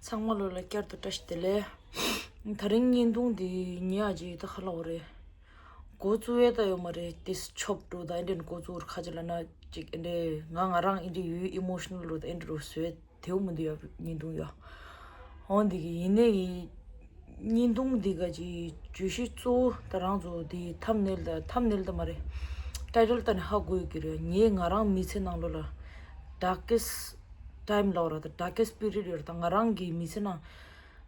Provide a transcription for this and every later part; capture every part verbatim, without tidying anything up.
ཚང་མ་ལོ་ལ་བསྐྱར་དུ་བཀྲ་ཤིས་བདེ་ལེགས། ད་རིང་བརྙན་ཐུང་འདི་ཉེ་ཨ་ཅིག་ད་ཁ་ལོ་རེད། འགོ་བཙུགས་ཡས་ད་ཡོད་མ་རེད། ཏིས་ཆོབ་འགྲོ་ད་ཨེ་འདྲེན་འགོ་བཙུགས་ཁ་ཅིག་ལ་ན་ཅིག་ཨེ་འདྲེ་ང་ང་རང་ཨེ་འདྲེ་ཡོད་ཨི་མོ་ཤི་ནལ་རོ་ད་ཨེ་འདྲེ་རོ་བཟོས་དེའུ་མི་འདུག་ཡ། བརྙན་ཐུང་ཡ། འོ་འདི་གི་ཡིན་ནའི་བརྙན་ཐུང་འདི་ག་ཅིག་བརྗོད་གཞི་གཙོ་བོ་ད་རང་ཚོ་འདི་ཐམ་ནེལ་ད་ཐམ་ནེལ་ད་མ་རེད། ཊའི་ཊལ་ད་ནི་ཧ་གོ་ཡོད་ཀྱི་རེད། ངས་ང་རང་མི་ཚེ་ནང་ལོ་ལ་ཌར་ཀེ་སི་ཊི་ཊའིམ་ལབ་ར་ད་ཌར་ཀེ་སི་ཊི་པི་རི་ཡོད་ར་ད་ང་རང་གི་མི་ཚེ་ནང་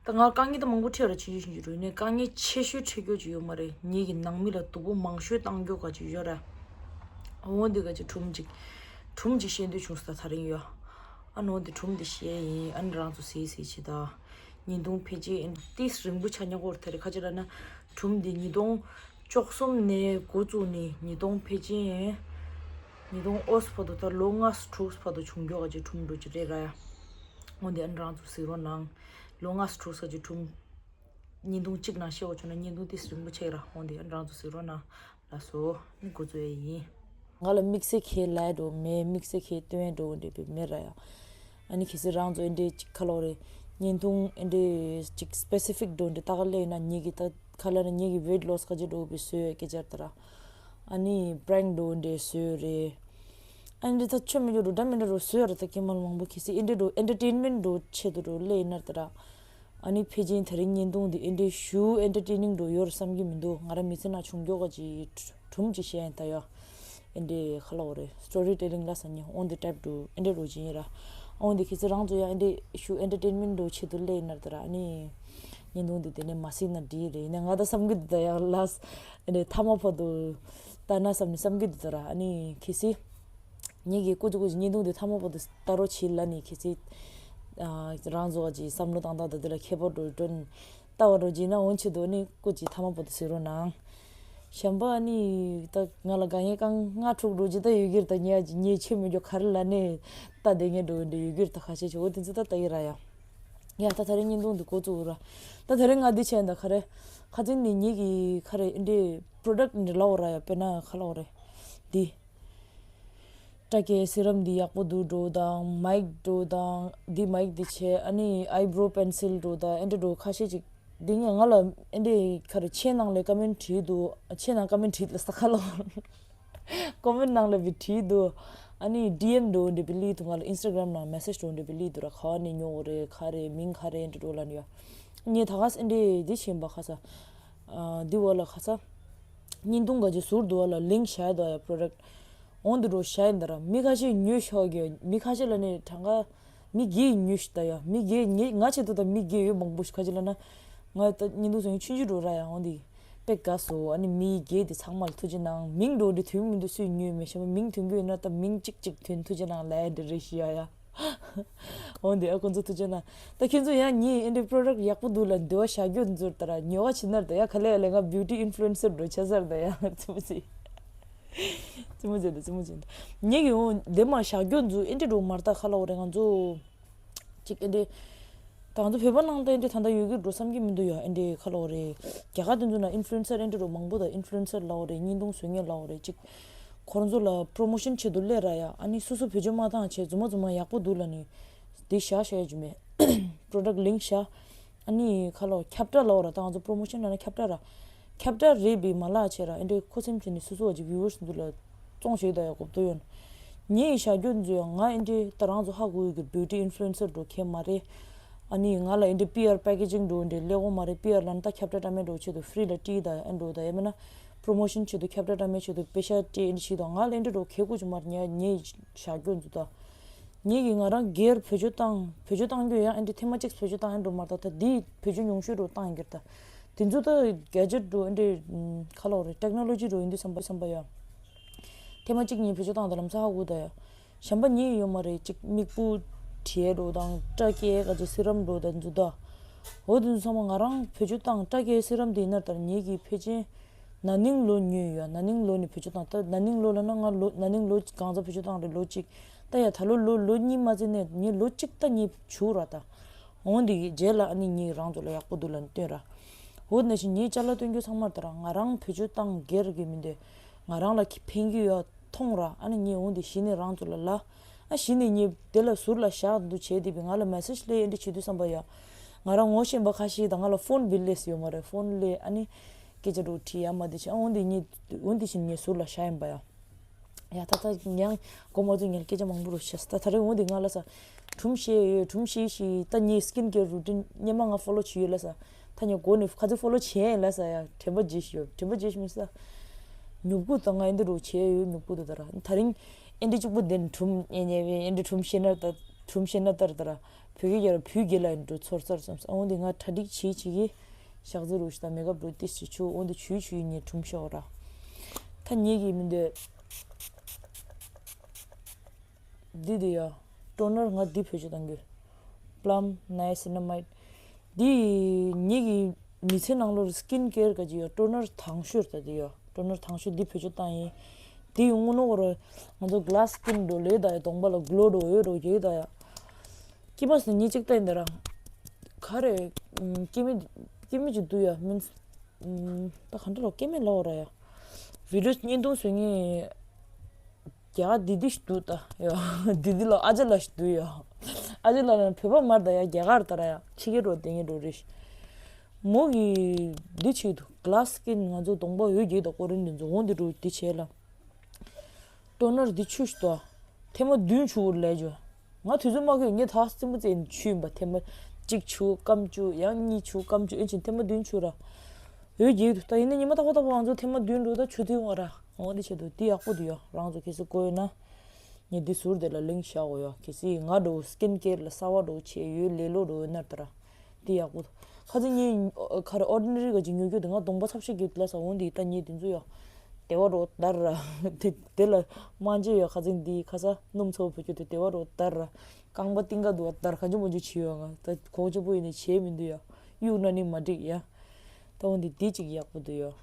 ད་ང་དཀའ་ངལ་ད་མང་པོ་འཕྲད་ར་ཆེ་ཆེ་ཞིག་རུ་ནས་དཀའ་ངལ་ཆེ་ཤོས་འཕྲད་རྒྱུ་ཅིག་ཡོད་མ་རེད། ངེད་ཀྱི་ནང་མི་ལ་སྡུག་པོ་མང་ཤོས་བཏང་རྒྱུ་ག་ཅིག་ཡོད་ར། འོ་འདི་ག་ཅིག་སྒྲུང་ཅིག་སྒྲུང་ཅིག་བཤད་འདོད་བྱུང་སོང་ད་ད་རིང་ཡོད། ཨ་ནོ་འདི་སྒྲུང་འདི་བཤད་ཡིན། ཨ་ནི་རང་ཚོ་གཟིགས་གཟིགས་བྱེད་ད། བརྙན་ཐུང་ཕལ་ཆེར་ཨེ་ཏིས་རིང་པོ་ཆགས་ཉག་གོ་ར་ད་རེ་ཁ་ཅིག་ལ་ན་སྒྲུང་འདི་ཉིས་སྟོང་བཅུ་གསུམ་ནས་འགོ་བཙུགས་ནས་ཉིས་སྟོང་ཕལ་ཆེར་ཉིས་སྟོང་ཨོ་སི་བར་དུ་ད་ལོ་ལྔ་དྲུག་བར་དུ་བྱུང་རྒྱུ་ག་ཅིག་སྒྲུང་འགྲོ་ཅིག་རེད་ར་ཡ། འོ་འདི་ཨ་ནི་རང་ཚོ་གཟིགས་རོགས་གནང་། ལོ་ལྔ་དྲུག་ས་ཅིག་སྒྲུང་བརྙན་ཐུང་གཅིག་ནང་བཤད་འོ་བྱུང་ན་བརྙན་ཐུང་ཏིས་རིང་པོ་ཆགས་ར། འོ་འདི་ཨ་ནི་རང་ཚོ་གཟིགས་རོགས་གནང་། ལགས་སོ། ནི་འགོ་བཙུགས་ཡས་ཡིན། ང་ལ་དམིགས་བསལ་གྱི་ལས་འགྲོ་མེད། དམིགས་བསལ་གྱི་སྟོན་འགྲོ་འདྲ་པའི་མེད་ར་ཡ། ཨ་ནི་གལ་སྲིད་རང་ཚོ་འདི་ཅིག་ཁ་ལོ་རེ་བརྙན་ཐུང་འདི་ཅིག་སི་པེ་སི་ཕིག་འགྲོ་འདི་ལྟ་ག་ལས་ན་ངེད་ཀྱི་ད་ཁ་ལ་ན་ངེད་ཀྱི་ཝེ་ཊི་ལོ་སི་ག་ཅིག་འགྲོ་པའི་བཟོས་སྐད་ཆ་ལྟར། ཨ་ནི་པྲེང་འགྲོ་འདི་བཟོས་རེད། ཨ་ནི་འདི་ད་ཆོ་མི་འགྲོ་འགྲོ་འདྲ་མི་འདྲ་རུ་བཟོས་ར། ད་ཀྱེ་མ་ལ་མང་པོ་གལ་སྲིད་འདི་འགྲོ་ཨེན་ཊར་ཊེན་མེན་ཊི་འགྲོ་ཆེད་དུ་འགྲོ་ལས་ཡིན་ན་ལྟར། ཨ་ནི་ཕལ་ཆེར་དེ་རིང་བརྙན་ཐུང་འདི་ཨེ་འདྲའི་ཞུ་ཨེན་ཊར་ཊེ་ནིང་འགྲོ་ཡོད་བསམ་གྱི་མི་འདུག་ང་རང་མི་ཚེ་ནང་བྱུང་རྒྱུ་ག་ཅིག་སྒྲུང་ཅིག་བཤད་ཡིན་ད་ཡ། ཨེ་འདྲའི་ཁ་ལོ་རེད། སི་ཊོ་རི་ཊེ་ལིང་ལ་ཟེར་ནི་འོ་འདི་ཊའིབ་འགྲོ་ཨེ་འདྲའི་རོ་ཅིག་ཡིན་ར། འོ་འདི་ཁྱེད་ཚོ་རང་ཚོ་ཡང་ཨེ་འདྲའི་ཞུ་ཨེན་ཊར་ཊེན་མེན་ཊི་འགྲོ་ཆེད་དུ་སླེབས་ཡིན་ན་ད་ར། ཨ་ནི་བརྙན་ཐུང་འདི་དེ་ནས་མ་གཟིགས་ན་འགྲིག་རེད། ཡིན་ན་ང་ད་བསམ་གྱི་འདུག་ད་ཡ་ལ་ཨེ་འདྲའི་མཐའ་མ་བར་དུ་ལྟ་ན་བསམ་ནས་བསམ་གྱི་འདུག་ད་ར། ཨ་ནི་གལ་སྲིད། ངེད་ཀྱིས་ཀུ་ཅི་ཀུ་ཅི་བརྙན་ཐུང་འདི་མཐའ་མ་བར་དུ་ལྟ་རོགས་བྱེད་ལ་ནི་གལ་སྲིད། ཨ། རང་ཚོ་ག་ཅིག་བསམ་བློ་བཏང་སྟངས་ད་འདི་ལ་ཁྱད་པར་འགྲོ་འགྲོ་ནི་ལྟ་བ་འགྲོ་བྱེད་ན་འོན་ཆེད་དུ་ནི་ཀུ་ཅི་མཐའ་མ་བར་དུ་གཟིགས་རོགས་གནང་། གཞན་པ་ནི་ད་ང་ལ་དགའ་ངེས་རྐང་ལྔ་དྲུག་འགྲོ་ཅི་ད་ཡོད་ཀྱི་རེད། ད་ངས་ངས་ཆེ་མི་རྒྱུ་ག་རེ་ལ་ནི་ལྟ་བསྡད་ངེས་འགྲོ་འདྲ་ཡོད་ཀྱི་རེད། ད་ཁ་ཤས་ཆེ་འོ་དེ་ཚོ་ད་ལྟ་ཡི་ར་ཡ། ཡ་ད་ད་རེས་བརྙན་ཐུང་འདི་འགོ་བཙུགས་ར། ད་ད་རེས་ང་འདི་བྱས་ད་ག་རེ། ཁ་ཚིག་ནི་ངེད་ཀྱི་ག་རེ་འདི་པྲོ་ཌག་འདི་ལའོ་ར་ཡ་དཔེར་ན་ག་ལའོ་རེད། འདི། སྐྲ་སྐྱེ་སི་རམ་འདི་ཡག་པོ་འདུག་འགྲོ་དང་མའིག་འགྲོ་དང་འདི་མའིག་འདི་བྱས། ཨ་ནི་ཨའི་བྲོ་པེན་སིལ་འགྲོ་དང་ཨེ་འདྲ་འགྲོ་ཁ་ཤས་ཅིག་འདི་ངས་ང་ལ་ཨེ་འདྲ་ག་རེ་ཆེ་ནང་ལས་ཀ་མེན་བྲིས་འདུག་ཆེ་ནང་ཀ་མེན་བྲིས་ལ་ས་ཁ་ལ་ཀོ་མེན་ནང་ལ་བི་བྲིས་འདུག་ཨ་ནི་ཌི་ཨེམ་འགྲོ་འདྲ་བི་ལི་འདུག་ང་ལ་ཨིན་སི་ཊ་གྷ་རམ་ནང་མེ་སེཇ་འགྲོ་འདྲ་བི་ལི་འདུག་ར། ག་བ་ནས་ཉོ་དགོས་རེད་ག་རེ་མིང་ག་རེ་ཨེ་འདྲ་འགྲོ་ལ་ནི་ཡ། ངས་ད་ག་ས་ཨེ་འདྲ་འདི་བྱིན་པ་ཁ་ས། འདི་བ་ལ་ཁ་ས། བརྙན་ཐུང་ག་ཅིག་ཟུར་དུ་བ་ལ་ལིང་ཀི་བཞག་ཡོད་ཡ་པྲོ་ཌག་འོང་དུ་འགྲོ་བཞག་ཡིན་ད་ར། མི་ཁ་ཤས་ཉོས་ཤོག་གི་མི་ཁ་ཤས་ལ་ནི་གྲངས་ཀ་མི་བརྒྱད་ཉོས་ཤི་ད་ཡ། མི་བརྒྱད་ངེད་ང་ཆེད་དུ་ད་མི་བརྒྱད་ཡོད་མང་པོ་ཞིག་ཁ་ཅིག་ལ་ན་ང་ད་བརྙན་ཐུང་བཟོ་ཡིན་ཆུང་ཆུང་འགྲོ་ར་ཡ། འོང་དེ་དཔེ་དགའ་སོ། ཨ་ནི་མི་བརྒྱད་དེ་ཚང་མ་ལ་ཐུགས་རྗེ་གནང་། མིང་འགྲོ་འདི་དོན་མི་འདུག་སུས་ཉོས་མེད་ཤ་མིང་དོན་གྱི་ཡོད་ན་ད་མིང་གཅིག་གཅིག་དོན་ཐུགས་རྗེ་གནང་ལ་འདི་རེ་ཞུ་ཡ་ཡ། འོ་འདི་ཨ་ཁོང་ཚོ་ཐུགས་རྗེ་གནང་། ད་ཁྱེད་ཚོ་ཡང་ངས་ཨེ་འདྲའི་པྲོ་ཌག་ཡག་པོ་འདུག་ལ་འདི་བ་བཞག་རྒྱུ་འཛུར་ད་ར་ཉོ་བ་ཕྱིན་ནར་ད་ཡ་ག་ལེ་ཡ་ལེ་ང་བིའུ་ཊི་ཨིན་ཕུ་ལུ་ཨེན་སར་འགྲོ་ཆ་ཟར་ད་ཡ་ཙི་མོ་ཙི། ཙི་མོ་ཙི་ད་ཙི་མོ་ཙི་ད། ངས་ཀྱི་འོ་འདི་མ་བཞག་རྒྱུ་འཛུར་ཨེ་འདྲའི་འགྲོ་མར་ད་ཁ་ལ་འོ་རེ་ང་ཚོ་ཅིག་ཨེ་འདྲའི་ད་ང་ཚོ་བོད་པ་ནང་ད་ཨེ་འདྲའི་ད་ད་ཡོད་ཀྱི་འགྲོ་བསམ་གྱི་མི་འདུག་ཡ། ཨེ་འདྲའི་ཁ་ལ་འོ་རེ་རྒྱ་གར་དེ་ཚོ་ན་ཨིན་ཕུ་ལུ་ཨེན་སར་ཨེ་འདྲའི་འགྲོ་མང་པོ་ད་ཨིན་ཕུ་ལུ་ཨེན་སར་ལ་འོ་རེ་བརྙན་ཐུང་བཟོ་མཁན་ལ་འོ་རེ་ཅིག་ཁོ་རང་ཚོ་ལ་པྲོ་མོ་ཤན་ཆེད་དུ་སླེབས་ར་ཡ། ཨ་ནི་སོ་སོ་བེད་སྤྱོད་མ་བཏང་བྱས་རྫུན་མ་རྫུན་མ་ཡག་པོ་འདུག་ལ་ནི་འདི་བཞག་བཞག་ཡ་ཇུ་མེད། པྲོ་ཌག་ལིང་ཀི་བཞག་ཨ་ནི་ཁ་ལོ་ཁྱབ་བསྒྲགས་ལབ་ར། ད་ང་ཚོ་པྲོ་མོ་ཤན་ལབ་ན་ཁྱབ་བསྒྲགས་ར། ཁྱབ་བསྒྲགས་རེད་པས་མ་ལག་བྱས་ར། ཨེ་འདྲའི་ཁོ་སེམས་ཅན་ནི་སོ་སོ་བ་ཅིག་བིའུ་ཝར་སི་འདུག་ལ་བཙོང་བྱེད་ད་ཡ་གོ་བཏོན་ཡོད། ངས་བཞག་རྒྱུ་འཛུལ་ཡ་ང་ཨེ་འདྲའི་ད་རང་ཚོ་ཧ་གོ་ཡོད་ཀྱི་བིའུ་ཊི་ཨིན་ཕུ་ལུ་ཨེན་སར་འགྲོ་མཁན་མ་རེད། ཨ་ནི་ང་ལ་ཨེ་འདྲའི་པི་ཨར་པེ་ཀེ་ཇིང་འགྲོ་འདྲའི་ལས་ཀ་མ་རེད། པི་ཨར་ལབ་ན་ད་ཁྱབ་བསྒྲགས་འདྲ་མེད་འགྲོ་ཆེད་དུ་ཧྥི་རི་ལ་སྤྲད་ད་ཡ་ཨེ་འགྲོ་ད་ཡ་མིན་ན་པྲོ་མོ་ཤན་ཆེད་དུ་ཁྱབ་བསྒྲགས་འདྲ་མེད་ཆེད་དུ་པེ་ཤ་སྤྲད་ཨེ་འདྲ་བྱེད་ད། ང་ལ་ཨེ་འདྲ་འགྲོ་གལ་དགོས་ཀྱི་མ་རེད། ངས་ངས་བཞག་རྒྱུ་འཛུལ་ད། ངེད་ཀྱིས་ང་རང་སྒེར་བེད་སྤྱོད་བཏང་། བེད་སྤྱོད་བཏང་རྒྱུ་ཡང་ཨེ་འདྲའི་ཐེངས་མ་གཅིག་བེད་སྤྱོད་བཏང་ཨེ་འགྲོ་མ་རེད་ད། ད་འདིས་བེད་སྤྱོད་ཉུང་ཤོས་འགྲོ་བཏང་ཡིན་གྱི་རེད་ད། དེ་ཚོ་ད་གེ་ཇེཊ་འགྲོ་ཨེ་འདྲའི་ཁ་ལོ་རེད། ཊེག་ནོ་ལོ་ཇི་འགྲོ་ཡིན་དུས་བསམ་པ་བསམ་པ་ཡ། ཐེངས་མ་གཅིག་གཉིས་བེད་སྤྱོད་བཏང་ད་ལམ་སང་ཧ་གོ་ད་ཡ། གཞན་པ་གཉིས་ཡོད་མ་རེད། གཅིག་མིག་སྤུ་བྲིས་འགྲོ་དང་སྐྲ་སྐྱེ་ག་ཚོད་སི་རམ་འགྲོ་ད་འཛུལ་ད། འོ་དེ་ཚོ་ཚང་མ་ང་རང་བེད་སྤྱོད་བཏང་། སྐྲ་སྐྱེ་སི་རམ་དེ་ཡིན་ན་ད་ངེད་ཀྱིས་ཕལ་ཆེར་ན་ནིང་ལོ་ཉོས་ཡོད། ན་ནིང་ལོ་ནས་བེད་སྤྱོད་བཏང་། ད་ན་ནིང་ལོ་ལབ་ན་ང་ལོ་ན་ནིང་ལོ་གང་ཚ་བེད་སྤྱོད་བཏང་རེད་ལོ་གཅིག་ད་ཡ་ད་ལོ་ལོ་ལོ་གཉིས་མ་ཚད་ནས་ངས་ལོ་གཅིག་ད་ངས་བྱུག་ར་ད། འོང་འདི་གི་རྗེས་ལ་ཨ་ནི་ངས་རང་ཚོ་ལ་ཡག་པོ་འདུག་ལབ་ནས་སྟོན་ར། འོ་ནང་བཞིན་ངས་ཅ་ལག་སྟོན་རྒྱུ་ཚང་མར་ད་ར་ང་རང་བེད་སྤྱོད་བཏང་སྒེར་གྱི་མི་འདོད། ང་རང་ལ་ཕན་གྱི་ཡོད་མཐོང་ར། ཨ་ནི་ངས་འོང་འདི་གཞི་ནས་རང་ཚོ་ལ་ལ། ཨ་གཞི་ནས་ངས་དེ་ལ་ཟུར་ལ་བཞག་འདུག་བྱས་དེ་བས་ང་ལ་མེ་སེ་ཇི་སླེབས་ཨེ་འདྲ་བྱེད་དུས་བསམ་པ་ཡ། ང་རང་ངོ་ཤེས་པ་ཁ་ཤས་དང་ང་ལ་ཕོན་བིལ་སླེབས་ཡོད་མ་རེད། ཕོན་སླེབས་ཨ་ནི་སྐད་ཆ་འདྲ་བོ་དྲིས་ཡ་མ་དེ་བྱས། ཨ་འོན་ཏེ་ངས་འོན་ཏེ་བཞིན་ངས་ཟུར་ལ་བཞག་ཡིན་པ་ཡ། ཡ་ད་ད་ངས་མགོ་མ་ཚོས་ངས་སྐད་ཆ་མང་པོ་རུ་བཤད་ད་ད་རེས་འོན་ཏེ་ང་ལ་ས་གྲུམ་བཤད་ཡོད། གྲུམ་བཤད་ཤིག་ད་ངས་སི་ཀིན་ཀེར་རུ་ཊིན་སྔོན་མ་ང་ཕོ་ལོ་བྱས་ཡོད་ལ་ས། ད་ངས་འགོ་ནས་ཁ་ཚིག་ཕོ་ལོ་བྱས་ཡིན་ལ་ས་ཡ། དྲན་པ་བརྗེད་ཤི་ཡོད། དྲན་པ་བརྗེད་ཤི་མི་ས། ཉོབ་གུ་ད་ང་ཨེ་འདི་རུ་བྱས་ཡོད། ཉོབ་གུ་ད་ད་ར་ད་རིང་ཨེ་འདི་གཅིག་པུ་དེ་ནས་གྲུམ་ཨེ་ཉེ་བའི་ཨེ་འདི་གྲུམ་བཤད་ན་ད་གྲུམ་བཤད་ན་ད་ར་ད་ར་བོད་སྐད་རྒྱ་ར་བོད་སྐད་ལ་ཨེ་འདྲ་ཚོར་ཚར་བསམ་ས། འོན་ཏེ་ང་གྲ་སྒྲིག་བྱེད་བྱེད་ཀྱི་ཞག་ཚི་རུ་ཞིག་ད་མེ་ཀབ་རུ་ཏིས་བྱེད་ཆུ་འོན་ཏེ་ཆུའི་ཆུའི་ངས་གྲུམ་ཤོག་ར། ད་ཉེ་གི་མི་འདོད། འདི་འདི་ཡ། ཊོ་ནར་ང་འདི་བེད་སྤྱོད་གཏང་གི། Plum Niacinamide། འདི་ངེད་ཀྱི་མི་ཚེ་ནང་ལོར་སི་ཀིན་ཀེར་ག་ཅི་ཡ། ཊོ་ནར་དང་ཤོས་ད་འདི་ཡ། ཊོ་ནར་དང་ཤོས་འདི་བེད་སྤྱོད་བཏང་ཡིན། འདི་ཡོང་ངོ་ནོ་གོ་ར། ང་ཚོ་གི་ལ་སི་སི་ཀིན་འགྲོ་ལེ་ད་ཡ། གདོང་པ་ལ་གློ་འགྲོ་འོད་འགྲོ་ཡོད་ད་ཡ། སྐྱེས་མ་སི་ངེད་ཅིག་ལྟ་ཡིན་ད་ར། ག་རེ། སྐྱེས་མི་སྐྱེས་མི་ཅིག་འདུག་ཡ། མིན། ད་ག་འདྲ་ལོ་སྐྱེས་མི་ལ་འོ་ར་ཡ། བི་ཌིའོ་བརྙན་ཐུང་བཟོ་ངེས། རྒྱ་གར་དི་དི་ཞིག་འདུག་ད་ཡ། དི་དི་ལ་ཨ་ཅག་ལགས་ཤིག་འདུག་ཡ། ཨ་ཅག་ལགས་ལ་བོད་པ་མར་ད་ཡ། རྒྱ་གར་ད་ར་ཡ། ཕྱི་རྒྱལ་འགྲོ་དེ་ངས་འགྲོ་རེད། མོ་གི་འདི་བྱེད་དུ་གི་ལ་སི་སི་ཀིན་ང་ཚོ་གདོང་པ་འོད་རྒྱས་དང་ཀོ་རིན་འདི་ཚོ་འོང་འདི་འགྲོ་འདི་བྱས་ལ། ཊོ་ནར་འདི་ཆུ་ཞིག་ཏོ། ཐེངས་མ་བདུན་ཆུ་ལས་འཇོ། ང་དུས་ཚོད་མ་གི་ངས་ད་རྩིས་མོ་རྩེ་ཆུ་ཡིན་པ་ཐེངས་མ་གཅིག་ཆུ་སྐམ་ཆུ་ཡང་གཉིས་ཆུ་སྐམ་ཆུ་ཨེ་ཆིན་ཐེངས་མ་བདུན་ཆུ་ར། འོད་རྒྱས་དུ་ད་ཡིན་ན་ཉི་མ་རྟག་པ་རྟག་པ་ང་ཚོ་ཐེངས་མ་བདུན་འགྲོ་ད་ཆུ་དུས་ང་ར། འོ་འདི་བྱེད་དུ་འདི་ཡག་པོ་འདུག་ཡ། རང་ཚོ་གལ་སྲིད་དགོས་ཡོད་ན། ངས་འདི་ཟུར་དེ་ལ་ལིང་ཀི་བཞག་གོ་ཡ། གལ་སྲིད་ང་འགྲོ་སི་ཀིན་ཀེར་ལ་གསར་བ་འགྲོ་བྱས་ཡོད་ལས་སླ་འགྲོ་ཡོད་ན་ད་ར། འདི་ཡག་པོ། ཁ་སང་ངས་ཁ་རེ་ཨོར་ཌི་ནེ་རི་ག་ཅིག་ཉོ་རྒྱུ་དེ་ང་གདོང་པ་ཚབ་ཤ་གི་ལ་ས་འོང་འདི་ད་ངས་འདི་ཚོ་ཡ། དེ་བ་རོ་དར་ར། དེ་དེ་ལ་མ་འཇེ་ཡ། ཁ་སང་འདི་ཁ་ས་སྣུམ་ཚོ་བུ་ཁྱོད་དེ་དེ་བ་རོ་དར་ར། རྐང་པ་གཏིང་ག་འདུག་བ་དར་ག་ཅི་མ་ཅི་བྱེད་ཡོད། ང་ད་གོག་ཅི་པོ་ཡིན་ནི་བྱེད་མི་འདུག་ཡ། གཡུག་ན་ནི་མ་འགྲིག་ཡ། ད་འོང་འདི་འདི་ཅིག་ཡག་པོ་འདུག་ཡ།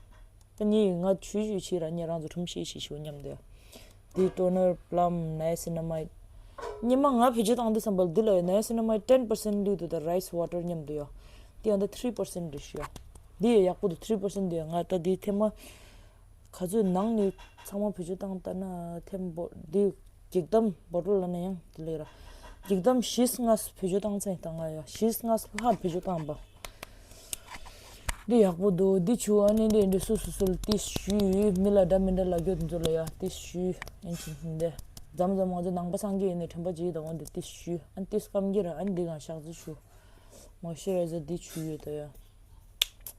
ད་ངས་ང་ཆུ་ཞུ་ཆི་ར་ཉེ་རང་ཚོ་ཁྲོམ་ཤེས་ཤེས་ཤོ་མཉམ་དུ་ཡ། འདི་ཊོ་ནར་པ་ལམ་ནའི་སི་ན་མའིཌ། ཉི་མ་ང་བེད་སྤྱོད་བཏང་དུས་ཙམ་པ་འདི་ལ་ཡ་ནའི་སི་ན་མའིཌ་ཊེན་པར་སེན་ཊི་ལུས་འདུག་ད་རའི་སི་ཝ་ཊར་མཉམ་དུ་ཡ། འདི་ཡང་ད་ཐི་རི་པར་སེན་ཊི་རེད་ཤི་ཡ། འདི་ཡ་ཡག་པོ་འདུག་ཐི་རི་པར་སེན་ཊི་འདི་ཡ། ང་ད་འདི་ཐེངས་མ་ག་ཚོད་ནང་ནས་ཚང་མ་བེད་སྤྱོད་བཏང་ལྟ་ན་ཐེངས་པོ་འདི་གེག་དམ་བོ་ཊལ་ལ་ན་ཡང་དེ་ལས་ར། གེག་དམ་བཞི་ལྔ་བེད་སྤྱོད་བཏང་ཚེ་ད་ང་ཡ་བཞི་ལྔ་ལྷག་བེད་སྤྱོད་བཏང་པ། འདི་ཡག་པོ་འདུག་འདི་ཆུ་ཨ་ནི་འདི་འདི་སུ་སུ་སུ་ལ་ཏིས་ཞུས། མི་ལ་འདྲ་མི་འདྲ་ལ་རྒྱུ་འདི་ཚོ་ལ་ཡ་ཏིས་ཞུས། ཨན་ཆི་འདི་མཚམས་མཚམས་ང་ཚོ་ནང་པ་སངས་རྒྱས་ཡིན་ནས་དྲན་པ་བརྗེད་དང་འོ་འདི་ཏིས་ཞུས། ཨན་ཏིས་སྐམ་གྱི་ར། ཨན་འདི་གང་ཤག་ཚི་ཞུ། མོ་ཤི་ར་ཟ་འདི་ཆུ་ཡོད་ད་ཡ།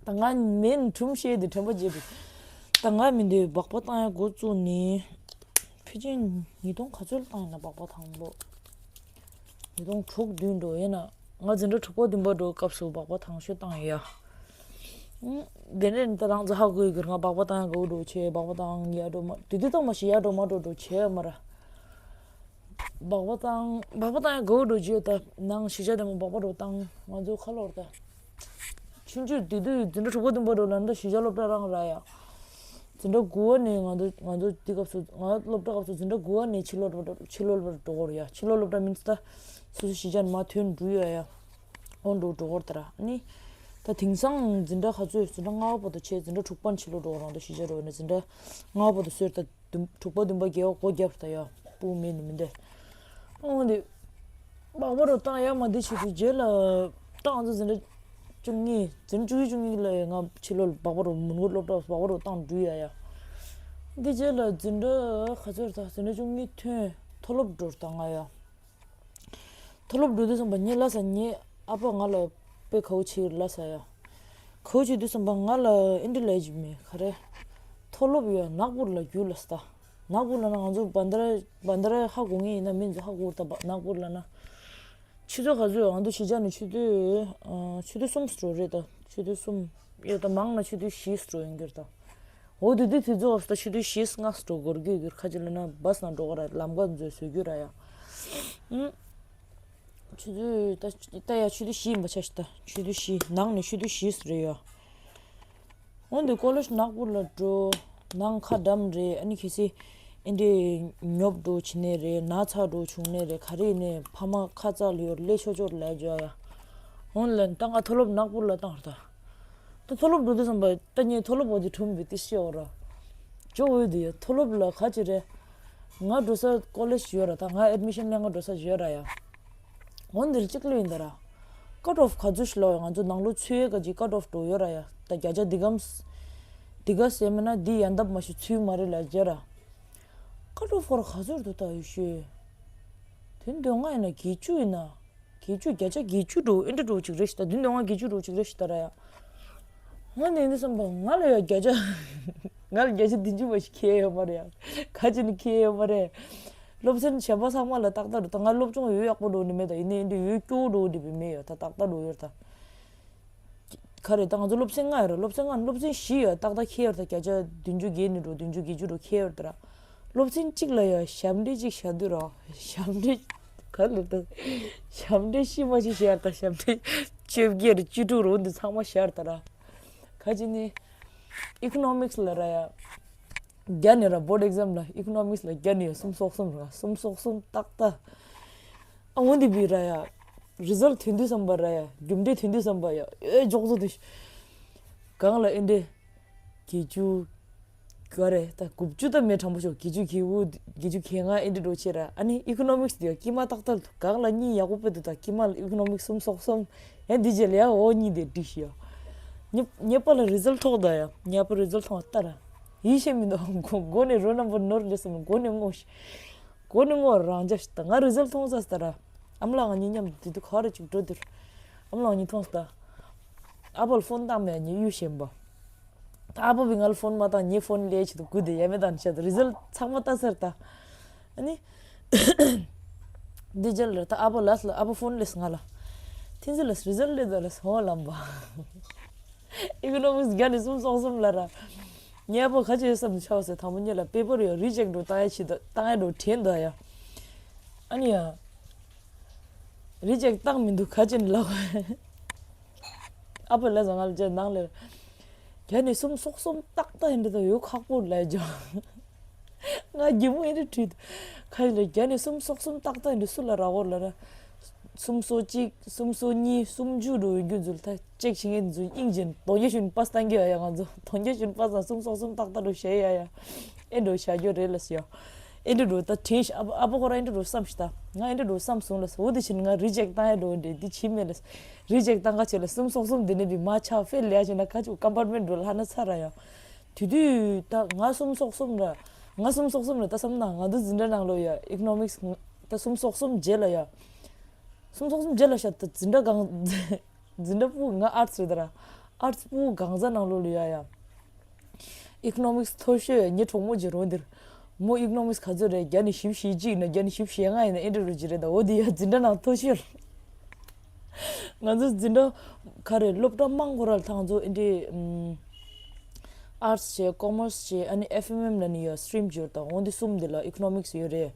ད་ང་མེན་ཁྲུམ་ཤེས་འདི་དྲན་པ་བརྗེད་པ། ད་ང་མི་འདི་སྦག་སྦག་བཏང་ཡ་འགོ་བཙུགས་ནི། ཕལ་ཆེར་ཉིས་སྟོང་ག་ཚོད་ལ་བཏང་ཡིན་ན་སྦག་སྦག་དང་པོ། ཉིས་སྟོང་དྲུག་བདུན་འགྲོ་ཡིན་ན། ང་འཛིན་གྲྭ་དྲུག་པ་བདུན་པ་འགྲོ་སྐབས་སུ་སྦག་སྦག་དང་ཤོས་བཏང་ཡོད་ཡ། ཨུམ། དེ་ནས་ད་རང་ཚོ་ཧ་གོ་ཡི་གི་ང་སྦག་སྦག་བཏང་ཡ་གོ་འགྲོ་བྱས་སྦག་སྦག་བཏང་ཡ་འགྲོ་མ་དེ་དུས་ད་མ་ཤི་ཡ་འགྲོ་མ་འགྲོ་འགྲོ་བྱས་ཡ་མ་ར། སྦག་སྦག་བཏང་སྦག་སྦག་བཏང་ཡ་གོ་འགྲོ་བྱས་ད་ནང་ཤི་ཆ་དེ་མོ་སྦག་སྦག་འགྲོ་བཏང་ང་ཚོ་ཁ་ལོར་ད། ཆུང་ཆུང་དེ་དུས་འཛིན་གྲྭ་དྲུག་པ་བདུན་པ་འགྲོ་ལ་འདྲ་ཤི་ཆ་སློབ་གྲྭ་རང་ར་ཡ། འཛིན་གྲྭ་དགུ་བ་ནས་ང་ཚོ་ང་ཚོ་དེ་སྐབས་སུ་ང་སློབ་གྲྭ་སྐབས་སུ་འཛིན་གྲྭ་དགུ་བ་ནས་ཕྱི་སློབ་གྲྭ་ཕྱི་སློབ་གྲྭར་འགྲོ་གོ་ར་ཡ། ཕྱི་སློབ་སློབ་གྲྭ་མིན་ད་སོ་སོ་ཤི་ཆ་ནས་མ་ཐོན་འགྲོ་ཡ་ཡ། འོ་འགྲོ་འགྲོ་གོ་ར་ད་ར་ནི། ད་དེང་སང་འཛིན་གྲྭ་ག་ཚོད་འཛིན་གྲྭ་ལྔ་པ་བར་དུ་བྱས་འཛིན་གྲྭ་དྲུག་པ་ནས་ཕྱི་སློབ་འགྲོ་གོ་རང་ད་ཤི་ཆ་འགྲོ་ནས་འཛིན་གྲྭ་ལྔ་པ་བར་དུ་སོས་ད། དུམ་དྲུག་པ་བདུན་པ་བརྒྱད་པ་སྒོ་བརྒྱབ་ད་ཡ། སྤུ་མེད་ནི་མི་འདི། ཨོ་འདི། སྦག་སྦག་རུ་བཏང་ཡ་མ་འདི་བྱེད་དུས་རྗེས་ལ། ད་ང་ཚོ་འཛིན་གྲྭ་བཅུ་གཉིས་འཛིན་གྲྭ་བཅུ་གཉིས་བཅུ་གཉིས་ལ་ཡ་ང་ཕྱི་ལོགས་སྦག་སྦག་རུ་མུན་ངོ་སློབ་གྲྭ་སྦག་སྦག་རུ་བཏང་འགྲུལ་ཡ་ཡ། འདི་རྗེས་ལ་འཛིན་གྲྭ་ག་ཚོད་ད་འཛིན་གྲྭ་བཅུ་གཉིས་ཐོན་མཐོ་སློབ་འགྲོ་ད་ང་ཡ། མཐོ་སློབ་འགྲོ་དུས་ཙམ་པ་ངའི་ལ་ས་ངའི་ཨ་ཕ་ང་ལ་དཔེ་གའུ་ཆེ་ལ་ས་ཡ། གའུ་ཆེ་དུས་ཙམ་པ་ང་ལ་ཨིན་དྲི་ལས་ཀྱི་མེད་ག་རེ། མཐོ་སློབ་ཡ་ནག་པུར་ལ་རྒྱུ་ལ་ས་ད། ནག་པུར་ལ་ན་ང་ཚོ་བན་དར་བན་དར་ཧ་གོ་ངེས་ཡིན་ན་མི་ཚོ་ཧ་གོ་ད་ནག་པུར་ལ་ན། ཆུ་ཚོད་ག་ཚོད་ང་ཚོ་གཞིས་ཆགས་ནས་ཆུ་ཚོད་ཆུ་ཚོད་གསུམ་སྤྲོ་རེད་ད་ཆུ་ཚོད་གསུམ། ཡོད་ད་མང་ན་ཆུ་ཚོད་བཞི་སྤྲོ་ཡིན་གྱུར་ད། འོ་དེ་དུས་དུས་ཚོད་ད་ཆུ་ཚོད་བཞི་ལྔ་སྤྲོ་འགོར་གྱི་གྱུར་ཁ་ཅིག་ལ་ན་བཱས་ནང་འགྲོ་ག་ར་ལམ་ཀ་མཛོད་བཟོས་རྒྱུ་ར་ཡ། ཨུམ། ཆུ་ཚོད་ད་ད་ཡ་ཆུ་ཚོད་བཞི་ཡིན་པ་ཆ་ཞིག་ད་ཆུ་ཚོད་བཞི་ནང་ནས་ཆུ་ཚོད་བཞི་རེད་ཡ། འོ་འདི་ཀོ་ལེ་ཇི་ནག་པུར་ལ་འགྲོ། ནང་ཁ་འགྲམ་རེད་ཨ་ནི་གལ་སྲིད། ཨེ་འདྲས་ཉོབ་འགྲོ་བྱེད་ནས་རེད་ན་ཚ་འགྲོ་བྱུང་ནས་རེད་ག་རེ་ནས་ཕ་མ་ཁ་ཚ་ལ་ཡོད་ལས་ཆོག་ཆོག་ལས་འཇོག་ཡ། འོན་ལན་ད་ང་མཐོ་སློབ་ནག་པུར་ལ་བཏང་ར་ད། ད་མཐོ་སློབ་འགྲོ་དུས་ཙམ་པ་ད་ངས་མཐོ་སློབ་འོ་དེ་གྲུམ་བི་ཏི་ཤི་འོ་ར། ཇོ་འོས་དེ་ཡ་མཐོ་སློབ་ལ་ག་ཅི་རེད། ང་འགྲོ་ས་ཀོ་ལེཇ་ཡོད་ར། ད་ང་ཨེཌ་མི་ཤན་ལེན་ག་འགྲོ་ས་ཡོད་ར་ཡ། འོ་འདིར་གཅིག་ལོས་ཡིན་ད་ར། ཀཊ་ཨོཕ་ག་ཚོད་ཞིག་ལོ་ཡ། ང་ཚོ་ནང་ལོ་ཚུད་ཡས་ག་ཅིག་ཀཊ་ཨོཕ་འགྲོ་ཡོད་ར་ཡ། ད་བརྒྱ་ཆ་འདི་གམ། འདི་ག་ཟེར་མིན་ན་འདི་ཡན་འདབ་མ་ཞིག་ཚུད་མ་རེད་ལ་རྒྱ་ར། ཀཊ་ཨོཕ་ཧོར་ག་ཚོད་འདུག་ད་ཡོད་ཤོད། དོན་དོན་ང་ཡིན་ན་བརྒྱད་ཅུ་ཡིན་ན། བརྒྱད་ཅུ། བརྒྱ་ཆ་བརྒྱད་ཅུ་འགྲོ། ཨེ་འདྲ་འགྲོ་ཅིག་རེད་ཤི། ད་བདུན་དོན་ལྔ་བརྒྱད་ཅུ་འགྲོ་ཅིག་རེད་ཤི་ད་ར་ཡ། ང་ནས་འདི་བསམ་པ་ང་ལ་ཡ་བརྒྱ་ཆ། ང་ལ་བརྒྱ་ཆ་བདུན་ཅུ་བ་ཞིག་ཁེལ་ཡོད་མ་རེད་ཡ། ག་ཅི་ནི་ཁེལ་ཡོད་མ་རེད། སློབ་ཚན་གཞན་པ་ཚང་མ་ལ་ཏག་ཏག་འགྲོ། ད་ང་སློབ་སྦྱོང་ཡོད་ཡག་པོ་འགྲོ་ནི་མེད། ད་ཡིན་ནའི་འདི་ཡོད་སྐྱོ་འགྲོ་འདི་བི་མེད་ཡ། ད་ཏག་ཏག་འགྲོ་ཡོད་ད། ག་རེ་ད་ང་ཚོ་སློབ་ཚན་ལྔ་ཡོད་ར། སློབ་ཚན་ལྔ་ནི་སློབ་ཚན་བཞི་ཡོད་ཏག་ཏག་ཁེལ་ཡོད་ད། བརྒྱ་ཆ་བདུན་ཅུ་བརྒལ་ནི་འགྲོ། བདུན་ཅུ་བརྒྱད་ཅུ་འགྲོ་ཁེལ་ཡོད་ད་ར། སློབ་ཚན་གཅིག་ལ་ཡ་ཞབས་འདྲེན་གཅིག་བཞག་དུས་ར། ཞབས་འདྲེན་ག་ལ་ད། ཞབས་འདྲེན་ཤི་མ་ཤི་བཞག་ད། ཞབས་འདྲེན་བཅོ་བརྒྱད་ར་བཅུ་དྲུག་ར་འོ་འདི་ཚང་མ་བཞག་ད་ར། ག་ཅི་ནི། ཨི་ཀོ་ནོ་མིག་སི་ལ་ར་ཡ། བརྒྱ་ནས་ར་བོར་ཌི་ཨེག་ཛམ་ལ་ཨི་ཀོ་ནོ་མིག་སི་ལ་བརྒྱ་ནས་གསུམ་སོགས་གསུམ་ར། གསུམ་སོགས་གསུམ་ཏག་ཏག་ཨ་འོ་འདི་བི་ར་ཡ། རི་ཛལ་ཊི་ཐོན་དུས་བསམ་པ་ར་ཡ། རྒྱུ་འབྲས་ཐོན་དུས་བསམ་པ་ཡ། ཨེ་འཇོག་བཟོ་དུས། གང་ལ་ཨེ་འདྲེ། བརྒྱད་ཅུ། ག་རེ་ད་དགུ་བཅུ་ད་མེད་དྲང་པོ་ཤོག་བརྒྱད་ཅུ་གྱ་དགུ། བརྒྱད་ཅུ་གྱ་ལྔ་ཨེ་འདྲེ་འགྲོ་ཆེ་ར། ཨ་ནི་ཨི་ཀོ་ནོ་མིག་སི་དེ་ཡ་དཀྱིལ་མ་ཏག་ཏག་གང་ལ་གཉིས་ཡག་པོ་དཔེ་འདུག་ད་དཀྱིལ་མ་ལ་ཨི་ཀོ་ནོ་མིག་སི་གསུམ་སོགས་གསུམ། ཡང་འདི་རྗེས་ལ་ཡང་འོ་གཉིས་དེ་འགྲིག་ཤི་ཡ། ཉེ་ཉེ་པ་ལ་རི་ཛལ་ཊི་ཐོག་ད་ཡ། ཉེ་པ་རི་ཛལ་ཊི་ཐོག་ལྟ་ར། ཡིད་ཆེས་མི་འདུག་མགོ་མགོ་ནས་རོལ་ནམ་པ་ནོར་ལེ་སོང་། མགོ་ནས་སྔོ་ཤི། མགོ་ནས་སྔོ་རང་འཇགས་ཤི་ད། ང་རི་ཛལ་ཊི་མཐོང་ས་ལྟ་ར། ཨ་མ་ལགས་ང་གཉིས་མཉམ་དུ་དེ་དུས་ག་རེ་ཅིག་འགྲོ་དུས། ཨ་མ་ལགས་ང་གཉིས་མཐོང་ས་ལྟ། ཨ་ཕ་ལ་ཕོན་བཏང་མེད་ཉི་གཡུ་ཞེན་པ། ད་ཨ་ཕ་བི་ང་ལ་ཕོན་མ་བཏང་། ངའི་ཕོན་ལས་ཆེད་དུ་སྒུག་དེ་ཡ་མེད་དང་བཤད་དུ་རི་ཛལ་ཊི་ཚང་མ་ལྟ་ས་ལྟ། ཨ་ནི། འདི་རྗེས་ལ་ད་ཨ་ཕ་ལས་ལ་ཨ་ཕ་ཕོན་ལས་ང་ལ། ཐེན་ཙི་ལས་རི་ཛལ་ཊི་ལས་ད་ལས་ཧོ་ལམ་པ། ཨི་ཀོ་ནོ་མིག་སི་བརྒྱ་ནས་གསུམ་སོགས་གསུམ་ལ་ར། ངའི་ཨ་ཕ་ག་ཅི་ཡོད་བསམ་དུ་ཆགས་སོང་། དང་པོ་ཉིད་ལ་པེ་པར་ཡོད་རི་ཇེག་ཊི་འགྲོ་བཏང་ཡ་ཆེད་དུ་བཏང་ཡ་འགྲོ་དྲན་འདུག་ཡ། ཨ་ནི་ཡ། རི་ཇེག་ཊི་བཏང་མི་འདུག་ག་ཅི་ནི་ལབ། ཨ་ཕ་ལས་ང་ལ་རྗེས་ནང་ལ། བརྒྱ་ནས་གསུམ་སོགས་གསུམ་ཏག་ཏག་ཡིན་འདྲ་ད་ཡོད་ཁག་པོ་ལས་ཀྱང་། ང་གི་མོ་ཡིན་འདྲ་བྲིས་འདུག་ཁ་ལ་བརྒྱ་ནས་གསུམ་སོགས་གསུམ་ཏག་ཏག་ཡིན་འདྲ་སུ་ལ་རག་གོ་ལ་ར། གསུམ་སོ་གཅིག་གསུམ་སོ་གཉིས། གསུམ་བཅུ་འགྲོ་ཡོད་རྒྱུ་ཚོ་ལ་ད་ཅེག་བྱེད་མཁན་ཚོ་དབྱིངས་ཅན་དོན་རྒྱ་ཞུན་པ་སྟང་གི་ཡ་ཡ། ང་ཚོ་དོན་རྒྱ་ཞུན་པ་སང་གསུམ་སོགས་གསུམ་ཏག་ཏག་འགྲོ་བྱེད་ཡ་ཡ། ཨེ་འགྲོ་བྱ་རྒྱུ་རེད་ལ་ཟེར་ཡ། ཨེ་འདྲ་འགྲོ་ད་དྲན་ཤག་ཨ་ཕ་ཨ་ཕ་ཁོ་རང་ཨེ་འདྲ་འགྲོ་བསམ་ཤག་ད་ང་ཨེ་འདྲ་འགྲོ་བསམ་སོང་ལ་ཟེར། འོ་དེ་བཞིན་ང་རི་ཇེག་ཊི་བཏང་ཡ་འགྲོ་འདྲེ་འདི་བྱེད་མེད་ལ་ཟེར། རི་ཇེག་ཊི་བཏང་ག་བྱེད་ལ་གསུམ་སོགས་གསུམ་འདི་ནས་བི་མ་ཆ་ཕེལ་ལས་བྱེད་ན་ཁ་ཆུ་ཀམ་པར་མེན་འགྲོ་ལ་ཧ་ན་ཚ་ར་ཡ། དེ་དུས་ད་ང་གསུམ་སོགས་གསུམ་ར། ང་གསུམ་སོགས་གསུམ་ར་ད་བསམ་ན་ང་འདི་འཛིན་གྲྭ་ནང་ལོ་ཡ་ཨི་ཀོ་ནོ་མིག་སི་ད་གསུམ་སོགས་གསུམ་རྗེས་ལ་ཡ། གསུམ་སོགས་གསུམ་རྗེས་ལ་ཤ་ད་འཛིན་གྲྭ་གང་། འཛིན་གྲྭ་སྤུ་ང་ཨར་ཊི་སི་རེད་ད་ར། ཨར་ཊི་སི་སྤུ་གང་ཟག་ནང་ལོ་ལ་ཡ་ཡ། ཨི་ཀོ་ནོ་མིག་སི་མཐོ་ཤོས་ངའི་གྲོགས་མོ་གཅིག་རོ་འདིར། མོ་ཨི་ཀོ་ནོ་མིག་སི་ག་ཚོད་རེད། བརྒྱ་ནས་བཞི་བཅུ་ཞེ་གཅིག་ཡིན་ན་བརྒྱ་ནས་བཞི་བཅུ་ཞེ་ལྔ་ཡིན་ན་ཨེ་འདྲ་རུ་གཅིག་རེད་ད། འོ་དེ་ཡ་འཛིན་གྲྭ་ནང་མཐོ་ཤོས། ང་ཚོ་འཛིན་གྲྭ་ག་རེ་སློབ་གྲྭ་མང་པོ་ར་ལ་ད་ང་ཚོ་ཨེ་འདྲའི་ཨར་ཊི་སི་བྱས་ཀོ་མར་སི་བྱས་ཨ་ནི་ཨེཕ་ཨེམ་ཨེམ་ལབ་ནི་ཡ་སི་ཊི་རིམ་གཅིག་ཡོད་ད། འོ་འདི་གསུམ་འདི་ལ་ཨི་ཀོ་ནོ་མིག་སི་ཡོད་རེད།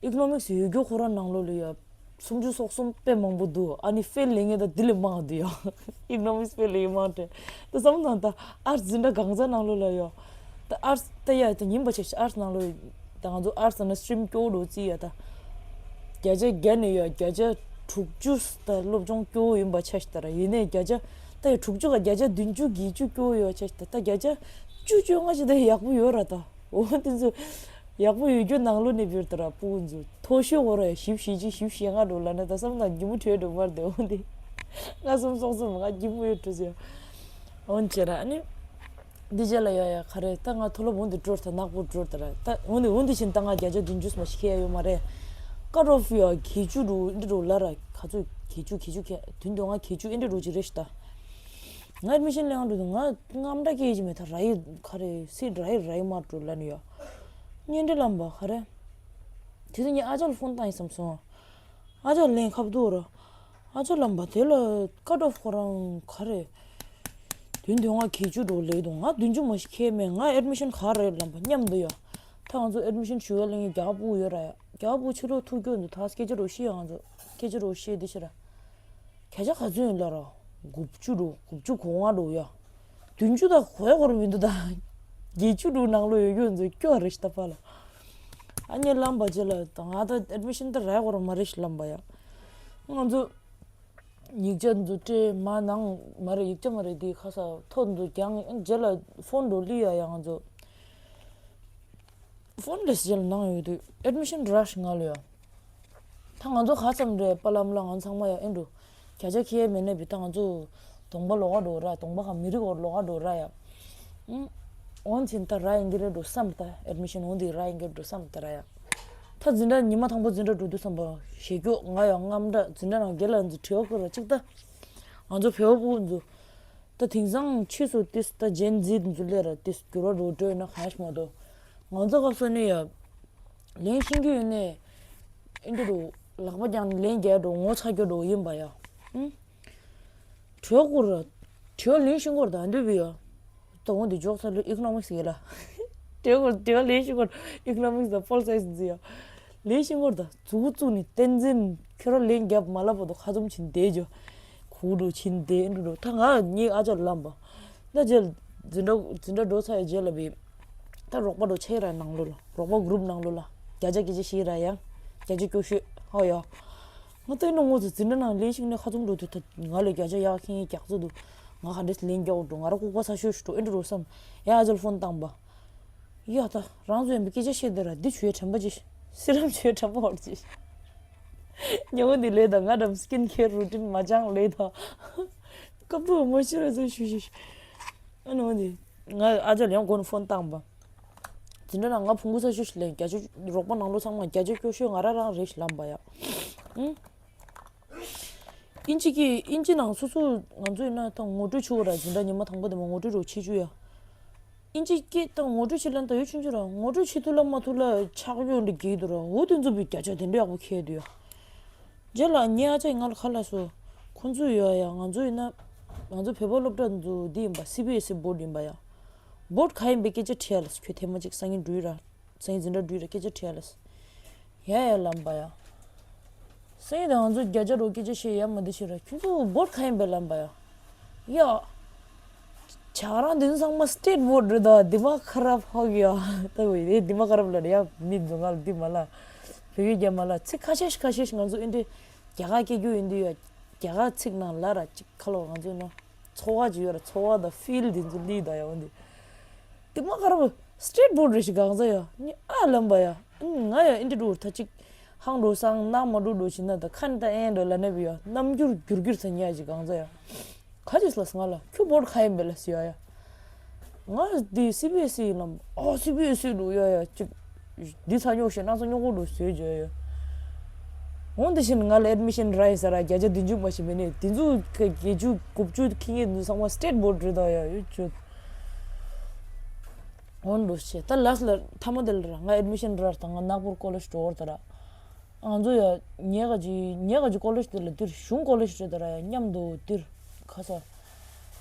ཨི་ཀོ་ནོ་མིག་སི་ཡོད་རྒྱུ་ཁོ་རང་ནང་ལོ་ལ་ཡ། སུམ་ཅུ་སོ་གསུམ་དཔེ་མང་པོ་འདུག་ཨ་ནི་ཕེལ་ལེ་ངེས་ད་འདི་ལས་མང་འདུག་ཡ། ཨི་ཀོ་ནོ་མིག་སི་ཕེལ་ལེ་ངེས་མང་དྲན། ད་བསམ་དང་ད་ཨར་ཊི་སི་འཛིན་གྲྭ་གང་ཟག་ནང་ལོ་ལ་ཡ། ད་ཨར་ཊི་སི་ད་ཡ་ད་ཉིན་པ་ཆེ་ཨར་ཊི་སི་ནང་ལོ་ཡ། ད་ང་ཚོ་ཨར་ཊི་སི་ན་སི་ཊི་རིམ་སྐྱོ་བོ་འགྲོ་རྩིས་ཡ་ད། བརྒྱ་ཆ་བརྒྱ་ནས་ཡ་བརྒྱ་ཆ་དྲུག་ཅུ་ད་སློབ་སྦྱོང་སྐྱོ་བོ་ཡིན་པ་ཆ་ཤི་ད་ར། ཡིན་ནའི་བརྒྱ་ཆ་ད་ཡ་དྲུག་ཅུ་ག་བརྒྱ་ཆ་བདུན་ཅུ་བརྒྱད་ཅུ་སྐྱོ་བོ་ཡོད་ཆ་ཤི་ད། ད་བརྒྱ་ཆ་བཅུ་བཅོ་ལྔ་ཅིག་ད་ཡག་པོ་ཡོད་ར་ད། འོ་དེ་ཚོ་ཡག་པོ་ཡོད་རྒྱུ་ནང་ལོ་ནས་བུད་དེ་ར་སྤུ་གུ་ཚོ་མཐོ་ཤོས་འོ་ར་ཡ་བཞི་བཅུ་ཞེ་གཅིག་བཞི་བཅུ་ཞེ་ལྔ་འགྲོ་ལབ་ན་ད་བསམ་ན་གྱི་མོ་ཁྲོས་འགྲོ་བར་དེ། འོ་དེ་ང་གསུམ་སོགས་གསུམ་ང་གྱི་མོ་ཡོད་འགྲོ་ཟེར། འོན་ཅེ་ར་ཨ་ནི་འདི་རྗེས་ལ་ཡ་ཡ་ག་རེ་ད་ང་མཐོ་སློབ་འོང་དུ་འགྲོ་ད་ནག་པོ་འགྲོ་ད་ར་ད་འོང་དུ་འོང་དུ་ཕྱིན་ད་ང་བརྒྱ་ཆ་བདུན་ཅུ་མ་ཞིག་ཁེལ་ཡ་ཡོད་མ་རེད། ཀཊ་ཨོཕ་ཡ་གྱི་ཅུ་འགྲོ་འདི་འགྲོ་ལ་ར་ག་ཚོད་གྱི་ཅུ་གྱི་ཅུ་ཁེ་དུན་དུ་ང་གྱི་ཅུ་ཨེ་འདྲ་འགྲོ་ཅི་རེད་ཤི་ད། ང་ཨེ་ཌི་མི་ཤན་ལེན་འགྲོ་དུས་ང་དངངས་སྐྲག་སྐྱེ་ཡི་མེད་ད་ར་ཡི་ག་རེ་སི་ར་ཡི་ར་ཡི་མ་འགྲོ་ལ་ནི་ཡ། གཉེན་འབྲེལ་ལམ་པ་ག་རེ། དེ་དུས་ངས་ཨ་ཅག་ལ་ཕོན་བཏང་ཡིན་བསམ་སོང་། ཨ་ཅག་ལན་ཁ་བཏོག་ར། ཨ་ཅག་ལམ་པ་དེ་ལ་ཀཊ་ཨོཕ་ཁོ་རང་ག་རེ། དུན་དུ་ང་གྱི་ཅུ་འགྲོ་ལེ་དུ་ང་བདུན་ཅུ་མ་ཞིག་ཁེལ་མེད། ང་ཨེ་ཌི་མི་ཤན་ག་རེ་ལམ་པ་མཉམ་དུ་ཡ། ད་ང་ཚོ་ཨེ་ཌི་མི་ཤན་ཞུ་བ་ལེན་རྒྱ་བོ་ཡོད་ར་ཡ། རྒྱ་བོ་ཕྱི་ལོགས་ཐུག་རྒྱུ་འདུག་ད་སྐད་ཆ་རོ་ཤི་ཡ་ང་ཚོ་སྐད་ཆ་རོ་ཤི་དེ་ཤི་ར། བརྒྱ་ཆ་ག་ཚོད་ཡིན་ལ་ར། དགུ་བཅུ་འགྲོ་དགུ་བཅུ་གོ་ལྔ་འགྲོ་ཡ། བདུན་ཅུ་དང་གོ་ཡ་གོ་ར་མི་འདུག་ད། བརྒྱད་ཅུ་འགྲོ་ནང་ལོ་ཡོད་རྒྱུ་ཚོ་སྐྱོ་རེ་ཤི་ད་པ་ལ། ཨ་ནི་ལམ་པ་ཅི་ལ་ད་ང་ད་ཨེ་ཌི་མི་ཤན་ད་ར་གོ་ར་མ་རེ་ཤི་ལམ་པ་ཡ། ང་ཚོ་ཡིག་ཆ་འདུ་སྤྲད་མ་ནང་མ་རེད། ཡིག་ཆ་མ་རེད་དེ་ཁ་ས་ཐོ་འདུ་རྒྱང་རྗེས་ལ་ཕོན་འགྲོ་ལི་ཡ་ཡ་ང་ཚོ། ཕོན་ལེས་ཅེས་ནང་ཡོད་དུས་ཨེཌ་མི་ཤན་ར་ཤི་ང་ལ་ཡོད། ད་ང་ཚོ་ག་ཙམ་རེད་པ་ལམ་ལ་ང་ཚང་མ་ཡ་ཨེ་འགྲོ། བརྒྱ་ཆ་ཁྱེར་མེད་ན་བི་ད་ང་ཚོ་གདོང་པ་ལོག་ག་འགྲོ་ར། གདོང་པ་ག་མི་རིགས་འོར་ལོག་ག་འགྲོ་ར་ཡ། ཨུམ། འོན་ཙང་ད་ར་ཡིན་གྱི་རེད་འགྲོ་བསམ། ད་ཨེཌ་མི་ཤན་འོན་དེ་ར་ཡིན་གྱི་འགྲོ་བསམ་ད་ར་ཡ། ད་འཛིན་གྲྭ་ཉི་མ་དང་པོ་འཛིན་གྲྭ་འགྲོ་དུས་བསམ་པ་ཞེ་སྐྱོ་ང་ཡ་རྔམ་དྲག་འཛིན་གྲྭ་ནང་རྒན་ལགས་འཛུལ་བྲེལ་བ་ཁུར་ར་གཅིག་ད། ང་ཚོ་བེ་བ་ཕྲུག་འཛུལ། ད་དེང་སང་ཕྱིས་སུ་ཏིས་ད་ཇེན་ཛི་འཛུལ་ལས་ར་ཏིས་འགྱུར་བ་འགྲོ་འགྲོ་ཡོད་ན་གང་ཞིག་མ་གཏོགས། ང་ཚོ་སྐབས་སུ་ནི་ཡ། ལན་ཤེས་ཀྱི་ཡོད་ནས། ཨེ་འདྲ་འགྲོ། ལག་པ་ཀྱང་ལན་རྒྱག་འགྲོ་ངོ་ཚ་རྒྱུ་འགྲོ་ཡིན་པ་ཡ། ཨུམ། བྲེལ་བ་ཁུར་ར། བྲེལ་བ་ལན་ཤེས་ཀྱི་ཡོད་ད་འདོད་པའི་ཡ། ད་འོང་དེ་འཇོག་ཚར་ལོས་ཨི་ཀོ་ནོ་མིག་སི་ཡིན་ལ། བྲེལ་བ་ཁུར་བྲེལ་བ་ལན་ཤེས་ཀྱི་ཡོད་ཨི་ཀོ་ནོ་མིག་སི་དང་ཕོལ་སའེ་སི་འཛི་ཡ། ལན་ཤེས་ཀྱི་ཡོད་ད་མཛུ་གུ་བཙུགས་ནས་བསྟན་འཛིན་ཁྱོད་རང་ལན་རྒྱབ་མ་ལབ་བར་དུ་ཁ་འཛུམ་བྱིན་བསྡད་རྒྱུ། ཁུག་འགྲོ་བྱིན་བསྡད་འགྲོ་འགྲོ་ད་ང་ངའི་ཨ་ཅག་ལམ་པ། ད་རྗེས་འཛིན་གྲྭ་འཛིན་གྲྭ་འགྲོ་ཚར་ཡ་རྗེས་ལ་བི། ད་རོགས་པ་འགྲོ་ཆེ་ར་ནང་ལོ་ལ་རོགས་པ་གུ་རུབ་ནང་ལོ་ལ་བརྒྱ་ཆ་སྐད་ཆ་བཤད་ར་ཡ། བརྒྱ་ཆ་སྐྱོ་ཤོས་ཧོ་ཡ། ང་ལྟ་ཡིན་ན་ངོ་ཚ་འཛིན་གྲྭ་ནང་ལན་ཞིག་ནས་ཁ་ཚུམ་འགྲོ་དུས་ད་ང་ལ་བརྒྱ་ཆ་ཡག་ཁེངས་རྒྱག་ཚོད་འདུག་ང་ག་འདྲས་ལན་རྒྱག་འགྲོ་ང་ར་ལྐུགས་པ་ཚ་ཤོས་ཤིག་འགྲོ་ཨེ་འགྲོ་རོ་བསམ། ཡ་ཨ་ཅག་ལ་ཕོན་བཏང་པ། ཡ་ད་རང་ཚོ་ཡིན་པའི་སྐད་ཆ་བཤད་དེ་ར་འདི་ཆུའི་དྲན་པ་ཅི། སི་རམ་ཆུའི་དྲན་པ་འོར་ཅི། ཉེ་བོ་འདི་ལས་དང་ང་འགྲམ་སི་ཀིན་ཁེར་རུ་ཊིན་མ་སྦྱངས་ལས་དང་། སྐབས་དུ་མ་ཤི་ར་ཚོ་ཞུ་ཞུ་ཞུ། ཨ་ནི་འོ་འདི། ང་ཨ་ཅག་ལ་ཡང་སྒོ་ནས་ཕོན་བཏང་པ། དེ་འདྲ་ན་ང་ཕུང་པོ་ས་ཤུ་ཞིག་ལེན་བརྒྱ་ཆ་རོགས་པ་ནང་ལོ་ཚང་མ་བརྒྱ་ཆ་སྐྱོ་ཤོས་ང་ར་རང་རེད་ཞིག་ལམ་པ་ཡ། ཨུང་། ཨིན་ཇི་གི་ཨིན་ཇི་ནང་སོ་སོ་ང་ཚོ་ཡིན་ན་ད་ངོ་སྤྲོད་བྱུང་བ་ར་འཛིན་གྲྭ་ཉི་མ་དང་པོ་དེ་མ་ངོ་སྤྲོད་རོགས་བྱེད་བཅུག་ཡ། ཨིན་ཇི་སྐད་དང་ངོ་སྤྲོད་བྱེད་ལན་ད་ཡོད་ཆུང་ཆུང་ར་ངོ་སྤྲོད་བྱེད་ཐུབ་ལ་མ་ཐུབ་ལ་ཆག་ཡོད་འདྲ་གྱིས་འདུག་ར་འོ་དེ་ཚོ་བི་བརྒྱ་ཆ་དེ་འདྲ་ཡག་པོ་ཁེལ་འདུག་ཡ། རྗེས་ལ་ངའི་ཨ་ཅག་ང་ལ་ཁ་ལ་སོ། ཁོང་ཚོ་ཡོད་ཡ་ང་ཚོ་ཡིན་ན། ང་ཚོ་བོད་པ་སློབ་གྲྭ་ཚོ་འདི་ཡིན་པ་སི་བི་ཨེ་སི་བྷོ་ཌི་ཡིན་པ་ཡ། བྷོ་ཌི་ག་ཡིན་པའི་སྐད་ཆ་དྲིས་ཡ་ལ་ཁྱོད་ཐེངས་མ་གཅིག་སང་ཉིན་འགྲུལ་ར། སང་ཉིན་འཛིན་གྲྭ་འགྲུལ་ར་སྐད་ཆ་དྲིས་ཡ་ལ། ཡ་ཡ་ལམ་པ་ཡ། སང་ཉིན་ད་ང་ཚོ་བརྒྱ་ཆ་རོ་སྐད་ཆ་བཤད་ཡ་མ་འདི་བཤད་ར་ཁྱོད་ཚོ་བྷོ་ཌི་ག་ཡིན་པའི་ལམ་པ་ཡ། ཡ། ཇ་རང་འདི་ཚང་མ་སི་ཊེ་ཊི་བྷོ་ཌི་རེད་ད་དི་མ་ཁ་རབ་ཧོག་ཡ། ད་བས་དེ་དི་མ་ཁ་རབ་ལ་རེད་ཡ་མི་འཛུ་ང་ལ་འདི་མ་ལ། བོད་ཡིག་རྒྱ་མ་ལ་ཚིག་ཁ་ཤས་ཤིག་ཁ་ཤས་ཤིག་ང་ཚོ་ཨིན་འདྲེ། རྒྱ་གར་སྐད་རྒྱུ་ཡིན་དུས་ཡ། རྒྱ་གར་ཚིག་ནང་ལ་ར་ཅིག་ཁ་ལོ་ང་ཚོ་ནོ། ཚོར་བ་ཅིག་ཡོད་ར་ཚོར་བ་དང་ཕིལ་འདི་ཚོ་ལི་ད་ཡ་འོ་འདི། དི་མ་ཁ་རབ་སི་ཊེ་ཊི་བྷོ་ཌི་རེད་ཤི་གང་ཟ་ཡ། ནི་ཨ་ལམ་པ་ཡ། ང་ཡ་ཨིན་འདྲེ་འགྲོ་ད་ཅིག་ཧང་འགྲོ་སང་ནང་མ་འགྲོ་འགྲོ་ཞིག་ན་ད་ཁ་ནི་ད་ཨེ་འགྲོ་ལ་ནི་བི་ཡ་རྣམ་འགྱུར་འགྱུར་འགྱུར་ཚ་ཉག་ཅིག་གང་ཟ་ཡ། ག་ཅིག་ལ་སང་ལ་ཁྱོད་བོར་ཁ་ཡིན་པས་ལ་ཟེར་ཡ། ང་འདི་སི་བི་ཨེ་སི་ཡིན་ལམ། ཨོ་སི་བི་ཨེ་སི་འགྲོ་ཡ་ཡ་ཅིག་འདི་ཚ་ཉོག་ཤེ་ན་ཚ་ཉོག་གོ་འགྲོ་ཟེར་བྱ་ཡ། འོ་འདི་བཞིན་ང་ལ་ཨེཌ་མི་ཤན་རག་ཡིན་ས་ར་བརྒྱ་ཆ་བདུན་ཅུ་མ་ཞིག་མེད་ནས་དེ་ཚོ་བརྒྱད་ཅུ་དགུ་བཅུ་ཁེ་ངེ་འདི་ཚང་མ་སི་ཊེ་ཊི་བྷོ་ཌི་རེད་ད་ཡ་ཡོད་ཅོད། འོ་འགྲོ་ཤེ་ད་ལ་སི་ལ་ཐ་མ་དེ་ལ་ར་ང་ཨེཌ་མི་ཤན་རག་ད་ང་ནག་པོར་ཀོ་ལེ་ཇི་འགྲོ་བར་ད་ར། ང་ཚོ་ཡ་ཉེ་ག་ཅི་ཉེ་ག་ཅི་ཀོ་ལེ་ཇི་དེ་ལ་འདིར་གཞུང་ཀོ་ལེ་ཇི་རེད་ད་ར་ཡ་མཉམ་དུ་འདིར་ཁ་ས།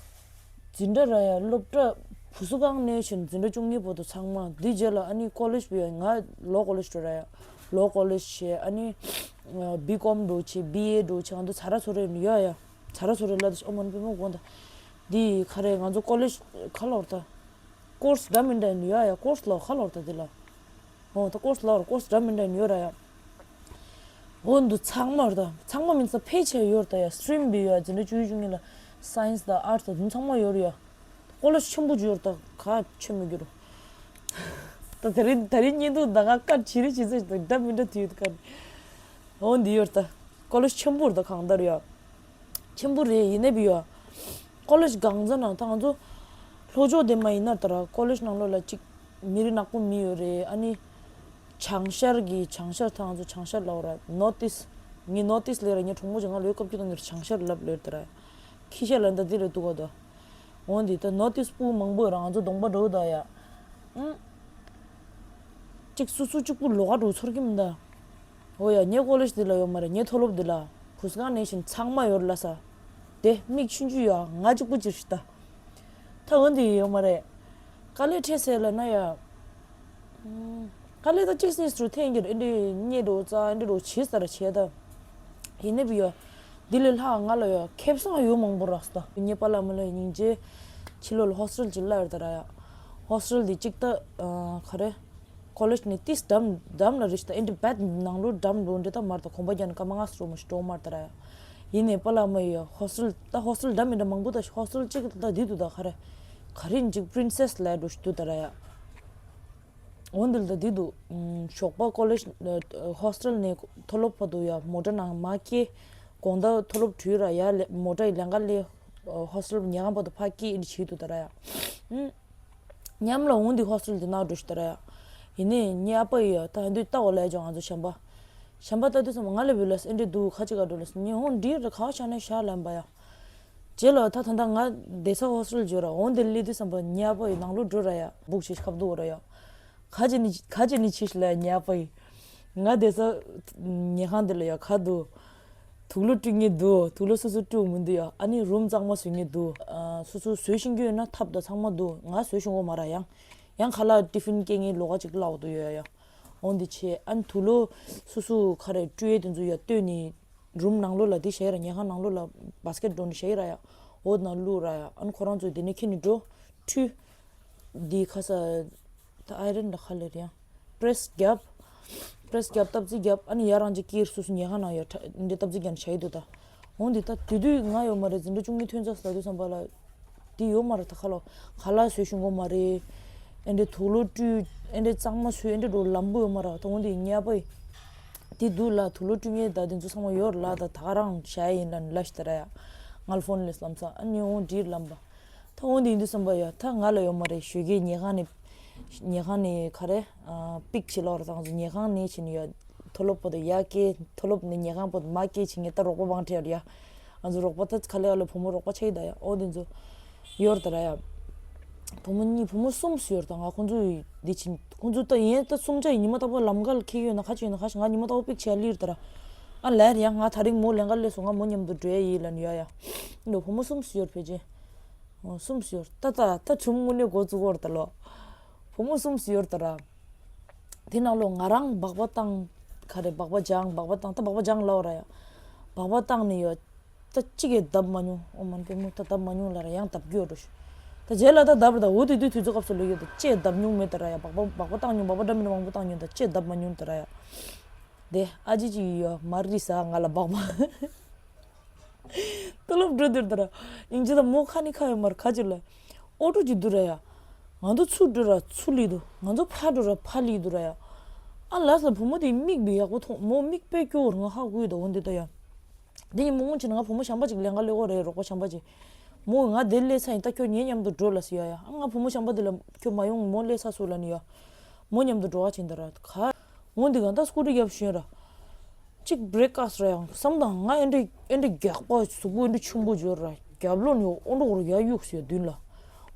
འཛིན་གྲྭ་ར་ཡ་སློབ་གྲྭ་བུ་སུ་གང་ནས་བཞིན་འཛིན་གྲྭ་བཅུ་གཉིས་བར་དུ་ཚང་མ་འདི་རྗེས་ལ་ཨ་ནི་ཀོ་ལེ་ཇི་བི་ཡ་ང་ལོ་ཀོ་ལེ་ཇི་འགྲོ་ར་ཡ་ལོ་ཀོ་ལེ་ཇི་བྱས་ཨ་ནི་བི་ཀོམ་འགྲོ་བྱས་བི་ཨེ་འགྲོ་བྱས་ང་ཚོ་ཚ་ར་ཚོ་རེ་ཡོད་ཡ་ཚ་ར་ཚོ་རེ་ལ་དུ་ཨོ་མོན་པི་མོ་དགོངས་ད་འདི་ག་རེ་ང་ཚོ་ཀོ་ལེ་ཇི་ཁ་ལོར་ད། ཀོར་སི་འདྲ་མི་འདྲ་ཡིན་ཡོད་ཡ་ཀོར་སི་ལོ་ཁ་ལོར་ད་དེ་ལ། འོ་ད་ཀོར་སི་ལོར་ཀོར་སི་འདྲ་མི་འདྲ་ཡིན་ཡོད་ར་ཡ། འོ་འདུ་ཚང་མ་ར་ད་ཚང་མ་མིན་ས་ཕལ་ཆེར་ཡོད་ར་ད་ཡ་སི་ཊི་རིམ་བི་ཡོད་ཡ་འཛིན་གྲྭ་བཅུ་བཅུ་གཉིས་ལ་སའེན་སི་དང་ཨར་ཊི་དང་འདུ་ཚང་མ་ཡོད་ར་ཡ། ཀོ་ལེ་ཇི་ཆེན་པོ་ཅིག་ཡོད་ར་ད་ག་ཆེ་མི་འགྱུར་རོ། ད་དེ་རིང་དེ་རིང་བརྙན་ཐུང་ད་ང་ཀ་ཇི་རི་ཇི་ཚོད་ད་འདྲ་མི་འདྲ་དུས་ཡོད་ཀ་འོ་འདི་ཡོད་ར་ད་ཀོ་ལེ་ཇི་ཆེན་པོ་ར་ད་གང་ལྟར་ཡ། ཆེན་པོ་རེད་ཡིན་ནའི་བི་ཡོ། ཀོ་ལེ་ཇི་གང་ཟ་ནང་ད་ང་ཚོ་ལྷོ་ཕྱོགས་དེ་མ་ཡིན་ན་ད་ར་ཀོ་ལེ་ཇི་ནང་ལོགས་ལ་གཅིག་མི་རིགས་ནག་པོ་མི་ཡོད་རེད། ཨ་ནི་བྱང་ཤར་གྱི་བྱང་ཤར་ད་ང་ཚོ་བྱང་ཤར་ལབ་ར་ནོར་ཐི་ཨིསི་ངའི་ནོར་ཐི་ཨིསི་ལས་ར་ངའི་གྲོགས་མོ་ཅིག་ང་ལོས་སྐབས་ཀྱི་ད་ངའི་བྱང་ཤར་ལབ་ལོས་ད་ར་ཁི་ཤ་ལ་འདི་ལས་འདུག་ག་ད། འོན་ཏེ་ད་ནོར་ཐི་ཨིསི་སྤུ་མང་པོ་རང་ཚོ་གདོང་པ་འགྲོ་ད་ཡ། ཨང་། གཅིག་སུ་སུ་གཅིག་པུ་ལོག་ག་འགྲོ་ཚོར་གྱི་མི་འདུག་འོ་ཡ་ངའི་ཀོ་ལེ་ཇི་འདི་ལ་ཡོད་མ་རེད། ངའི་མཐོ་སློབ་འདི་ལ་བུ་སྒང་ནས་བཞིན་ཚང་མ་ཡོད་ལ་ས། དེ་མིག་ཆུང་ཆུང་ཡ་ང་གཅིག་པུ་ཅིག་ཤི་ད། ད་འོན་ཏེ་ཡོད་མ་རེད། དཀའ་ལས་འཕྲད་སེ་ལ་ན་ཡ། དཀའ་ལས་ད་གཅིག་སྣེ་སུ་འཐེན་གྱི་རེད། འདི་རྙེད་འགྲོ་རྩ་འདི་རོ་བྱེད་ས་ར་བྱེད་ད། ཡིན་ནི་བི་ཡོ། འདི་ལས་ལྷག་ང་ལ་ཡོ་ཁེ་བཟང་ཡོད་མང་པོ་རག་སོང་ད། ངའི་པཱ་ལགས་མ་ལ་སྙིང་རྗེ། ཕྱི་ལོགས་ལ་ཧོ་སི་ཊེལ་ཅིག་གླ་ཡོད་ད་ར་ཡ། ཧོ་སི་ཊེལ་འདི་གཅིག་ད། ག་རེ། ཀོ་ལེ་ཇི་ནས་ཏིས་འགྲམ་འགྲམ་ལ་རེད་ད། ཨེ་འདྲི་བད་ནང་ལོ་འགྲམ་འགྲོ་འདྲི་ད་མར་ད་གོམ་པ་རྒྱག་ན་སྐར་མ་ལྔ་སོ་མ་ཞིག་འགྲོ་མར་ད་ར་ཡ། ཡིན་ནའི་པཱ་ལགས་མ་ཡོ་ཧོ་སི་ཊེལ་ད་ཧོ་སི་ཊེལ་འགྲམ་མི་འདྲ་མང་པོ་ད་ཧོ་སི་ཊེལ་གཅིག་ད་འདི་འདུག་ད་ག་རེ། ག་རེ་འཇིག་པི་རིན་སེ་སི་ལ་འགྲོ་ཞིག་འདུག་ད་ར་ཡ། འོ་འདི་ལ་ད་འདི་འདུག་ཨུམ། ཞོགས་པ་ཀོ་ལེཇ་ཧོ་སི་ཊེལ་ནས་མཐོ་སློབ་བར་དུ་ཡ་མོ་ཊ་ནང་མར་སྐྱེལ། དགོང་དག་མཐོ་སློབ་གྲོལ་ར་ཡ་ལེ་མོ་ཊ་ཡི་ལམ་ཁ་ལ་ཧོ་སི་ཊེལ་ཉལ་ཁང་བར་དུ་ཕར་སྐྱེལ་འདི་བྱེད་འདུག་ད་ར་ཡ། ཨུམ། མཉམ་ལ་འོང་དུས་ཧོ་སི་ཊེལ་དེ་ནང་འགྲོ་ཤི་ད་ར་ཡ། ཡིན་ནའི་ངའི་ཨ་ཕ་ཡིས་ཡ་ད་འདི་ལྟ་འོ་ལས་ཀྱང་ང་ཚོ་གཞན་པ། གཞན་པ་ལྟ་དུས་ཙམ་པ་ང་ལ་བུད་ལ་ཨེ་འདྲ་འདུག་ཁ་ཅིག་ག་འགྲོ་ལ་ཉི་ཧོང་འདྲིས་ར་ཁ་བ་ཤ་ནས་ཤ་ལམ་པ་ཡ། རྗེས་ལ་ད་ད་ལྟ་ང་བསྡད་ས་ཧོ་སི་ཊེལ་འབྱོར་ར་འོང་དེ་སླེབས་དུས་ཙམ་པ་ངའི་ཨ་ཕ་ཡིས་ནང་ལོགས་འགྲོ་ར་ཡ་སྦུག་ཅིག་ཁབ་འདུག་ར་ཡ། ཁ་ཅིག་ནི་ཁ་ཅིག་ནི་ཆེ་ཤི་ལ་ཡ་ངའི་ཨ་ཕ་ཡིས། ང་བསྡད་ས་ཉལ་ཁང་དེ་ལ་ཡ་ཁ་འདུག་དུག་ལོག་བཀྲུ་མཁན་འདུག་དུག་ལོག་སོ་སོ་བཀྲུ་མི་འདུག་ཡ། ཨ་ནི་རུམ་གཙང་མ་བཟོ་མཁན་འདུག་ཨ། སོ་སོ་བཟོ་ཤེས་ཀྱི་ཡོད་ན་ཐབ་དང་ཚང་མ་འདུག་ང་བཟོ་ཤེས་ཀྱི་མ་ར་ཡང་། ཡང་ཁ་ལག་ཏི་ཕིན་སྐྱེལ་མཁན་ལོགས་ཀ་ཅིག་ལ་འོ་དོ་ཡོད་ཡ། འོ་འདི་བྱས་ཨ་ནི་དུག་ལོག་སོ་སོ་ཁ་རེ་བཀྲུ་ཡས་དེ་ཚོ་ཡ་བཏོན་ནི། རུམ་ནང་ལོགས་ལ་འདི་བཞག་ཡ་ར་ཉལ་ཁང་ནང་ལོགས་ལ་བཱ་སི་ཀེཊ་འགྲོ་ནི་བཞག་ཡ་ར་ཡ། འོ་ནང་བླུགས་ར་ཡ། ཨ་ནི་ཁོ་རང་ཚོ་དེ་ནས་ཁྱེར་ནི་འགྲོ། ཁྲུས། འདི་ཁ་ས། ད་ཨའི་རན་ལ་ཁ་ལེར་ཡ། པྲེ་སི་རྒྱབ། པྲེ་སི་རྒྱབ་སྟབས་རྩིས་རྒྱབ་ཨ་ནི་ཡ་རང་ཅིག་ཀིར་སོ་སོ་ཉལ་ཁང་ནང་ཡ་འདི་སྟབས་རྩིས་རྒྱབ་ནི་བཞག་ཡི་འདུག་ད། འོ་འདི་ད་དུས་དུས་ང་ཡོད་མ་རེད་འཛིན་གྲྭ་བཅུ་གཉིས་ཐོན་ཚར་ལ་དུས་བསམ་པ་ལ། དེ་ཡོད་མ་རེད་ད་ཁ་ལོ། ཁ་ལག་བཟོ་ཤེས་ཀྱི་མ་རེད། ཨེ་འདྲའི་དུག་ལོག་བཀྲུས། ཨེ་འདྲའི་གཙང་མ་བཟོས་ཨེ་འདྲའི་འགྲོ་ལམ་བུ་ཡོད་མ་རེད་ད་འོ་འདི་ཉལ་པ་ཡི། དེ་འདུག་ལ་དུག་ལོག་བཀྲུ་མཁན་ད་དེ་ཚོ་ཚང་མ་ཡོད་རེད་ལ་ད་ད་ག་རང་བྱ་ཡ་ཡིན་ལ་ལ་ཤི་ད་ར་ཡ། ང་ལ་ཕོན་སླེབས་ལམ་སང་ཨ་ནི་འོང་འདྲིར་ལམ་པ། ད་འོང་འདི་ཡིན་དུས་བསམ་པ་ཡ་ད་ང་ལ་ཡོད་མ་རེད་ཞོགས་ཀས་ཉལ་ཁང་ནས། ཉལ་ཁང་ནས་ག་རེ། པིག་བྱེད་ལོག་རེད་ད་ང་ཚོ་ཉལ་ཁང་ནས་བྱས་ནས་ཡ། མཐོ་སློབ་བར་དུ་ཡར་སྐྱེལ། མཐོ་སློབ་ནས་ཉལ་ཁང་བར་དུ་མར་སྐྱེལ་བྱེད་མཁན་ད་རོགས་པ་མང་དྲགས་ཡོད་རེད་ཡ། ང་ཚོ་རོགས་པ་ད་ག་ལེ་ག་ལེ་བུ་མོ་རོགས་པ་ཆགས་ཡི་ད་ཡ་ཨོ་དེ་ཚོ། ཡོད་རེད་ད་ར་ཡ། བུ་མོ་གཉིས་བུ་མོ་གསུམ་སུ་ཡོད་རེད་ད་ང་ཁོང་ཚོ་འདི་ཕྱིན་ཁོང་ཚོ་ད་ཡིན་ད་གསུམ་ཆ་ཡིན་ཉི་མ་རྟག་པར་ལམ་ཁ་ལ་འཁེལ་ཡོད་ན་ཁ་ཅིག་ཡོད་ན་ཁ་ཅིག་ང་ཉི་མ་རྟག་པར་པིག་བྱས་ལི་རེད་ད་ར། ཨ་ལས་རེད་ཡ་ང་ད་རིང་མོ་ལེན་ག་སླེབས་སོང་ང་མོ་མཉམ་དུ་འགྲོ་ཡ་ཡིན་ལ་ནི་ཡ་ཡ། འདི་བུ་མོ་གསུམ་སུ་ཡོད་རེད་ཕལ་ཆེར། ཨོ་གསུམ་སུ་ཡོད་རེད་ད་ད་ད་ཆུང་ངུ་ནས་འགོ་བཙུགས་ཡོད་རེད་ད་ལོ། བུ་མོ་གསུམ་སུ་ཡོད་རེད་ད་ར། དེ་ནང་ལོ་ང་རང་སྦག་སྦག་བཏང་། ག་རེ་སྦག་སྦག་སྦྱང་སྦག་སྦག་བཏང་ད་སྦག་སྦག་སྦྱང་ལབ་ར་ཡ། སྦག་སྦག་བཏང་ནས་ཡོད། ད་གཅིག་གིས་བརྡབ་མ་མྱོང་ཨོ་མ་པུས་མོ་ད་བརྡབ་མ་མྱོང་ལ་ར་ཡང་བརྡབ་རྒྱུ་ཡོད་འགྲོ་ཤི། ད་རྗེས་ལ་ད་བརྡབ་ར་ད་འོ་དེ་དུས་དུས་ཚོད་སྐབས་སུ་ལོས་ཡོད་ད་ཅེས་བརྡབ་མྱོང་མེད་ད་ར་ཡ་སྦག་སྦག་སྦག་སྦག་བཏང་མྱོང་སྦག་སྦག་འདྲ་མི་འདྲ་མང་པོ་བཏང་མྱོང་ད་ཅེས་བརྡབ་མ་མྱོང་ད་ར་ཡ། དེ་ཨ་ཅེ་ཅིག་ཡོད་མ་རིག་ས་ང་ལ་སྦག་སྦག་མཐོ་སློབ་འགྲོ་དུས་ད་ར། ཡིན་གཅིག་ད་མོ་ཁ་ནི་ཁ་ཡོད་མར་ཁ་ཅིག་ལ། ཨོ་ཊོ་ཅིག་འདུག་ར་ཡ། ང་ཚོ་ཚུར་འགྲོ་ར་ཚུར་ལི་འདུག་ང་ཚོ་ཕར་འགྲོ་ར་ཕར་ལི་འདུག་ར་ཡ། ཨ་ལ་ས་བུ་མོ་དེ་མིག་བི་ཡག་པོ་མཐོང་མོ་མིག་དཔེ་སྐྱོ་བོར་ང་ཧ་གོ་ཡོད་ད་འོ་འདི་ད་ཡ། དེ་ཡིན་མོ་སྔོན་ཆད་ང་བུ་མོ་གཞན་པ་ཅིག་ལེན་ག་ལེ་གོ་རེད་རོགས་པ་གཞན་པ་ཅིག་མོ་ང་དེ་ལས་ས་ཡིན་ད་ཁྱོད་ངའི་མཉམ་དུ་འགྲོ་ལ་ཟེར་ཡ་ཡ་ཨ་ང་བུ་མོ་གཞན་པ་དེ་ལ་ཁྱོད་མ་ཡོང་མོ་ལས་ས་སུ་ལ་ནི་ཡ། མོ་མཉམ་དུ་འགྲོ་བ་ཕྱིན་ད་ར་ག་འོ་འདི་གང་ལྟར་སྐུ་དྲི་རྒྱབ་ཞོན་ར། གཅིག་བྲེག་ཀ་སི་ར་ཡང་བསམ་དང་ང་ཨེ་འདྲི་ཨེ་འདྲི་རྒྱག་པ་གཟུགས་པོ་ཨེ་འདྲི་ཆུང་པོ་འབྱོར་ར་རྒྱབ་ལོགས་ནས་ཨོ་འདྲ་འོར་ཡ་གཡུག་ཟེར་མདུན་ལ།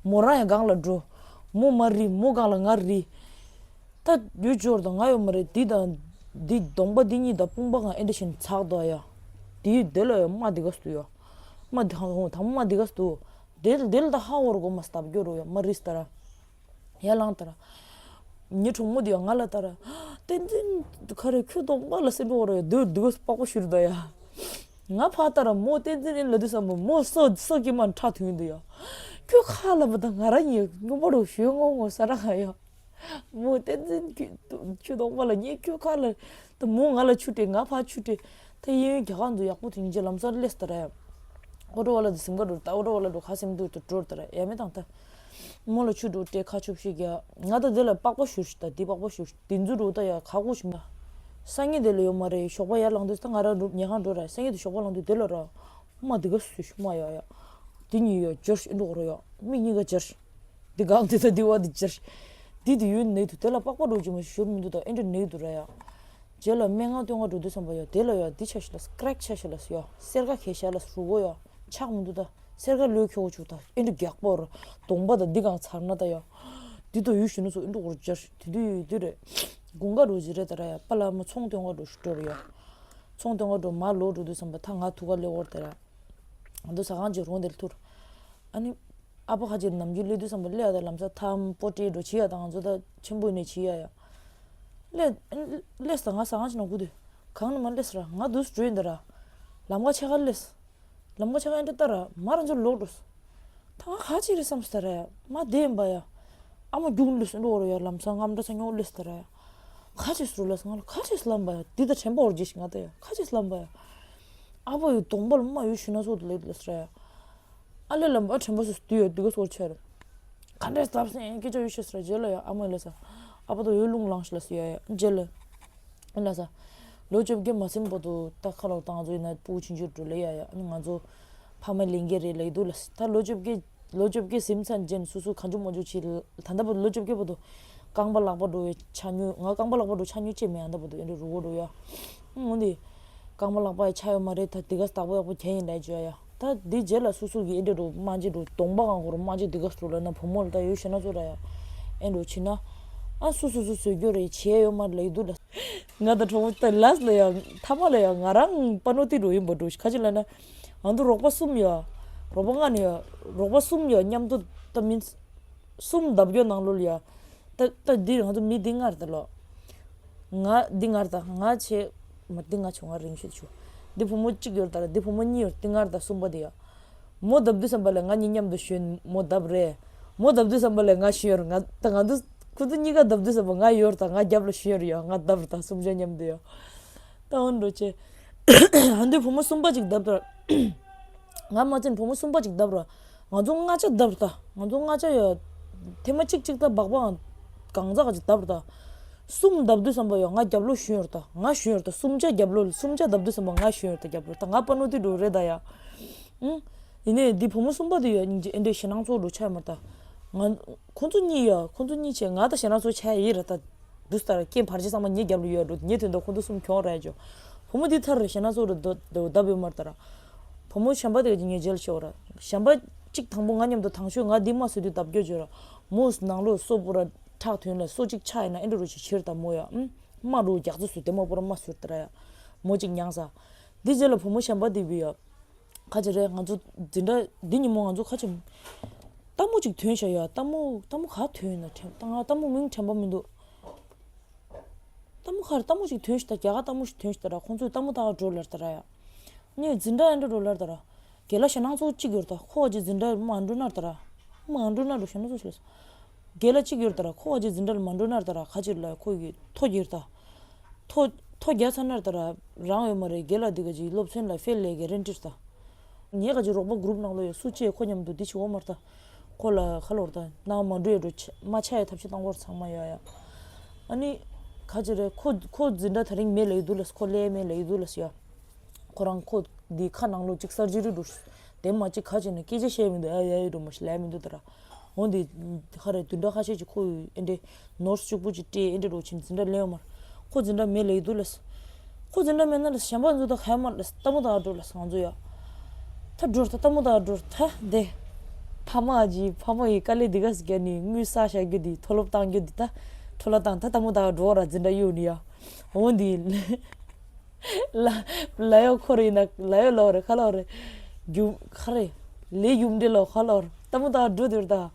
མོ་རང་ཡང་སྒང་ལ་འགྲོ། མོ་མ་རི་མོ་སྒང་ལ་ང་རི། ད་ཡུལ་འབྱོར་དང་ང་ཡོད་མ་རེད་འདི་དང་། འདི་གདོང་པ་འདི་གཉིས་དང་དཔུང་པ་གང་ཨེ་འདྲི་བཞིན་ཚགས་དོ་ཡ། འདི་དེ་ལ་ཡང་རྨ་འདི་ག་སུ་ཡ། རྨ་འདི་ཧང་ཧོང་དང་རྨ་འདི་ག་སུ། དེ་དེ་ལ་ད་ཧ་འོར་གོ་མ་སྟབས་འགྱོ་རོ་ཡ་མ་རིས་ད་ར། ཡར་ལངས་ད་ར། ངའི་གྲོགས་མོ་དེ་ཡང་ང་ལ་ལྟ་ར། བསྟན་འཛིན་ག་རེ་ཁྱོད་གདོང་པ་ལ་སེམས་པ་འོ་ར་ཡ་སྡོད་སྡུག་པགས་པ་ཤུར་ད་ཡ། ང་ཕར་ལྟ་ར་མོ་བསྟན་འཛིན་ཡིན་ལ་དུས་བསམ་པ་མོ་སོ་སོ་སྐྱེ་མ་ཁྲག་ཐུང་འདུག་ཡ། ཁྱོད་ཁ་ལ་མ་ད་ང་ར་ཉེ་སྔོན་པ་རུ་ཞོན་ངོ་ངོ་ས་ར་ཁ་ཡ། མོ་བསྟན་འཛིན་ཁྱོད་གདོང་པ་ལ་ཉེ་ཁྱོད་ཁ་ལ། ད་མོ་ང་ལ་ཆུ་སྤྲད་ང་ཕར་ཆུ་སྤྲད། ད་གཡས་གཡོན་རྒྱ་གར་འདུག་ཡག་པོ་དེ་ཡིན་རྗེས་ལམ་སང་སླེབས་ད་ར་ཡ། ཨོ་ཊོ་ཝ་ལ་དེ་སེམས་ཁ་འགྲོ་ད་ཨོ་ཊོ་ཝ་ལ་འགྲོ་ཁ་སེམས་སྡུག་ཏུ་འགྲོ་ད་ར་ཡ་མེད་དང་ད། མོ་ལ་ཆུ་འགྲོ་སྤྲད་ཁ་ཆུབ་ཤིག་ཡ། ང་ད་དེ་ལ་པགས་པ་བཞུར་ཤི་ད་དེ་པགས་པ་བཞུར་ཤི་དེ་འཛུ་འགྲོ་ད་ཡ་ཁ་ཁུ་ཤི་མ། སང་ཉིན་དེ་ལ་ཡོད་མ་རེད་ཞོགས་པ་ཡར་ལངས་དུས་ད་ང་ར་འགྲོ་ཉལ་ཁང་འགྲོ་ར་སང་ཉིན་དེ་ཞོགས་པ་ལངས་དུས་དེ་ལ་ར། མ་དེ་ག་སུ་ཤི་མ་ཡ་ཡ། དེ་གཉིས་ཡ་འབྱར་ཤི་འགྲོ་ར་ཡ་མིག་གཉིས་ཀ་འབྱར་ཤི། འདི་གང་འདི་ད་འདི་བ་འདི་སྦྱར། འདི་དུ་ཡོད་ནས་དུ་དེ་ལ་པགས་པ་འགྲོ་རྒྱུ་མ་ཞུར་མི་འདུག་ད་ཨེ་འདྲ་ནས་དུ་ར་ཡ། རྗེས་ལ་སྨན་ཁང་སྟོན་ག་འགྲོ་དུས་ཙམ་པ་ཡ་དེ་ལ་ཡ་འདི་ཆ་ཤི་ལ་སི་ཀྲེག་ཆ་ཤི་ལ་སི་ཡ་སེར་ཁ་གས་ཤ་ལ་སི་རུ་གོ་ཡ་ཆག་མི་འདུག་ད་སེར་ཁ་ལོས་ཁྱོ་གོ་ཆུ་ད་ཨེ་འདྲ་རྒྱག་པོ་ར་གདོང་པ་ད་འདི་གང་ཚར་ན་ད་ཡ། འདི་དུ་ཡུལ་ཞུ་ན་ཚོ་ཨེ་འདྲ་གོར་སྦྱར་དེ་དུས་ཡུལ་དུ་རེད། དགུན་ཁ་འགྲོ་ཅི་རེད་ད་ར་ཡ་པ་ལ་མ་ཚོང་སྟོན་ག་འགྲོ་ཞུ་འགྲོ་ར་ཡ། ཚོང་སྟོན་ག་འགྲོ་མ་ལོག་འགྲོ་དུས་ཙམ་པ་ད་ང་ཐུག་ག་ལེ་གོར་ད་ར། ང་ཚོ་ཟ་ཁང་གཅིག་རོང་དེར་ཐུར། ཨ་ནི། ཨ་ཕོ་ཁ་ཅིག་ནམ་རྒྱུན་སླེབས་དུས་ཙམ་པ་སླེབས་ཡ་ད་ལམ་སང་ཐམ་པོ་ཏྲེ་འགྲོ་བྱེད་ཡ་ད་ང་ཚོ་ད་ཆེན་པོ་ནས་བྱེད་ཡ་ཡ། སླེབས། སླེབས་ས་ང་ཟ་ཁང་ཅིག་ནང་སྒུག་དུས། གང་ནས་མ་སླེབས་ས་ར་ང་དུས་སུ་འགྲོ་ཡིན་ད་ར། ལམ་ཁ་ཕྱེད་ཀ་སླེབས། ལམ་ཁ་ཕྱེད་ཀ་ཨེ་འདྲ་ལྟ་ར་མ་རང་ཚོ་ལོག་འགྲོ། ད་ང་ཁ་ཅིག་རེད་བསམ་སོང་ད་ར་ཡ་མ་བསྡད་ཡིན་པ་ཡ། ཨ་མ་རྒྱུག་སླེབས་སོང་འགྲོ་ར་ཡ་ལམ་སང་ངམ་འདྲ་ས་ཉོ་སླེབས་ད་ར་ཡ། ཁ་ཅིག་སུ་ལ་ང་ལ་ཁ་ཅིག་ལམ་པ་ཡ་འདི་ད་དྲན་པ་འོར་རྗེས་ཤིག་ང་ད་ཡ་ཁ་ཅིག་ལམ་པ་ཡ། ཨ་ཕོ་ཡི་གདོང་པ་ལ་མ་ཡོད་ཞུ་ན་སོགས་དུ་ལེགས་ལེགས་རེད། ཨ་ལེ་ལམ་པ་དྲན་པ་སོ་སོ་དུས་ཡོད་དུས་ག་སོར་ཆེར། ག་འདྲས་སྟབས་སེང་སྐད་ཆ་ཡོད་ཤེས་ར་རྗེས་ལ་ཡ་ཨ་མ་ལ་ས། ཨ་ཕ་ད་འོད་རླུང་ལངས་ཤག་ལབ་སོང་ཡ་ཡ། རྗེས་ལ་ཨ་ན་ས་ལོ་བཅོ་བརྒྱད་མ་ཟིན་བར་དུ་ད་ཁ་ལོ་ད་ང་ཚོ་ཡིན་ན་སྤུ་གུ་ཆུང་ཆུང་འགྲོ་ལེ་ཡ་ཡ། ཨ་ནི་ང་ཚོ་ཕ་མ་ལེན་མཁན་རེད་ལབ་ཀྱི་འདུག་ལབ། ད་ལོ་བཅོ་བརྒྱད་ལོ་བཅོ་བརྒྱད་ཟིན་ཚར་རྗེས་སོ་སོ་གང་བྱུང་མང་བྱུང་བྱེད། ད་ལྟ་བར་དུ་ལོ་བཅོ་བརྒྱད་བར་དུ་རྐང་པ་ལག་པ་འགྲོ་བའི་ཆ་སྙོམས། ང་རྐང་པ་ལག་པ་འགྲོ་ཆ་སྙོམས་བྱས་མེད། ཨ་ད་བར་དུ་ཨེ་འདྲ་རུ་གོ་འགྲོ་ཡ། འོ་འདི་རྐང་པ་ལག་པ་ཡི་ཆ་ཡོད་མ་རེད། ད་འདི་ག་སྟག་པོ་ཡག་པོ་གྱོན་ཡིན་ལབ་བྱོས་ཡ། ད་འདི་རྗེས་ལ་སོ་སོ་གི་ཨེ་འདྲ་རུ་སྨན་ཆས་འགྲོ་གདོང་པ་གང་གོ་རུ་སྨན་ཆས་འདི་ག་སུ་ལ་ན་བུ་མོ་ལ་ད་ཡོད་ཤེ་ན་ཚོ་ར་ཡ། ཨེ་འགྲོ་ཕྱིན་ན་ཨ་སོ་སོ་སོ་སོས་སྐྱོ་རེད་བྱས་ཡོད་མ་རེད་ལབ་ཀྱི་འདུག་ལ། ང་དང་གྲོགས་པོ་ད་ལས་ལ་ཡང་མཐའ་མ་ལ་ཡང་ང་རང་པ་ནོ་ཏི་འགྲོ་ཡིན་པ་འགྲོ་ཁ་ཅིག་ལ་ན། ང་ཚོ་རོགས་པ་གསུམ་ཡོད། རོགས་པ་ལྔ་ནས་ཡོད། རོགས་པ་གསུམ་ཡོད་མཉམ་དུ་ད་མིན་གསུམ་བརྡབ་སྐྱོར་ནང་ལོགས་ལ་ཡ། ད་ད་འདི་ང་ཚོ་མི་འདི་ལྔ་རེད་ད་ལོ། ང་འདི་ལྔ་རེད་ད་ང་བྱས། མ་འདི་ལྔ་བྱུང་ང་རིང་ཤོས་བྱུང་། འདི་བུ་མོ་གཅིག་ཡོད་རེད་ད་ར། འདི་བུ་མོ་གཉིས་ཡོད་རེད། འདི་ལྔ་རེད་ད་གསུམ་པ་འདི་ཡ། མོ་བརྡབ་དུས་ཙམ་པ་ལ་ང་གཉིས་མཉམ་དུ་ཞོན་མོ་བརྡབ་རེད། མོ་བརྡབ་དུས་ཙམ་པ་ལ་ང་ཞོན་ཡོད་རེད། ང་ད་ང་ཚོ་ཁོ་ཚོ་གཉིས་ཀ་བརྡབ་དུས་ཙམ་པ་ང་ཡོད་རེད་ད་ང་རྒྱབ་ལ་ཞོན་ཡོད་རེད་ཡ། ང་བརྡབ་རེད་ད་གསུམ་ཆ་མཉམ་དུ་ཡ། ད་འོན་འགྲོ་ཆེ། ཨ་འདི་བུ་མོ་གསུམ་པ་ཅིག་བརྡབ་ད་ར། ང་མ་བཙན་བུ་མོ་གསུམ་པ་ཅིག་བརྡབ་ར། ང་ཚོ་ལྔ་ཆ་བརྡབ་ར་ད། ང་ཚོ་ལྔ་ཆ་ཡོད། ཐེངས་མ་གཅིག་གཅིག་ད་སྦག་སྦག་གང་ཟག་གཅིག་བརྡབ་ར་ད། གསུམ་བརྡབ་དུས་ཙམ་པ་ཡོད་ང་རྒྱབ་ལོགས་ཞོན་ཡོད་ར་ད། ང་ཞོན་ཡོད་ར་ད། གསུམ་ཆ་རྒྱབ་ལོགས་གསུམ་ཆ་བརྡབ་དུས་ཙམ་པ་ང་ཞོན་ཡོད་ར་ད་རྒྱབ་ལོགས་ད། ང་པ་ནོ་ཏི་འགྲོ་རེད་ད་ཡ། ཨང་། ཡིན་ནའི་འདི་བུ་མོ་གསུམ་པ་དེ་ཡོད་སྙིང་རྗེ་ཨེ་འདྲའི་ཞེད་སྣང་ཚོགས་འགྲོ་ཆ་ཡོད་མ་རེད་ད། ང་། ཁོང་ཚོ་གཉིས་ཡོད་ཁོང་ཚོ་གཉིས་བྱས་ང་ད་ཞེད་སྣང་ཚོགས་ཆ་ཡ་ཡིན་ར་ད། འདུག་ལྟར་རྐྱེན་བར་ཆད་ཚང་མ་ངའི་རྒྱབ་ལ་ཡོད་འགྲོ། ངའི་དོན་དུ་ཁོང་ཚོ་གསུམ་གྱོང་ར་ཡ་ཅོ། བུ་མོ་འདི་ཐར་རེ་ཞེ་ན་ཚོ་རེ་རྡོ་རྡོ་བརྡབ་ཡོད་མ་རེད་ད་ར། བུ་མོ་གཞན་པ་དེ་ག་ངས་རྗེས་ལ་ཤོག་ར། གཞན་པ་གཅིག་དང་པོ་ང་མཉམ་དུ་དང་ཤོས་ང་འདི་མ་བཟོས་དུས་བརྡབ་སྐྱོ་ཅོ་ར། མོ་ནང་ལོགས་སོ་པོ་ར་ཁྲག་ཐོན་ལ་སོ་གཅིག་ཆག་ཡིན་ན་ཨེ་འགྲོ་རུ་ཅིག་ཕྱིར་ད་མོ་ཡ། ཨུམ། མ་རུ་རྒྱག་རྩི་སུ་དེ་མ་པོ་ར་མ་ཟུར་ད་ར་ཡ། མོ་གཅིག་མྱངས་ས། འདི་རྗེས་ལ་བུ་མོ་གཞན་པ་དེ་བི་ཡ། ཁ་ཅིག་རེད་ང་ཚོ་འཛིན་གྲྭ་འདི་ཉིན་མོ་ང་ཚོ་ཁ་ཅིག་ལྟད་མོ་ཅིག་ཐོན་ཤག་ཡ། ལྟད་མོ་ལྟད་མོ་ག་ཐོན་ཡིན་ན་དྲན་ད་ང་ལྟད་མོ་མིང་དྲན་པ་མི་འདུག་ལྟད་མོ་ག་རེ་ལྟད་མོ་ཅིག་ཐོན་ཤག་ད་རྒྱ་གར་ལྟད་མོ་ཞིག་ཐོན་ཤག་ད་ར། ཁོང་ཚོས་ལྟད་མོ་ལྟ་ག་འགྲོ་ལར་ད་ར་ཡ། ངས་འཛིན་གྲྭ་ཨེ་འདྲ་འགྲོ་ལར་ད་ར། རྒན་ལགས་ཞེད་སྣང་ཚོགས་གཅིག་ཡོད་ད་ཁོ་ཅིག་འཛིན་གྲྭ་མ་འགྲོ་ནར་ད་ར། མ་འགྲོ་ནར་འགྲོ་ཞེད་སྣང་ཚོགས་ཤིག་ལ། རྒན་ལགས་གཅིག་ཡོད་ད་ར་ཁོ་ཅིག་འཛིན་གྲྭ་ལ་མ་འགྲོ་ནར་ད་ར་ཁ་ཅིག་ལ་ཁོ་ཡི་ཐོ་རྒྱག་ད། ཐོ་ཐོ་རྒྱག་ཚར་ནར་ད་ར་རང་ཡོད་མ་རེད། རྒན་ལགས་འདི་ག་ཅིག་སློབ་ཚན་ལ་ཕེལ་ལས་ཀྱི་རེན་ཏིར་ད། ངས་ག་ཅིག་རོགས་པ་གུ་རུབ་ནང་ལོ་ཡོད་སུ་ཅེས་ཁོ་མཉམ་དུ་འདི་ཆི་འོ་མར་ད། ཁོ་ལ་ཁ་ལོར་ད་ནང་མ་འགྲོ་ཡ་འགྲོ་ཆ་མ་ཆ་ཡ་ཐབས་ཤེས་བཏང་བར་ཚང་མ་ཡོད་ཡ། ཨ་ནི་ག་ཅིག་རེད་ཁོ་ཁོ་འཛིན་གྲྭ་ད་རིང་མེད་ལ་ཡོད་དུ་ལ་ཁོ་ལས་མེད་ལ་ཡོད་དུ་ལ་ཡ། ཁོ་རང་ཁོ་འདི་ཁ་ནང་ལོ་གཅིག་སར་ཇི་རི་འགྲོ། དེ་མ་གཅིག་ཁ་ཅིག་ནས་སྐད་ཆ་བཤད་མི་འདུག་ཨ་ཡ་ཡ་འགྲོ་མ་ཤི་ལས་མི་འདུག་ད་ར། འོ་འདི་ཁ་རེ་བདུན་ཕྲག་ཁ་ཤས་ཀྱི་ཁོ་ཨེ་འདྲེ་ནོར་སུ་གཅིག་པུ་ཅིག་སྤྲད་ཨེ་འདྲེ་འགྲོ་ཕྱིན་འཛིན་གྲྭ་ལེན་ཡོད་མར། ཁོ་འཛིན་གྲྭ་མེད་ལ་ཡི་འདུག་ལས། ཁོ་འཛིན་གྲྭ་མེད་ན་ལས་གཞན་པ་འཛུ་ད་ཁ་ཡ་མར་ལས་ལྟད་མོ་ད་འགྲོ་ལས་ང་ཚོ་ཡ། ད་འགྲོ་ད་ལྟད་མོ་ད་འགྲོ་ད་དེ། ཕ་མ་ཨ་ཅི་ཕ་མ་ཡི་དཀའ་ལས་འདི་ག་ཟིག་ནི་དངུལ་ས་བཞག་རྒྱུ་འདི་མཐོ་སློབ་བཏང་རྒྱུ་འདི་ད། འཕྲོ་བརླག་བཏང་ད་ལྟད་མོ་ད་འགྲོ་ར་འཛིན་གྲྭ་གཡུག་ནི་ཡ། འོ་འདི། ལ་ལ་ཡོ་ཁོ་རེ་ཡིན་ན་ལ་ཡོ་ལོ་རེ་ཁ་ལོ་རེ། རྒྱུ་ཁ་རེ། ལས་ཡུམ་འདྲེ་ལོ་ཁ་ལོ་རེ་ལྟད་མོ་ད་འགྲོ་དེར་ད།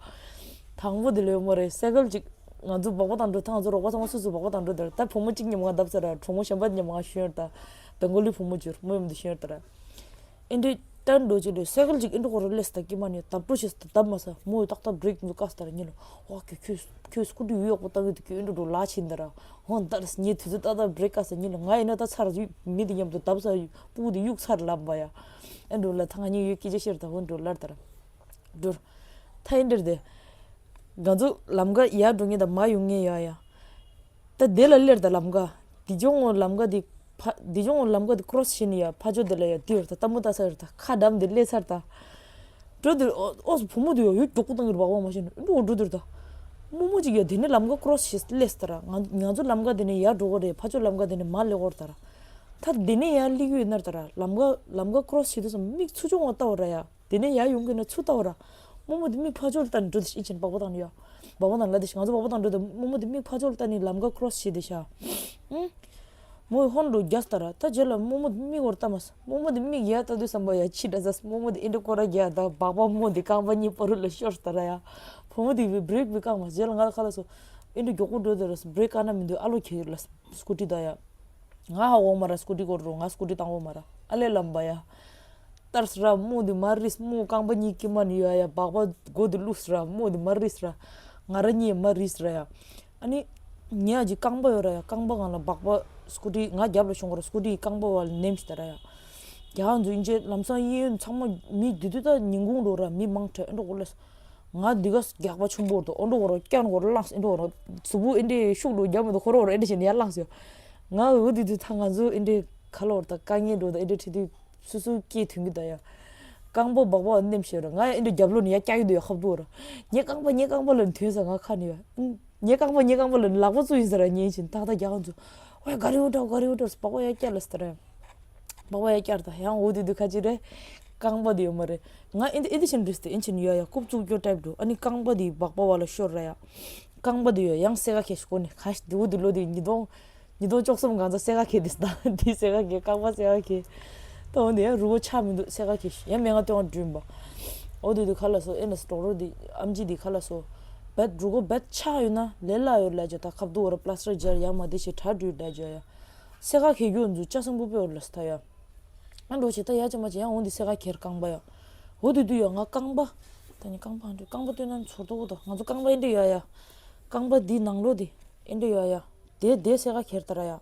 དང་པོ་དེ་ལོས་མོ་རེ་སེ་གལ་ཅིག་ང་ཚོ་སྦག་སྦག་དང་འགྲོ་ཐང་ང་ཚོ་རོགས་པ་ཚང་མ་སུ་སུ་སྦག་སྦག་དང་འགྲོ་དེར་ད་བུ་མོ་གཅིག་ཉམས་ང་བརྡབ་ཚར་ར་གྲོགས་མོ་གཞན་པ་ཉམས་ང་ཤོན་ད། ད་མགོ་ལུས་བུ་མོ་བྱུར་མོ་ཡོམ་དུ་ཤོན་ད་ར། ཨེ་འདྲེ་ཏན་འགྲོ་ཅི་ལོས་སེ་གལ་ཅིག་ཨེ་འདྲེ་ཁོ་རུ་ལས་ད་ཀི་མ་ནི་བརྡབ་འགྲོ་ཤེས་ད་བརྡབ་མ་ས་མོ་ཡོད་ཏག་ཏག་བྲེག་འཛུགས་ཀ་ས་ད་ར་ཉི་ལོ་ཧོ་ཁྱོད་ཁྱོད་ཁྱོད་སྐུ་དྲི་ཡུ་ཡོག་པོ་ཏང་གི་དུ་ཁྱོད་ཨེ་འདྲེ་འགྲོ་ལ་ཕྱིན་ད་ར་ཧོན་ད་ར་ཉི་དུས་ཚོད་ཏག་ཏག་བྲེག་ཀ་ས་ཉི་ལོ་ང་ཡིན་ན་ད་ཚར་ཡུ་མི་དེ་མཉམ་དུ་བརྡབ་ས་ཡུ་སྤུ་གུ་དེ་གཡུག་ཚར་ལབ་པ་ཡ། ཨེ་འགྲོ་ལ་ད་ང་གཉིས་ཡོད་སྐད་ཆ་བཤད་ད་ཧོན་འགྲོ་ལར་ད་ར། འགྲོ། ད་ཨེ་འདྲེ་དེ། ང་ཚོ་ལམ་ཀ་ཡར་འགྲོ་ངེས་དང་མར་ཡོང་ངེས་ཡ་ཡ། ད་དེ་ལ་སླེབས་ད་ལམ་ཀ། དེ་ཇོ་ངོ་ལམ་ཀ་དེ་ཕ་དེ་ཇོ་ངོ་ལམ་ཀ་དེ་ཀོ་རོ་སི་བྱས་ནས་ཡ་ཕ་ཇོ་དེ་ལ་ཡ་དེ་ཡོད་ད་ལྟད་མོ་ལྟ་ས་ཡོད་ད་ཁ་འགྲམ་དེ་སླེབས་ཚར་ད། འགྲོ་དེར་ཨོ་ཨོ་སི་བུ་མོ་དེ་ཡ་ཡུ་མགྱོགས་པོ་བཏང་གིར་བག་བག་མ་ཤེས་ནས་འགྲོ་འགྲོ་དེར་ད། རྨོ་མོ་ཅིག་ཡ་དེ་ནས་ལམ་ཀ་ཀོ་རོ་སི་བྱས་སླེབས་ད་ར་ང་ང་ཚོ་ལམ་ཀ་དེ་ནས་ཡར་འགྲོ་གོ་རེད་ཕ་ཇོ་ལམ་ཀ་དེ་ནས་མར་སླེབས་གོ་རེད་ད་ར། ད་དེ་ནས་ཡར་སླེབས་ཡོད་ན་ར་ད་ར་ལམ་ཀ་ལམ་ཀ་ཀོ་རོ་སི་བྱེད་དུས་སམ་མིག་ཆུ་ཆུང་བ་ལྟ་བ་ར་ཡ། དེ་ནས་ཡར་ཡོང་གི་ན་ཚུར་ལྟ་བ་ར། རྨོ་མོ་དེ་མིག་ཕར་ཕྱོགས་ལ་ལྟ་ནས་འགྲོ་དེ་ཤི་ཆེན་སྦག་སྦག་བཏང་ནས་ཡ། སྦག་སྦག་བཏང་ལ་དེ་ཤི་ང་ཚོ་སྦག་སྦག་བཏང་འགྲོ་དེ་རྨོ་མོ་དེ་མིག་ཕར་ཕྱོགས་ལ་ལྟ་ནས་ལམ་ཀ་ཀོ་རོ་སི་བྱེད་དེ་ཤ། ཨུང་། མོ་ཧོན་འགྲོ་རྒྱ་སྟ་ར་ད་རྗེས་ལ་རྨོ་མོ་དེ་མིག་བོར་ལྟ་མ་སོང་རྨོ་མོ་དེ་མིག་ཡར་ལྟ་དུས་བསམ་པ་ཡ་ཕྱི་འདྲ་ཟ་རྨོ་མོ་དེ་ཨེ་འདྲ་ཀོ་ར་རྒྱ་ད་སྦག་སྦག་རྨོ་དེ་རྐང་པ་གཉིས་པ་རུ་ལ་ཤོར་སྟ་ར་ཡ། བུ་མོ་དེ་བི་བྲེག་བི་བཀག་མ་རྗེས་ལ་ང་ལ་ཁ་ལ་སོ། ཨེ་འདྲ་མགྱོགས་པོ་འགྲོ་དེ་ར་བྲེག་བཀག་ན་མི་འདུག་ཨ་ལོ་ཁྱེར་ཡོད་ལ་སྐུ་ཊི་ད་ཡ། ང་ཧ་འོང་མ་ར་སྐུ་ཊི་སྐོར་རོ་ང་སྐུ་ཊི་བཏང་འོང་མ་ར་ཨ་ལེ་ལམ་པ་ཡ། ཏར་སི་ར་རྨོ་འདི་མ་རིས་རྨོ་རྐང་པ་གཉིས་ཀྱི་མ་ནི་ཡོད་ཡ་སྦག་སྦག་མགོ་འདི་བླུགས་སི་ར་རྨོ་འདི་མ་རིས་ར། ང་ར་གཉིས་མ་རིས་ར་ཡ། ཨ་ནི། ཉ་ཅི་རྐང་པ་ཡོད་ར་ཡ་རྐང་པ་གང་ལ་སྦག་སྦག་སྐུ་ཊི་ང་རྒྱབ་ལ་ཤོང་གོ་ར་སྐུ་ཊི་རྐང་པ་བ་ལ་ནེམ་ཤི་ད་ར་ཡ། རྒྱ་ང་ཚོ་ཨིན་ཇི་ལམ་སང་གཡས་གཡོན་ཚང་མ་མི་དུས་དུས་ད་ཉིན་གུང་འགྲོ་ར་མི་མང་ཁྲ་ཨེ་འགྲོ་གོ་ལ། ང་འདི་ག་རྒྱགས་པ་ཆུང་པོ་འདུག་ཨོ་འདྲ་འོ་ར་སྐྱོན་འོ་ར་བླངས་ཨེ་འདྲ་འོ་ར་གཟུགས་པོ་ཨེ་འདྲ་ཤུགས་འགྲོ་རྒྱག་མི་འདུག་ཁོ་ར་འོ་ར་ཨེ་འདྲ་བྱས་ནས་ཡར་བླངས་ཡོད། ང་འོ་དེ་དུས་ད་ང་ཚོ་ཨེ་འདྲ་ག་ལ་འོ་ར་ད་དཀའ་ངལ་འགྲོ་ད་ཨེ་འདྲ་ཁྲིད་དུས་སུ་སུ་སྐྱེས་ཐོན་གི་ད་ཡ། རྐང་པ་སྦག་སྦག་ནེམ་ཤེས་ར་ང་ཨེ་འདྲ་རྒྱབ་ལོ་ནས་ཡར་བཀྱག་གི་འདུག་ཡ་ཁབ་ཏུ་འོ་ར། ངའི་རྐང་པ་ངའི་རྐང་པ་ལ་ཐོན་ས་ང་ཁ་ནས་ཡ། ངའི་རྐང་པ་ངའི་རྐང་པ་ལ་ལག་པ་བཙུགས་ཡིན་ས་ར་ཉིན་བཞིན་ཏག་ཏག་རྒྱག་ང་ཚོ། ཨོ་ཡ་ག་རེ་འོ་འདྲ་ག་རེ་འོ་འདྲ་སྦག་སྦག་ཡར་བཀྱག་ལ་སི་ད་ར། པགས་པ་ཡ་བསྐྱར་དང་ཡང་འོ་དེ་དུས་ཁ་ཅིག་རེད། རྐང་པ་དེ་ཡོད་མ་རེད། ང་ཨེ་འདི་ཨེ་འདི་བཞིན་རེད་ཟེར་ཨེ་འཆི་ནི་ཡོད་ཡ་རྐུབ་བཙུགས་སྐྱོ་ཊའིབ་འགྲོ་ཨ་ནི་རྐང་པ་དེ་པགས་པ་བ་ལ་ཤོར་ར་ཡ། རྐང་པ་དེ་ཡོད་ཡང་སེ་ག་ཁེ་ཤི་གོ་ནི་ཁ་ཤི་དེ་འོ་དེ་ལོ་དེ་ཉིས་སྟོང་ཉིས་སྟོང་བཅུ་གསུམ་གང་ཚ་སེ་ག་ཁེ་དེ་སི་ད་དེ་སེ་ག་ཁེ་རྐང་པ་སེ་ག་ཁེ། ད་འོ་དེ་ཡ་རུ་བོ་ཆགས་མི་འདུག་སེ་ག་ཁེ་ཤི་ཡ་མེ་ང་སྟོན་བ་འགྲུལ་འབའ། འོ་དེ་དུས་ཁ་ལ་སོ་ཨེ་ན་སི་ཌོག་ཊར་དེ་ཨམ་ཆི་དེ་ཁ་ལ་སོ། བད་རུ་གོ་བད་ཆགས་ཡོད་ན་ལས་སླ་ཡོད་ལས་ཅོ་ད་ཁབ་ཏུ་འོ་ར་པ་ལ་སི་ཊར་སྦྱར་ཡ་མ་དེ་ཞིག་གྲ་འགྲུལ་ལས་ཅོ་ཡ། སེ་ག་ཁེ་རྒྱུ་འཛུ་ཅ་སང་པོ་པེ་འོ་ལ་སི་ད་ཡ། ཨ་འགྲོ་བྱེད་ད་ཡ་ཅི་མ་ཅི་ཡང་འོང་འདི་སེ་ག་ཁེར་རྐང་པ་ཡ། འོ་དུ་དུ་ཡ་ང་རྐང་པ། ད་ནི་རྐང་པ་འདྲི་རྐང་པ་སྟོན་ན་ཚོར་དོ་གོ་ད་ང་ཚོ་རྐང་པ་ཨེ་འདྲ་ཡ་ཡ། རྐང་པ་འདི་ནང་ལོ་འདི་ཨེ་འདྲ་ཡ་ཡ། དེ་དེ་སེ་ག་ཁེར་ད་ར་ཡ།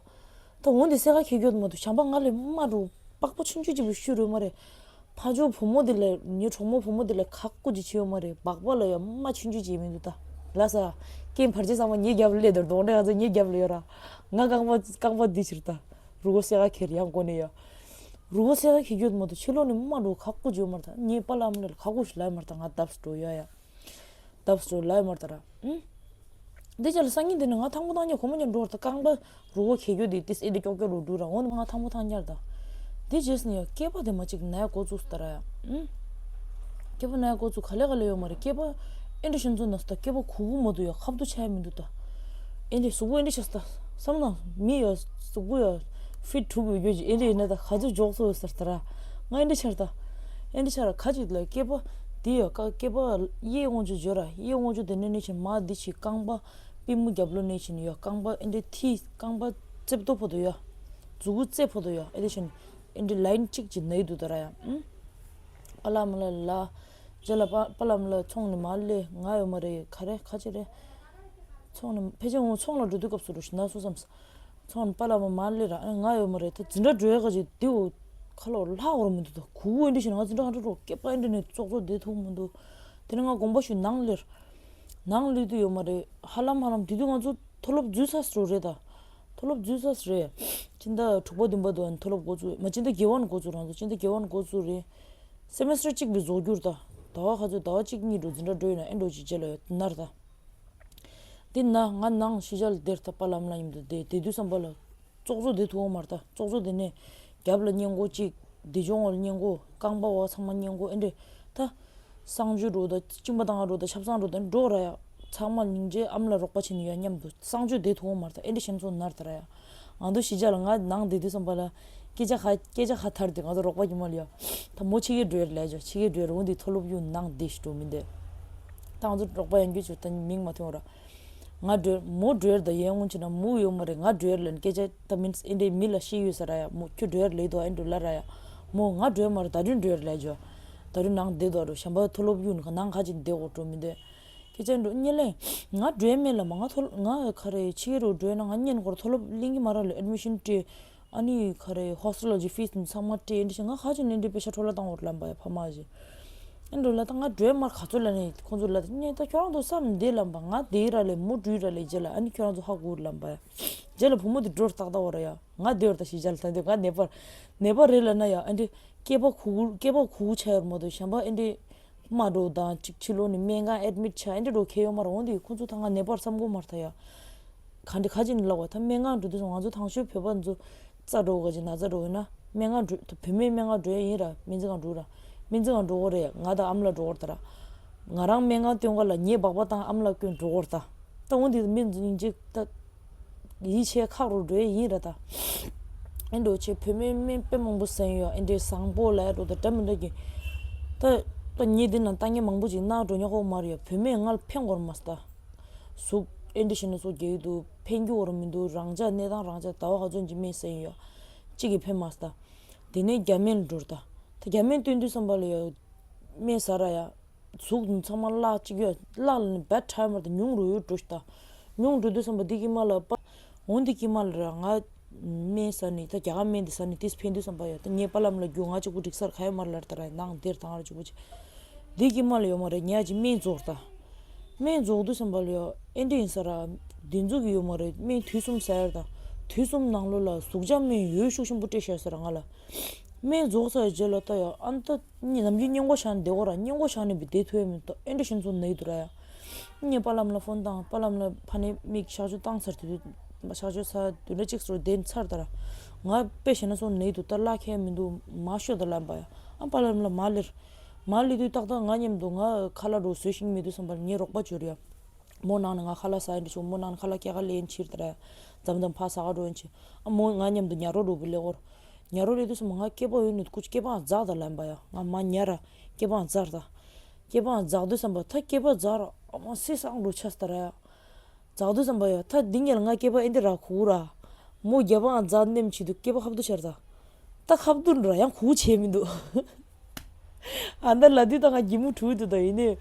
ད་འོང་འདི་སེ་ག་ཁེ་རྒྱུ་མ་དུ་བྱམས་པ་ང་ལས་མ་འགྲོ། པགས་པ་ཆུང་ཆུང་ཅིག་བུ་ཤུ་རུ་མ་རེད། ཕ་ཇོ་བུ་མོ་དེ་ལས་ཉི་གྲོགས་མོ་བུ་མོ་དེ་ལས་ཁག་ཀུ་ཅི་ཆེ་ཡོད་མ་རེད། སྦག་སྦག་ལ་ཡ་མ་ཆུང་ཆུང་ཅིག་མི་འདུག་ད། ལ་ས། ཀེམ་བར་ཆེ་ཚང་མ་ཉེ་རྒྱབ་ལས་དོར་གདོང་འདྲ་ང་ཚོ་ཉེ་རྒྱབ་ལ་ཡོད་ར། ང་རྐང་པ་རྐང་པ་འདི་ཕྱིར་ད། རུ་གོ་སེ་ག་ཁེར་ཡང་གོ་ནས་ཡ། རུ་གོ་སེ་ག་ཁེ་རྒྱུ་མ་དུ་ཕྱི་ལོགས་ནས་མ་འགྲོ་ཁག་ཀུ་ཅི་ཡོད་མ་རེད་ད། ངའི་པ་ལ་མ་ལ་ཁག་ཀུ་ཞིག་ལ་ཡ་མ་རེད་ད་ང་ལྡབ་སུ་འགྲོ་ཡ་ཡ། ལྡབ་སུ་ལ་མར་ད་ར། ཨུམ། འདི་ཅག་ལ་སང་ཉིན་འདི་ནི་ང་ཐང་པོ་ཐང་ཉ་གོ་མོ་ཉ་འགྲོ་བར་ད་རྐང་པ་རུ་བོ་ཁེ་གྱོ་དེ་ཏིས་ཨེ་འདི་ཀྱོག་ཀྱོ་རུ་འགྲུ་ར་འོ་ནི་ང་ཐང་པོ་ཐང་ཉར་ད། འདི་རྗེས་ནི་ཡ་སྐེད་པ་དེ་མ་གཅིག་ན་ཡ་འགོ་བཙུགས་ད་ར་ཡ། ཨུམ། སྐེད་པ་ན་ཡ་འགོ་བཙུགས་ག་ལེ་ག་ལེ་ཡོད་མ་རེད་སྐེད་པ། ཨེ་འདྲ་ཤིན་ཚོ་ན་སི་ད་སྐེད་པ་གུ་གུ་མ་དུ་ཡ་ཁབ་ཏུ་ཆ་ཡ་མི་འདུག་ད། ཨེ་འདྲ་གཟུགས་པོ་ཨེ་འདྲ་ཤ་སི་ད། བསམ་ན་མི་ཡ་གཟུགས་པོ་ཡ་ཕིཊ་དྲུག་ཡོད་རྒྱུ་ཅིག་ཨེ་འདྲ་ཡིན་ན་ད་ག་ཚོད་འཇོག་ཚོད་ཟེར་ད་ར། ང་ཨེ་འདྲ་ཆར་ད། ཨེ་འདྲ་ཆར་ག་ཅིག་ལ་སྐེད་པ་དེ་ཡ་ཀ་སྐེད་པ་གཡས་དབང་ཆུ་འཇོ་ར་གཡས་དབང་ཆུ་དེ་ནས་ནས་ཆེན་མ་འདི་ཆེ་རྐང་པ་པུས་མོ་རྒྱབ་ལོ་ནས་ཆེན་ཡ་རྐང་པ་ཨེ་འདྲ་ཐི་རྐང་པ་རྩེབ་ཏོ་ཕོ་དོ་ཡ། མཛུ་གུ་རྩེ་ཕོ་དོ་ཡ་ཨེ་འདྲ་ཆེན་ཨེ་འདྲ་ལའིན་གཅིག་ཅིག་ན་ཡི་འདུག་ད་ར་ཡ། ཨུམ། པ་ལ་མ་ལ་ལ། རྗེས་ལ་པ་པ་ལ་མ་ལ་ཚོང་ནས་མ་སླེབས་ང་ཡོད་མ་རེད་ག་རེ་ཁ་ཅི་རེད། ཚོང་ནས་ཕལ་ཆེར་ངོ་ཚོང་ལ་འགྲོ་དུས་སྐབས་སུ་འགྲོ་ཞིག་ན་སོ་བསམ། ཚོང་ནས་པ་ལ་མ་མ་སླེབས་ར་ཨ་ང་ཡོད་མ་རེད་ད་འཛིན་གྲྭ་འགྲོ་ཡ་ག་ཅིག་དེའུ་ཁ་ལོ་ལྷག་འོར་མི་འདུག་ད་གུ་གུ་ཨེ་འདྲ་ཞིག་ང་འཛིན་གྲྭ་ཧ་འགྲོ་རོགས་སྐེད་པ་ཨེ་འདྲ་ནས་ཙོག་ཙོག་བསྡད་ཐུབ་མི་འདུག་དེ་ནས་ང་དགོངས་པ་ཞུས་ནང་སླེབས། ནང་སླེབས་དུས་ཡོད་མ་རེད་ཧ་ལམ་ཧ་ལམ་དེ་དུས་ང་ཚོ་མཐོ་སློབ་འཛུལ་ཚར་སོ་རེད་ད། མཐོ་སློབ་འཛུལ་ཚར་རེད། སྤྱི་ཟླ་དྲུག་པ་བདུན་པ་དུ་མཐོ་སློབ་འགོ་བཙུགས་མ་སྤྱི་ཟླ་བརྒྱད་པ་ནས་འགོ་བཙུགས་རང་ཚོ་སྤྱི་ཟླ་བརྒྱད་པ་ནས་འགོ་བཙུགས་རེད། སེ་མེ་སི་ཊར་གཅིག་པའི་རྫོགས་རྒྱུར་ད། ཟླ་བ་ཁ་ཚོད་ཟླ་བ་གཅིག་གཉིས་འགྲོ་འཛིན་གྲྭ་འགྲོ་ཡིན་ན་ཨེ་འགྲོ་ཅིག་རྗེས་ལ་ཡོད་ནར་ད། འདི་ན་ང་ནང་ཤི་བྱ་ལ་བསྡད་ད་པ་ལམ་ལ་ཡིན་དུ་བསྡད་བསྡད་དུས་བསམ་པ་ལ། ཙོག་ཙོག་དེ་ཐུག་འོང་མར་ད་ཙོག་ཙོག་དེ་ནས་རྒྱབ་ལ་སྙིང་མགོ་གཅིག་དེ་ཅོང་བ་ལ་སྙིང་མགོ་རྐང་པ་བ་ཚང་མ་སྙིང་མགོ་ཨེ་འདྲེ་ད། གསང་སྤྱོད་འགྲོ་ད་གཅིན་པ་བཏང་འགྲོ་ད་ཆབ་གསང་འགྲོ་ད་འགྲོ་ར་ཡ། ཚང་མ་སྙིང་རྗེ་ཨམ་ལ་རོགས་པ་བྱེད་ནི་ཡ་མཉམ་དུ་གསང་སྤྱོད་དེ་ཐུག་འོང་མར་ད་ཨེ་འདྲེ་ཤན་ཚོ་ནར་ད་ར་ཡ། ང་ཚོ་གཞིས་ཆགས་ལ་ང་ནང་བསྡད་དུས་བསམ་པ་ལ་སྐད་ཆ་ཧ་སྐད་ཆ་ཧ་ཐར་དུས་ང་ཚོ་རོགས་པ་ཉི་མ་ལ་ཡ། ད་མོ་ཕྱི་རྒྱལ་འགྲོ་ཡར་ལས་ཇོ་ཕྱི་རྒྱལ་འགྲོ་ཡར་འོང་དུས་མཐོ་སློབ་གཡུག་ནང་བསྡད་ཤི་འགྲོ་མི་འདོད། ད་ང་ཚོ་རོགས་པ་ཡང་རྒྱུ་ཆུ་ད་མིང་མ་ཐོན་ར། ང་འགྲོ་མོ་འགྲོ་ཡར་ད་ཡན་འོང་ཆེ་ན་མོ་ཡོད་མ་རེད་ང་འགྲོ་ཡར་ལ་སྐད་ཆ་ད་མིན་ཨེ་འདྲེ་མི་ལ་ཤེས་ཡོད་ས་ར་ཡ་མོ་ཁྱོད་འགྲོ་ཡར་ལས་དོ་ཨེ་འགྲོ་ལ་ར་ཡ། མོ་ང་འགྲོ་ཡར་མ་རེད་ད་དུང་འགྲོ་ཡར་ལས་ཇོ། ད་དུང་ནང་བསྡད་དོ་འགྲོ་གཞན་པ་མཐོ་སློབ་གཡུག་ནང་ནང་ཁ་ཅིག་བསྡད་འོ་འགྲོ་མི་འདོད། སྐད་ཆ་འགྲོ་ཉེ་ལེ། ང་འགྲོ་ཡ་མེད་ལ་མ་ང་ཐོ་ང་ག་རེ་ཕྱི་རུ་འགྲོ་ན་ང་ཉན་འཁོར་མཐོ་སློབ་གླིང་གི་མ་ར་ལ་ཨེ་ཌི་མི་ཤན་སྤྲད། ཨ་ནི་ག་རེ་ཧོ་སི་ཊེལ་ལ་ཇི་ཕིས་ཚང་མ་སྤྲད་ཨེ་འདྲ་ཞིག་ང་ཁ་ཅིག་ནས་འདྲི་པེ་ཤ་འཕྲོ་ལ་བཏང་འོར་ལམ་པ་ཡ་ཕ་མ་ཞིག་ཨེ་འགྲོ་ལ་ད་ང་འགྲོ་ཡ་མར་ག་ཚོད་ལ་ནི་ཁོང་ཚོ་ལ་ད་ཉེ་ད་ཁྱོད་རང་ཚོ་བསམ་འདི་ལམ་པ་ང་དེའི་ར་ལས་མུ་འགྲུལ་ར་ལས་རྗེས་ལ་ཨ་ནི་ཁྱོད་རང་ཚོ་ཧ་གོ་ལམ་པ་ཡ། རྗེས་ལ་བུ་མོ་དེ་འགྲོར་ཏག་ཏག་འོ་ར་ཡ་ང་དེ་བར་ད་ཞིག་རྗེས་ལ་ད་འདི་ང་ནད་པར་ནད་པ་རེད་ལ་ན་ཡ་ཨེ་འདྲ་སྐེད་པ་ཁུ་ཁུ་སྐེད་པ་ཁུ་ཁུ་ཆ་ཡོར་མ་དོ་གཞན་པ་ཨེ་འདྲ། དམའ་འགྲོ་དང་གཅིག་ཕྱི་ལོགས་ནས་སྨན་ཁང་ཨེ་ཌི་མིཊ་བྱ་ཨེ་འདྲ་འགྲོ་ཁེལ་ཡོད་མ་རེད་འོང་དུས་ཁོང་ཚོ་ད་ང་ནད་པར་བསམ་གོ་མ་རེད་ད་ཡ། ག་འདྲ་ག་ཅིག་ནས་ལབ་བ་ད་སྨན་ཁང་འགྲོ་དུས་སོང་ང་ཚོ་དང་ཤོས་བོད་པ་ཚོ་རྩ་འགྲོ་ག་ཅིག་ན་ཚ་འགྲོ་ཡོད་ན་སྨན་ཁང་འགྲོ་ད་བུད་མེད་སྨན་ཁང་འགྲོ་ཡ་ཡིན་ར་སྨན་རྩིས་ཁང་འགྲོ་ར་སྨན་རྩིས་ཁང་འགྲོ་གོ་རེད་ང་དང་ཨམ་ལ་འགྲོ་གོ་རེད་ད་ར། ང་རང་སྨན་ཁང་སྟོན་ག་ལ་ངའི་སྦག་སྦག་དང་ཨམ་ལ་སྐྱོན་འགྲོ་གོ་རེད་ད། ད་འོང་དུས་སྨན་རྩིས་ཁང་ད། ཡིད་ཆེས་ཁག་རུ་འགྲོ་ཡ་ཡིན་ར་ད། ཨེ་འགྲོ་ཆེ་བུད་མེད་སྨན་དཔེ་མང་པོ་ཟན་ཡོད་ཨེ་འདྲའི་བཟང་པོ་ལ་ཡ་འགྲོ་ད་འདྲ་མི་འདྲ་གི། ད་ད་ཉེ་འདི་ན་ལྟ་ངན་མང་པོ་ཅིག་གནང་འགྲོ་ཉོ་ཁོ་མ་རེད་ཡ་བུད་མེད་ང་ལ་ཕན་གོ་ར་མ་སྟ། གཟུགས་ཨེ་འདྲ་ཞིག་ན་སོ་རྒྱག་གི་འདུག་ཕན་རྒྱུ་གོ་ར་མི་འདུག་རང་ཅག་གནས་སྟངས་རང་ཅག་ཟླ་བ་ག་ཚོད་ཅིག་སྨན་ཟན་ཡོད་གཅིག་གིས་ཕན་མ་སྟ། དེ་ནས་རྒྱ་སྨན་འགྲོ་ད། ད་རྒྱ་སྨན་སྟོན་དུས་བསམ་པ་ལ་ཡ། སྨན་ཟ་ར་ཡ། གཟུགས་ཚང་མ་བརླག་གཅིག་ཡོད་བརླག་ལ་ནི་བད་ཁྲ་མར་དང་ཉུང་རུ་ཡོད་འགྲོ་ཤི་ད། ཉུང་འགྲོ་དུས་བསམ་པ་འདི་ཀྱི་མ་ལ་པ། འོན་འདི་ཀྱི་མ་ལ་ར་ང་སྨན་ཟ་ནི་ད་རྒྱ་གར་སྨན་འདི་ཟ་ནི་དེས་ཕན་དུས་བསམ་པ་ཡོད་ད་ངའི་པ་ལམ་ལ་རྒྱུ་ང་གཅིག་པུ་འགྲིག་སར་ག་ཡོད་མར་ལར་ད་ར་ནང་དེར་དང་ར་གཅིག་པུ་ཅི། འདི་ཀྱི་མ་ལ་ཡོད་མ་རེད་ཉ་གཅིག་སྨན་རྫོགས་ད། སྨན་རྫོགས་དུས་ཙམ་པ་ལ་ཡ་ཨེ་འདྲ་ཡིན་ས་ར། བདེ་འཛུགས་ཀྱི་ཡོད་མ་རེད། སྨན་དུས་གསུམ་ཟ་ཡ་རེད་ད། དུས་གསུམ་ནང་ལོགས་ལ་ཟུག་གཅོག་སྨན་འོས་ཤུགས་ཆེན་པོ་སྤྲད་བཞག་ས་ར་ང་ལ། སྨན་རྫོགས་ཚར་རྗེས་ལ་ད་ཡ་ཨ་ནི་ད་ནམ་རྒྱུན་སྔས་མགོ་བཞག་ནས་བསྡད་ཡོད་ར། སྔས་མགོ་བཞག་ནས་བསྡད་ཐུབ་ཡ་མི་འདུག་ཨེ་འདྲ་ཞིག་ཚོ་ན་གི་འདུག་ར་ཡ། ངས་པཱ་ལགས་ལ་ཕོན་བཏང་། པཱ་ལགས་ལ་ཕ་ནས་མིག་གཤག་བཅོས་བཏང་ཚར་དུས། གཤག་བཅོས་ཚར་བདུན་ཕྲག་གཅིག་ཙམ་བསྡད་ཚར་ད་ར། ང་དཔེ་བྱས་ན་ཚོ་ན་གི་འདུག་ད་ལག་ཁེལ་མི་འདུག་མར་ཤོག་ད་ལབ་པ་ཡ། ཨ་པཱ་ལགས་ལ་མར་སླེབས། མར་སླེབས་དུས་ཏག་ཏག་ང་མཉམ་དུ་ང་ཁ་ལག་འདྲ་བོ་བཟོ་ཤེས་ཀྱི་མི་འདུག་བསམ་པ་ལ་ངའི་རོགས་པ་འབྱོར་ཡ། མོ་ནང་ནས་ང་ཁ་ལག་ཟ་ཡ་འདྲ་བྱུང་། མོ་ནང་ནས་ཁ་ལག་སྐྱེལ་ག་སླེབས་ཡིན་ཕྱིར་ད་ར། མཚམས་མཚམས་ཕར་ཟ་ག་འགྲོ་ཡིན་ཕྱིར། ཨ་མོ་ང་མཉམ་དུ་ཉལ་རོགས་འདྲ་བོ་སླེབས་ཀྱི་ཡོད་ར། ཉལ་རོགས་སླེབས་དུས་ཙམ་པ་ང་སྐེད་པ་གཡོགས་ནས་ཁོ་ཚོས་སྐེད་པ་འཛེགས་ད་ལབ་པ་ཡ། ང་མར་ཉལ་ར། སྐེད་པ་འཛེགས་ད། སྐེད་པ་འཛེགས་དུས་ཙམ་པ་ད་སྐེད་པ་འཛེགས་ར། ཨ་མ་སེམས་སང་འགྲོ་ཆགས་ད་ར་ཡ། འཛེགས་དུས་ཙམ་པ་ཡ་ད་འདི་ངས་ལ་ང་སྐེད་པ་ཨེ་འདི་ར་ཁུག་ར། མོ་རྒྱབ་པ་འཛེགས་ནས་ཕྱིན་དུས་སྐེད་པ་ཁ་བསྡུ་ཆགས་ད། ད་ཁ་བསྡུ་འགྲོ་ར་ཡང་ཁུག་བྱས་མི་འདུག་ཨ་ད་ལ་དུས་ད་ང་གད་མོ་འཁྲུད་དུས་ད་ཡིན་ནས།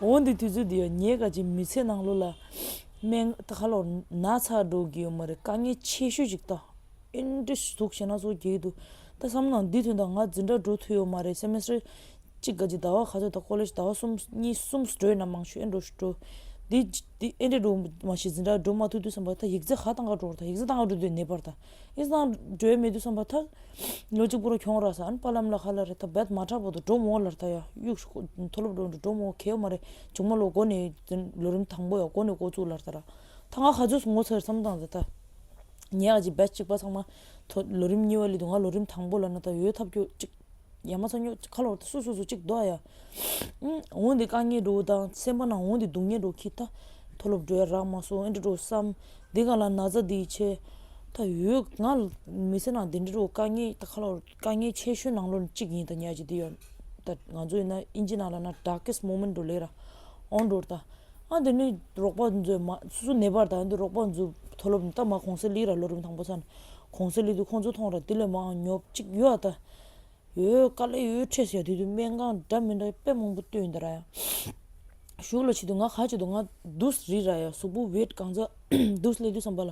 འོན་ཏེ་དུས་ཚོད་འདི་ཡ་ངའི་ག་ཅིག་མི་ཚེ་ནང་ལོགས་ལ་སྨན་ད་ཁ་ལོ་ན་ཚ་འགྲོ་གི་ཡོད་མ་རེད། དཀའ་ངལ་ཆེ་ཤོས་ཅིག་ད། ཨེ་འདྲ་ཟུག་བྱས་ན་ཚོ་གི་འདུག་ད་བསམ་ན་འདི་དོན་དག་ང་འཛིན་གྲྭ་འགྲོ་ཐུབ་ཡོད་མ་རེད། སེ་མེ་སི་ཊར་གཅིག་ག་ཅིག་ཟླ་བ་ག་ཚོད་ད་ཀོ་ལེཇ་ཟླ་བ་གསུམ་གཉིས་གསུམ་འགྲོ་ཡིན་ན་མང་ཤོས་ཨེ་འགྲོ་ཞིག་འགྲོ། འདི་འདི་ཨེ་འདྲ་འགྲོ་མ་ཤེས། འཛིན་གྲྭ་འགྲོ་མ་ཐུབ་དུས་ཙམ་པ་ད་ཡིག་ཚད་ཧ་ཏང་ག་འགྲོ་ད། ཡིག་ཚད་ཧ་ཏང་ག་འགྲོ་དུས་ནད་པར་ད། ཡིག་ཚད་ཧ་ཏང་འགྲོ་ཡ་མེད་དུས་ཙམ་པ་ད། ལོ་གཅིག་པུ་ར་གྱོང་རག་ས། ཨ་ནི་པཱ་ལགས་ལ་ཁ་ལ་རེད་ད། བད་མ་དྲག་པོ་དུ་འགྲོ་མོ་ལར་ད་ཡ། གཡུག་མཐོ་སློབ་འགྲོ་འགྲོ་མོ་ཁེལ་མ་རེད། མཇུག་མ་ལོ་འགོ་ནས་ལོ་རིམ་དང་པོ་ཡ་འགོ་ནས་འགོ་བཙུགས་ལར་ད་ར། ད་ང་ག་ཚོད་ངོ་ཚ་རེད་བསམ་བཏང་ད་ད། ཉེ་ག་ཅིག་བད་གཅིག་པ་ཚང་མ་ཐོ་ལོ་རིམ་གཉིས་པ་ལི་དུ་ང་ལོ་རིམ་དང་པོ་ལ་ན་ད་ཡོད་ཐབས་སྐྱོ་གཅིག་ཡ་མ་ཚ་ཉོ་ཁ་ལོ་སུ་སུ་སུ་གཅིག་འདུག་ཡ། འོང་དེ་དཀའ་ངལ་འགྲོ་དང་སེམས་པ་ནང་འོང་དེ་སྡུག་བསྔལ་འགྲོ་ཁྱི་ད། མཐོ་སློབ་འགྲོ་ཡ་རག་མ་སོང་། ཨེ་འདྲ་འགྲོ་བསམ། འདི་ག་ལ་ན་ཚ་འདི་ཆེ། ད་ཡོད་ང་མི་ཚེ་ནང་འདི་འདྲ་འགྲོ་དཀའ་ངལ་ད་ཁ་ལོ་དཀའ་ངལ་ཆེ་ཤོས་ནང་ལོ་གཅིག་ཡིན་ད་ཉག་ཅིག་འདི་ཡོད། ད་ང་ཚོ་ཡིན་ན་ཨིན་ཇི་ནང་ལ་ན་darkest moment འགྲོ་ལེ་ར། འོང་འགྲོ་ད། ཨ་འདི་ནི་རོགས་པ་མཛོད་མ་སུ་སུ་ནད་པར་ད་འདི་རོགས་པ་མཛོད་མཐོ་སློབ་ད་མ་གོང་སེ་ལི་ར་ལོ་རིམ་དང་པོ་ཚ་ནས་གོང་སེ་ལི་དུ་ཁོང་ཚོ་མཐོང་ར་འདི་ལས་མང་ཉོབ་གཅིག་ཡོད་ད། ཡོད་དཀའ་ལས་ཡོད་ཁྲེས་ཡ། དེ་དུས་སྨན་ཁང་འདྲ་མི་འདྲ་དཔེ་མང་པོ་བསྟུན་ད་ར་ཡ། གཞུག་ལ་ཆེད་དུ་ང་ཁ་ཆེད་དུ་ང་དུས་རི་ར་ཡ་གཟུགས་པོ་ཝེཊ་གང་ཚ་དུས་སླེབས་དུས་བསམ་པ་ལ།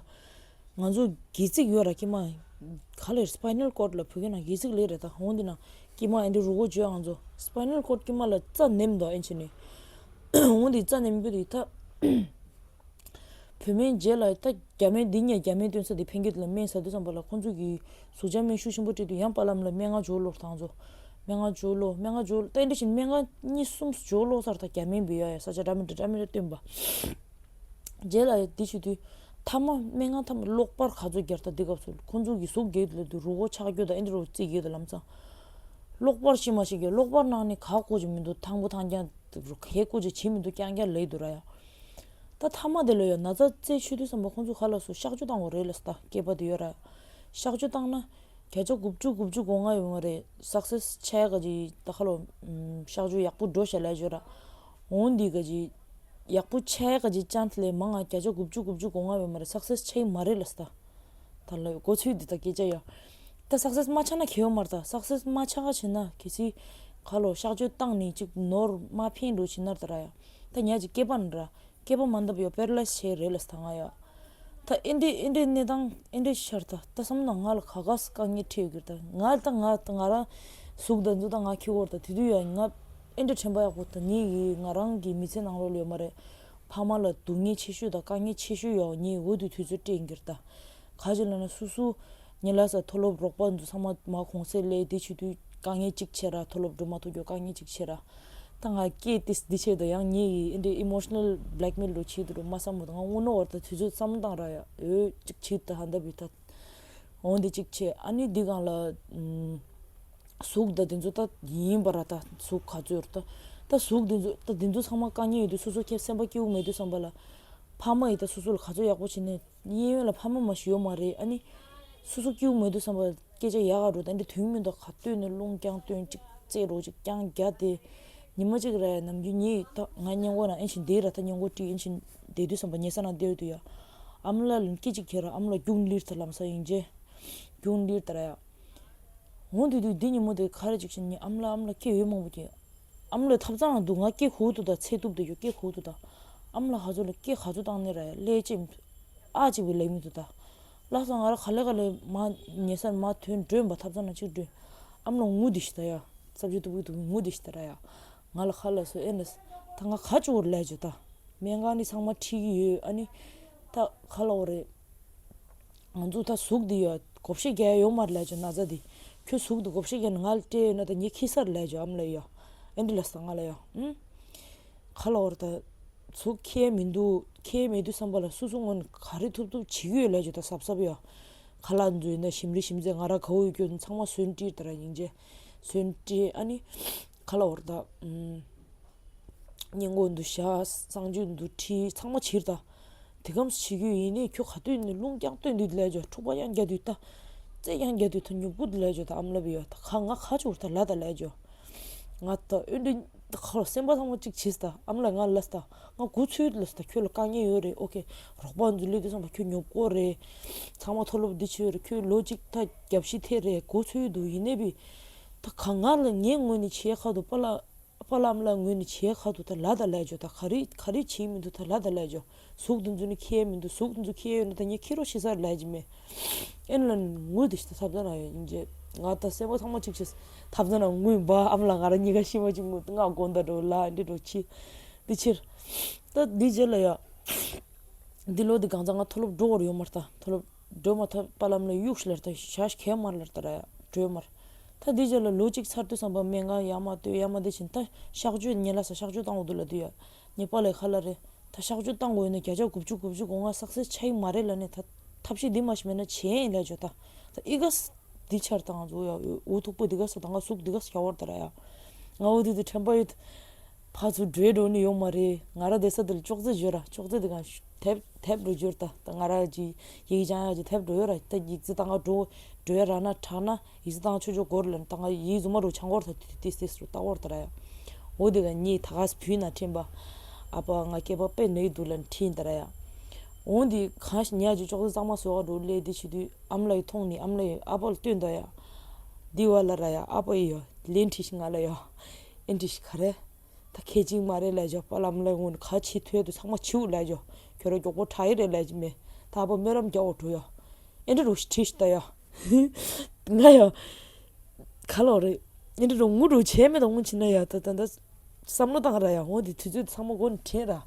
ང་ཚོ་སྒལ་ཚིགས་ཡོད་ར་དཀྱིལ་མ། ག་ལེར་སྤའི་ནལ་ཀོཌ་ལ་བོད་སྐད་ནང་སྒལ་ཚིགས་ལེ་རེད་ད། འོང་འདི་ན་དཀྱིལ་མ་ཨེ་འདི་རུ་གོ་བརྗོད་ང་ཚོ་སྤའི་ནལ་ཀོཌ་དཀྱིལ་མ་ལ་རྩ་ནེམ་དོ་ཨེན་ཆེ་ནི། འོང་འདི་རྩ་ནེམ་བུ་འདི་ད། བོད་སྨན་རྗེས་ལ་ད་རྒྱ་སྨན་འདི་ཉལ་རྒྱ་སྨན་སྟོན་ས་དེ་ཕན་གྱི་དེ་ལ་སྨན་ཟ་དུས་ཙམ་པ་ལ་ཁོང་ཚོ་གིས་ཟུག་གཅོག་སྨན་ཤུགས་ཆེན་པོ་སྤྲད་དུས་ཡང་པ་ལམ་ལ་སྨན་ང་འཇོག་ལོར་དང་ཚོ། སྨན་ང་འཇོག་ལོ་སྨན་ང་འཇོག་ལོ་ད་འདི་བཞིན་སྨན་ང་གཉིས་གསུམ་འཇོག་ལོ་སར་ད་རྒྱ་སྨན་བི་ཡ་ཡ་ས་ཆ་འདྲ་མི་འདྲ་འདྲ་མི་འདྲ་སྟོན་པ། རྗེས་ལ་འདི་བྱེད་དུས་ཐ་མ་སྨན་ང་ཐ་མ་གློག་པར་ག་ཚོད་རྒྱར་ད་འདི་སྐབས་སུ་ཁོང་ཚོ་གིས་ཟུག་རྒྱག་དུས་ལ་དུས་རུ་གོ་ཆག་རྒྱུ་ད་ཨེ་འདི་རུ་རྩིས་རྒྱག་དུས་ལམ་སང་། གློག་པར་ཤི་མ་ཤི་གི་གློག་པར་ནང་ནས་ག་གོ་ཅི་མི་འདུག་ཐང་པོ་ཐང་རྐྱང་ག་གོ་ཅི་བྱེད་མི་འདུག་རྐྱང་རྐྱང་ལེ་འདུག་ར་ཡ། ད་ཐ་མ་དེ་ལ་ཡོད་ན་ཚ་རྩད་ཆོད་དུས་ཙམ་པ་ཁོང་ཚོ་ཁ་ལག་སུ་གཤག་བཅོས་བཏང་བ་རེད་ལ་ས་ད་སྐེད་པ་དེ་ཡོད་ར། གཤག་བཅོས་བཏང་ན་བརྒྱ་ཆ་དགུ་བཅུ་དགུ་བཅུ་གོ་ལྔ་ཡོད་མ་རེད། སག་སེས་ཆགས་ག་ཅི་ད་ཁ་ལོ་གཤག་བཅོས་ཡག་པོ་འགྲོ་ཤ་ལ་ཡོད་ར། འོང་འདི་ག་ཅི་ཡག་པོ་ཆགས་ག་ཅི་ཅན་ལས་མང་ང་བརྒྱ་ཆ་དགུ་བཅུ་དགུ་བཅུ་གོ་ལྔ་ཡོད་མ་རེད། སག་སེས་ཆགས་མ་རེད་ལ་ས་ད། ད་ལོ་གོ་ཚུལ་འདི་ད་སྐད་ཆ་ཡ། ད་སག་སེས་མ་ཆགས་ན་ཁེ་ཡོད་མ་རེད། ད་སག་སེས་མ་ཆགས་ག་བྱེད་ན་གལ་སྲིད་ཁ་ལོ་གཤག་བཅོས་བཏང་ནས་ཅིག་ནོར་མ་ཕན་འགྲོ་བྱེད་ན་ད་ར་ཡ། ད་ཉག་ཅིག་སྐེད་པ་ན་ར། སྐེད་པ་མ་འདབ་ཡོད་པེ་ར་ལའི་སི་བྱས་རེད་ལ་ས་ད་ང་ཡ། ད་ཨེ་འདྲས་ཨེ་འདྲས་གནས་སྟངས་ཨེ་འདྲས་ཤར་ད་ད་བསམ་ན་ང་ལ་ག་ག་ས་དཀའ་ངལ་འཕྲད་ཡོད་གི་རེད། ད་ང་ད་ང་ད་ང་རང་གཟུགས་ད་འཛུ་ད་ང་ཁྱི་གོར་ད་དེ་དུས་ཡ་ང་ཨེ་འདྲས་དྲན་པ་ཡག་པོ་ད་ངེད་ཀྱི་ང་རང་གི་མི་ཚེ་ནང་ལོགས་ལ་ཡོད་མ་རེད། ཕ་མ་ལ་སྡུག་བསྔལ་ཆེ་ཤོས་དང་དཀའ་ངལ་ཆེ་ཤོས་ཡོད་ངེད་འོ་དུས་དུས་ཚོད་སྤྲད་ཡིན་གི་རེད་ད། ག་ཅི་ལབ་ན་སུ་སུ་ཉེ་ལ་ས་མཐོ་སློབ་རོགས་པ་འདུག་ཚང་མ་མ་གོང་སེ་ལས་དེ་བྱེད་དུས་དཀའ་ངལ་གཅིག་ཆེ་ར། མཐོ་སློབ་འགྲོ་མ་ཐུབ་རྒྱུ་དཀའ་ངལ་གཅིག་ཆེ་ར། ད་ང་སྐད་དེ་འདི་ཆེད་དུ་ཡང་ངེད་ཀྱི་ཨེ་འདྲའི་ཨི་མོ་ཤི་ནལ་བྷེ་ལེག་མེལ་རུ་བྱེད་དུ་རུ་མ་བསམ་མོ་ད་ང་དངོས་གནས་བར་ད་དུས་ཚོད་བསམ་བཏང་ར་ཡ་འོ་གཅིག་བྱེད་ད་ཧ་འདབ་བི་ད། འོ་འདི་གཅིག་ཆེ་ཨ་ནི་འདི་གང་ལ་ཟུག་ད་དེ་ཚོ་ད་ཡིན་པ་ར། ད་ཟུག་ག་ཚོད་ར་ད་ད་ཟུག་དེ་ཚོ་ད་དེ་ཚོ་ཚང་མ་དཀའ་ངལ་ཡོད་དུས་སོ་སོ་ཁྱེད་སེམས་པ་སྐྱིད་པོ་མེད་དུས་བསམ་པ་ལ་ཕ་མ་ཡིས་ད་སོ་སོ་ལ་ག་ཚོད་ཡག་པོ་བྱེད་ནས། གཡས་གཡོན་ལ་ཕ་མ་མ་ཞིག་ཡོད་མ་རེད། ཨ་ནི་སོ་སོ་སྐྱིད་པོ་མེད་དུས་བསམ་པ་སྐད་ཆ་ཡག་ག་འགྲོ་ད་འདི་དོན་མི་འདུག་ག་སྟོད་ནས་རླུང་རྐྱང་བཏོན་ཅིག་རྩེད་རོགས་ཅིག་རྐྱང་རྒྱག་དེ་ཉི་མ་གཅིག་ར་ཡ་ནམ་རྒྱུན་ཉིད་ད་ང་སྔོན་འགོག་ན་ཨེ་ཤིང་དེ་ར་ད་སྔོན་འགོག་བྲིས་ཨེ་ཤིང་དེ་དུས་བསམ་པ་ཉལ་ས་ན་བསྡད་དུས་ཡ་ཨ་མ་ལ་ལན་སྐད་ཅིག་ཁྱེར་ར་ཨ་མ་ལ་རྒྱུགས་ལིར་ད་ལམ་ས་ཡིན་རྗེས་རྒྱུགས་ལིར་ད་ར་ཡ། འོང་དུས་དུས་འདི་ཉིན་མོ་དེ་ག་རེ་ཅིག་བྱས་ནས་ཨ་མ་ལ་ཨ་མ་ལ་སྐད་ཡོད་མང་པོ་ཀྱི། ཨ་མ་ལ་ཐབ་ཚང་ལ་འདུག་ང་སྐད་གོ་འདུག་ད་ཚེ་གཏུབ་དེ་ཡོད་སྐད་གོ་འདུག་ད། ཨ་མ་ལ་ཧ་ཚོ་ལ་སྐད་ག་ཚོད་བཏང་ནས་ར་ཡ་ཀླད་ཅེ་ཨ་ཅིག་བི་ལེགས་མི་འདུག་ད། ལགས་སོ་ང་ར་ག་ལེ་ག་ལེ་མ་ཉལ་ས་མ་ཐོན་མགྲོན་པ་ཐབ་ཚང་ལ་ཅིག་མགྲོན། ཨ་མ་ལ་ངུ་དེ་ཤི་ད་ཡ། ས་བཅུ་དུ་བུ་དུ་ངུ་དེ་ཤི་ད་ར་ཡ། ང་ལ་ཁ་ལ་སོ་ཨེ་ནས་ད་ང་ག་ཅིག་བོར་ལས་བྱོས་ད། སྨན་ཁང་ནི་ཚང་མ་ཁྲིད་ཀྱི་ཡོད། ཨ་ནི་ད་ག་ལབ་དགོས་རེད། ང་ཚོ་ད་ཟུག་འདི་ཡོད་བགོ་བཤའ་རྒྱག་ཡ་ཡོད་མ་རེད་ལབ་བྱས། ན་ཚ་འདི་ཁྱོད་ཟུག་འདི་བགོ་བཤའ་རྒྱག་ན་ང་ལ་སྤྲད་ཡོད་ན་ད་ངས་འཁྱེར་ས་རེད་ལབ་བྱས། ཨ་མ་ལགས་ཡ། ཨེ་འདྲ་ལབ་སོང་ང་ལ་ཡ། ཨུམ། ག་ལབ་དགོས་རེད། ད་ཟུག་འཁྱེར་ཡ་མི་འདུག་འཁྱེར་ཡ་མེད་དུས་ཙམ་པ་ལ་སོ་སོ་ངོས་ནས་ག་རེ་ཐུབ་ཐུབ་བྱེད་ཀྱི་ཡོད་ལབ་བྱས། ད་གཟབ་གཟབ་ཡ། ཁ་ལག་འཛུལ་ན་ཞིམ་རེ་ཞིམ་ཚད་ང་རང་ག་བོ་ཡོད་རྒྱུ་ཚང་མ་སོན་ཏྲི་ད་ར་ཡིན་རྗེས་སོན་ཏྲི། ཨ་ནི་ག་ལབ་དགོས་རེད། ད་ཨུམ། སྔས་མགོ་འདུག་བཞག་གསང་སྤྱོད་འདུག་ཁྲིད་ཚང་མ་བྱེད་ད། དེ་གམ་བྱེད་རྒྱུ་ཡིན་ནའི་ཁྱོད་ག་དུས་ནས་རླུང་རྐྱང་བཏོན་དུས་ལབ་བྱས། འཁྲུག་པ་རྐྱང་རྒྱག་དུས་ད། རྩེད་རྐྱང་རྒྱག་དུས་ད་ཉོབ་པོ་འདུག་ལབ་བྱས། ད་ཨ་མ་ལགས་ཡ། ད་ག་ང་ག་ཅིག་ད་ལབ་ད་ལབ་བྱས། ང་ད་ཨེ་འདྲ་ད་ཁ་ལ་སེམས་པ་ཚང་མ་གཅིག་བྱས་ད། ཨ་མ་ལགས་ང་ལབ་ད། ང་མགོ་ཚོས་ལབ་ད། ཁྱོད་ལ་དཀའ་ངལ་ཡོད་རེད། ཨོ་ཁེ། རོགས་པ་འཛུལ་ལས་དུས་ཙམ་པ་ཁྱོད་ཉོབ་ཀྱི་རེད། ཚང་མ་མཐོ་སློབ་འདི་བྱས་རེད། ཁྱོད་ལོ་གཅིག་ད་རྒྱབ་ཤི་ཐེབས་རེད། མགོ་ཚོས་འདུག་ཡིན་ནའི་བི། ད་ག་ང་ལ་ངའི་ངོས་ནས་བྱེད་ཁ་ཐུག་པ་ལ། པ་ལགས་ཨ་མ་ལགས་ངོས་ནས་བྱེད་ཁ་ཐུག་ད་ལབ་ད་ལབ་བྱས། ད་ག་རེ་ག་རེ་བྱེད་མི་འདུག་ད་ལབ་ད་ལབ་བྱས། ཟུག་འདི་ཚོ་ནི་འཁྱེར་མི་འདུག་ཟུག་འདི་ཚོ་འཁྱེར་ཡོད་ན་ད་ངས་འཁྱེར་རོགས་བྱེད་ས་རེད་ལབ་བྱས་མེད། ཨེ་ལ་ངུ་འདི་ཞིག་ད་ཐབ་ཚང་ན་ཡོད་ཡིན་རྗེས། ང་ད་སེམས་པ་ཚང་མ་གཅིག་བྱས། ཐབ་ཚང་ན་ངུ་ཡིན་པ། ཨ་མ་ལགས་ང་རང་གཉིས་ཀ་ཤི་མ་གཅིག་ངུ། ང་དགོང་དག་འགྲོ་ལ་འདི་འགྲོ་ཕྱི་འདི་ཕྱིར། ད་འདི་རྗེས་ལ་ཡ། འདི་ལོ་འདི་གང་ཚང་ང་མཐོ་སློབ་འགྲོ་བར་ཡོད་མ་རེད། ད་མཐོ་སློབ་འགྲོ་མ་ཐུབ། པ་ལགས་ཨ་མ་ལགས་གཡུགས་ཤིག་ལབ་ད། ཞག་ཞིག་གས་མ་ལབ་ད་ར་ཡ། འགྲོ་མ་རེད། ད་འདི་རྗེས་ལ་ལོ་གཅིག་ཚར་དུས་ཙམ་པ་སྨན་ཁང་ཡར་མར་སྡོད་ཡར་མར་སྡོད་བྱས། ད་གཤག་བཅོས་ཉེ་ལ་ས་གཤག་བཅོས་བཏང་དགོས་འདུག་ལབ་དུས་ཡ། ངའི་པ་ལགས་ག་ལབ་རེད། ད་གཤག་བཅོས་བཏང་དགོས་ཡོད་ན་བརྒྱ་ཆ་དགུ་བཅུ་དགུ་བཅུ་གོ་ལྔ་སག་སེས་ཆགས་ཀྱི་མ་རེད་ལབ་ནས། ད་ཐབས་ཤེས་འདི་མ་ཞིག་མེད་ན་བྱེད་ཡིན་ལབ་བྱས། ད་ད་ཨི་ག་འདི་ཆར་ད་ང་ཚོ་ཡ་འུ་ཐུག་པོ་འདི་ག་ས་ད་ང་ཟུག་འདི་ག་ས་ཁྱབ་པ་རེད་ད་ར་ཡ། ང་འོ་དེ་དུས་དྲན་པ་ཡོད། ཕར་ཚུར་བྲོས་འགྲོ་ནི་ཡོད་མ་རེད། ང་རང་བསྡད་ས་དེ་ལ་ཅོག་ཙེ་ཡོད་ར། ཅོག་ཙེ་དེ་གང་དེབ་དེབ་འགྲོ་རྒྱུ་རེད་ད། ད་ང་རང་གི་ཡིག་སྦྱང་ཡག་གི་དེབ་འགྲོ་ཡོད་ར། ད་ཡིག་ཚད་ད་ང་འགྲོ་འགྲོ་ཡ་རག་ན་དྲག་ན་ཡིག་ཚད་ད་ང་ཆོས་ཆོས་སྒོར་ལ་ད་ང་ཡིག་རྫུན་མ་རུ་ཆང་སྒོར་ད་དེ་དེ་དེ་རུ་ལྟ་སྒོར་ད་ར་ཡ། འོ་དེ་ག་ངས་ད་ག་ས་བུས་ན་དྲན་པ། ཨ་ཕ་ང་སྐྱེས་པ་དཔེ་ནི་འདུག་ལ་ཁྲིད་ད་ར་ཡ། འོ་དེ་གང་ཞིག་ཉག་ཅིག་ཅོག་ཙེ་གཙང་མ་བཟོ་ག་འགྲོ་ལས་དེ་བྱེད་དུས་ཨ་མ་ལགས་ཡིས་མཐོང་ནི། ཨ་མ་ལགས་ཡིས་ཨ་ཕ་ལ་སྟོན་ད་ཡ། དེ་བ་ལ་ར་ཡ་ཨ་ཕ་ཡིས་ཡ་ལན་དྲིས་ཤིག་ང་ལ་ཡ། ཨེ་འདྲི་ཞིག་ག་རེ། ད་ཁྱད་ཅིག་མ་རེད་ལབ་བྱས། པ་ལགས་ཨ་མ་ལགས་ངོས་ནས་ག་བྱེད་ཐུབ་ཡ་འདུག་ཚང་མ་བྱེད་འོ་ལབ་བྱས། ཁྱོད་རང་མགྱོགས་པོ་དྲག་ཡི་རེད་ལབ་ཀྱི་མེད། ད་ཨ་ཕ་སྨོན་ལམ་རྒྱག་འོ་འགྲོ་ཡ། ཨེ་འདྲ་རོ་ཞིག་དྲིས་ཤིག་ད་ཡ། ང་ཡ། ག་ལོ་རེད། ཨེ་འདྲ་རོ་ངུ་འགྲོ་བྱས་མེད་ད་ངུ་ཕྱིན་ན་ཡ། ད་ད་ད་བསམ་བློ་བཏང་ར་ཡ། འོ་དེ་དུས་ཚོད་ཚང་མ་མགོ་ནས་དྲན་ར།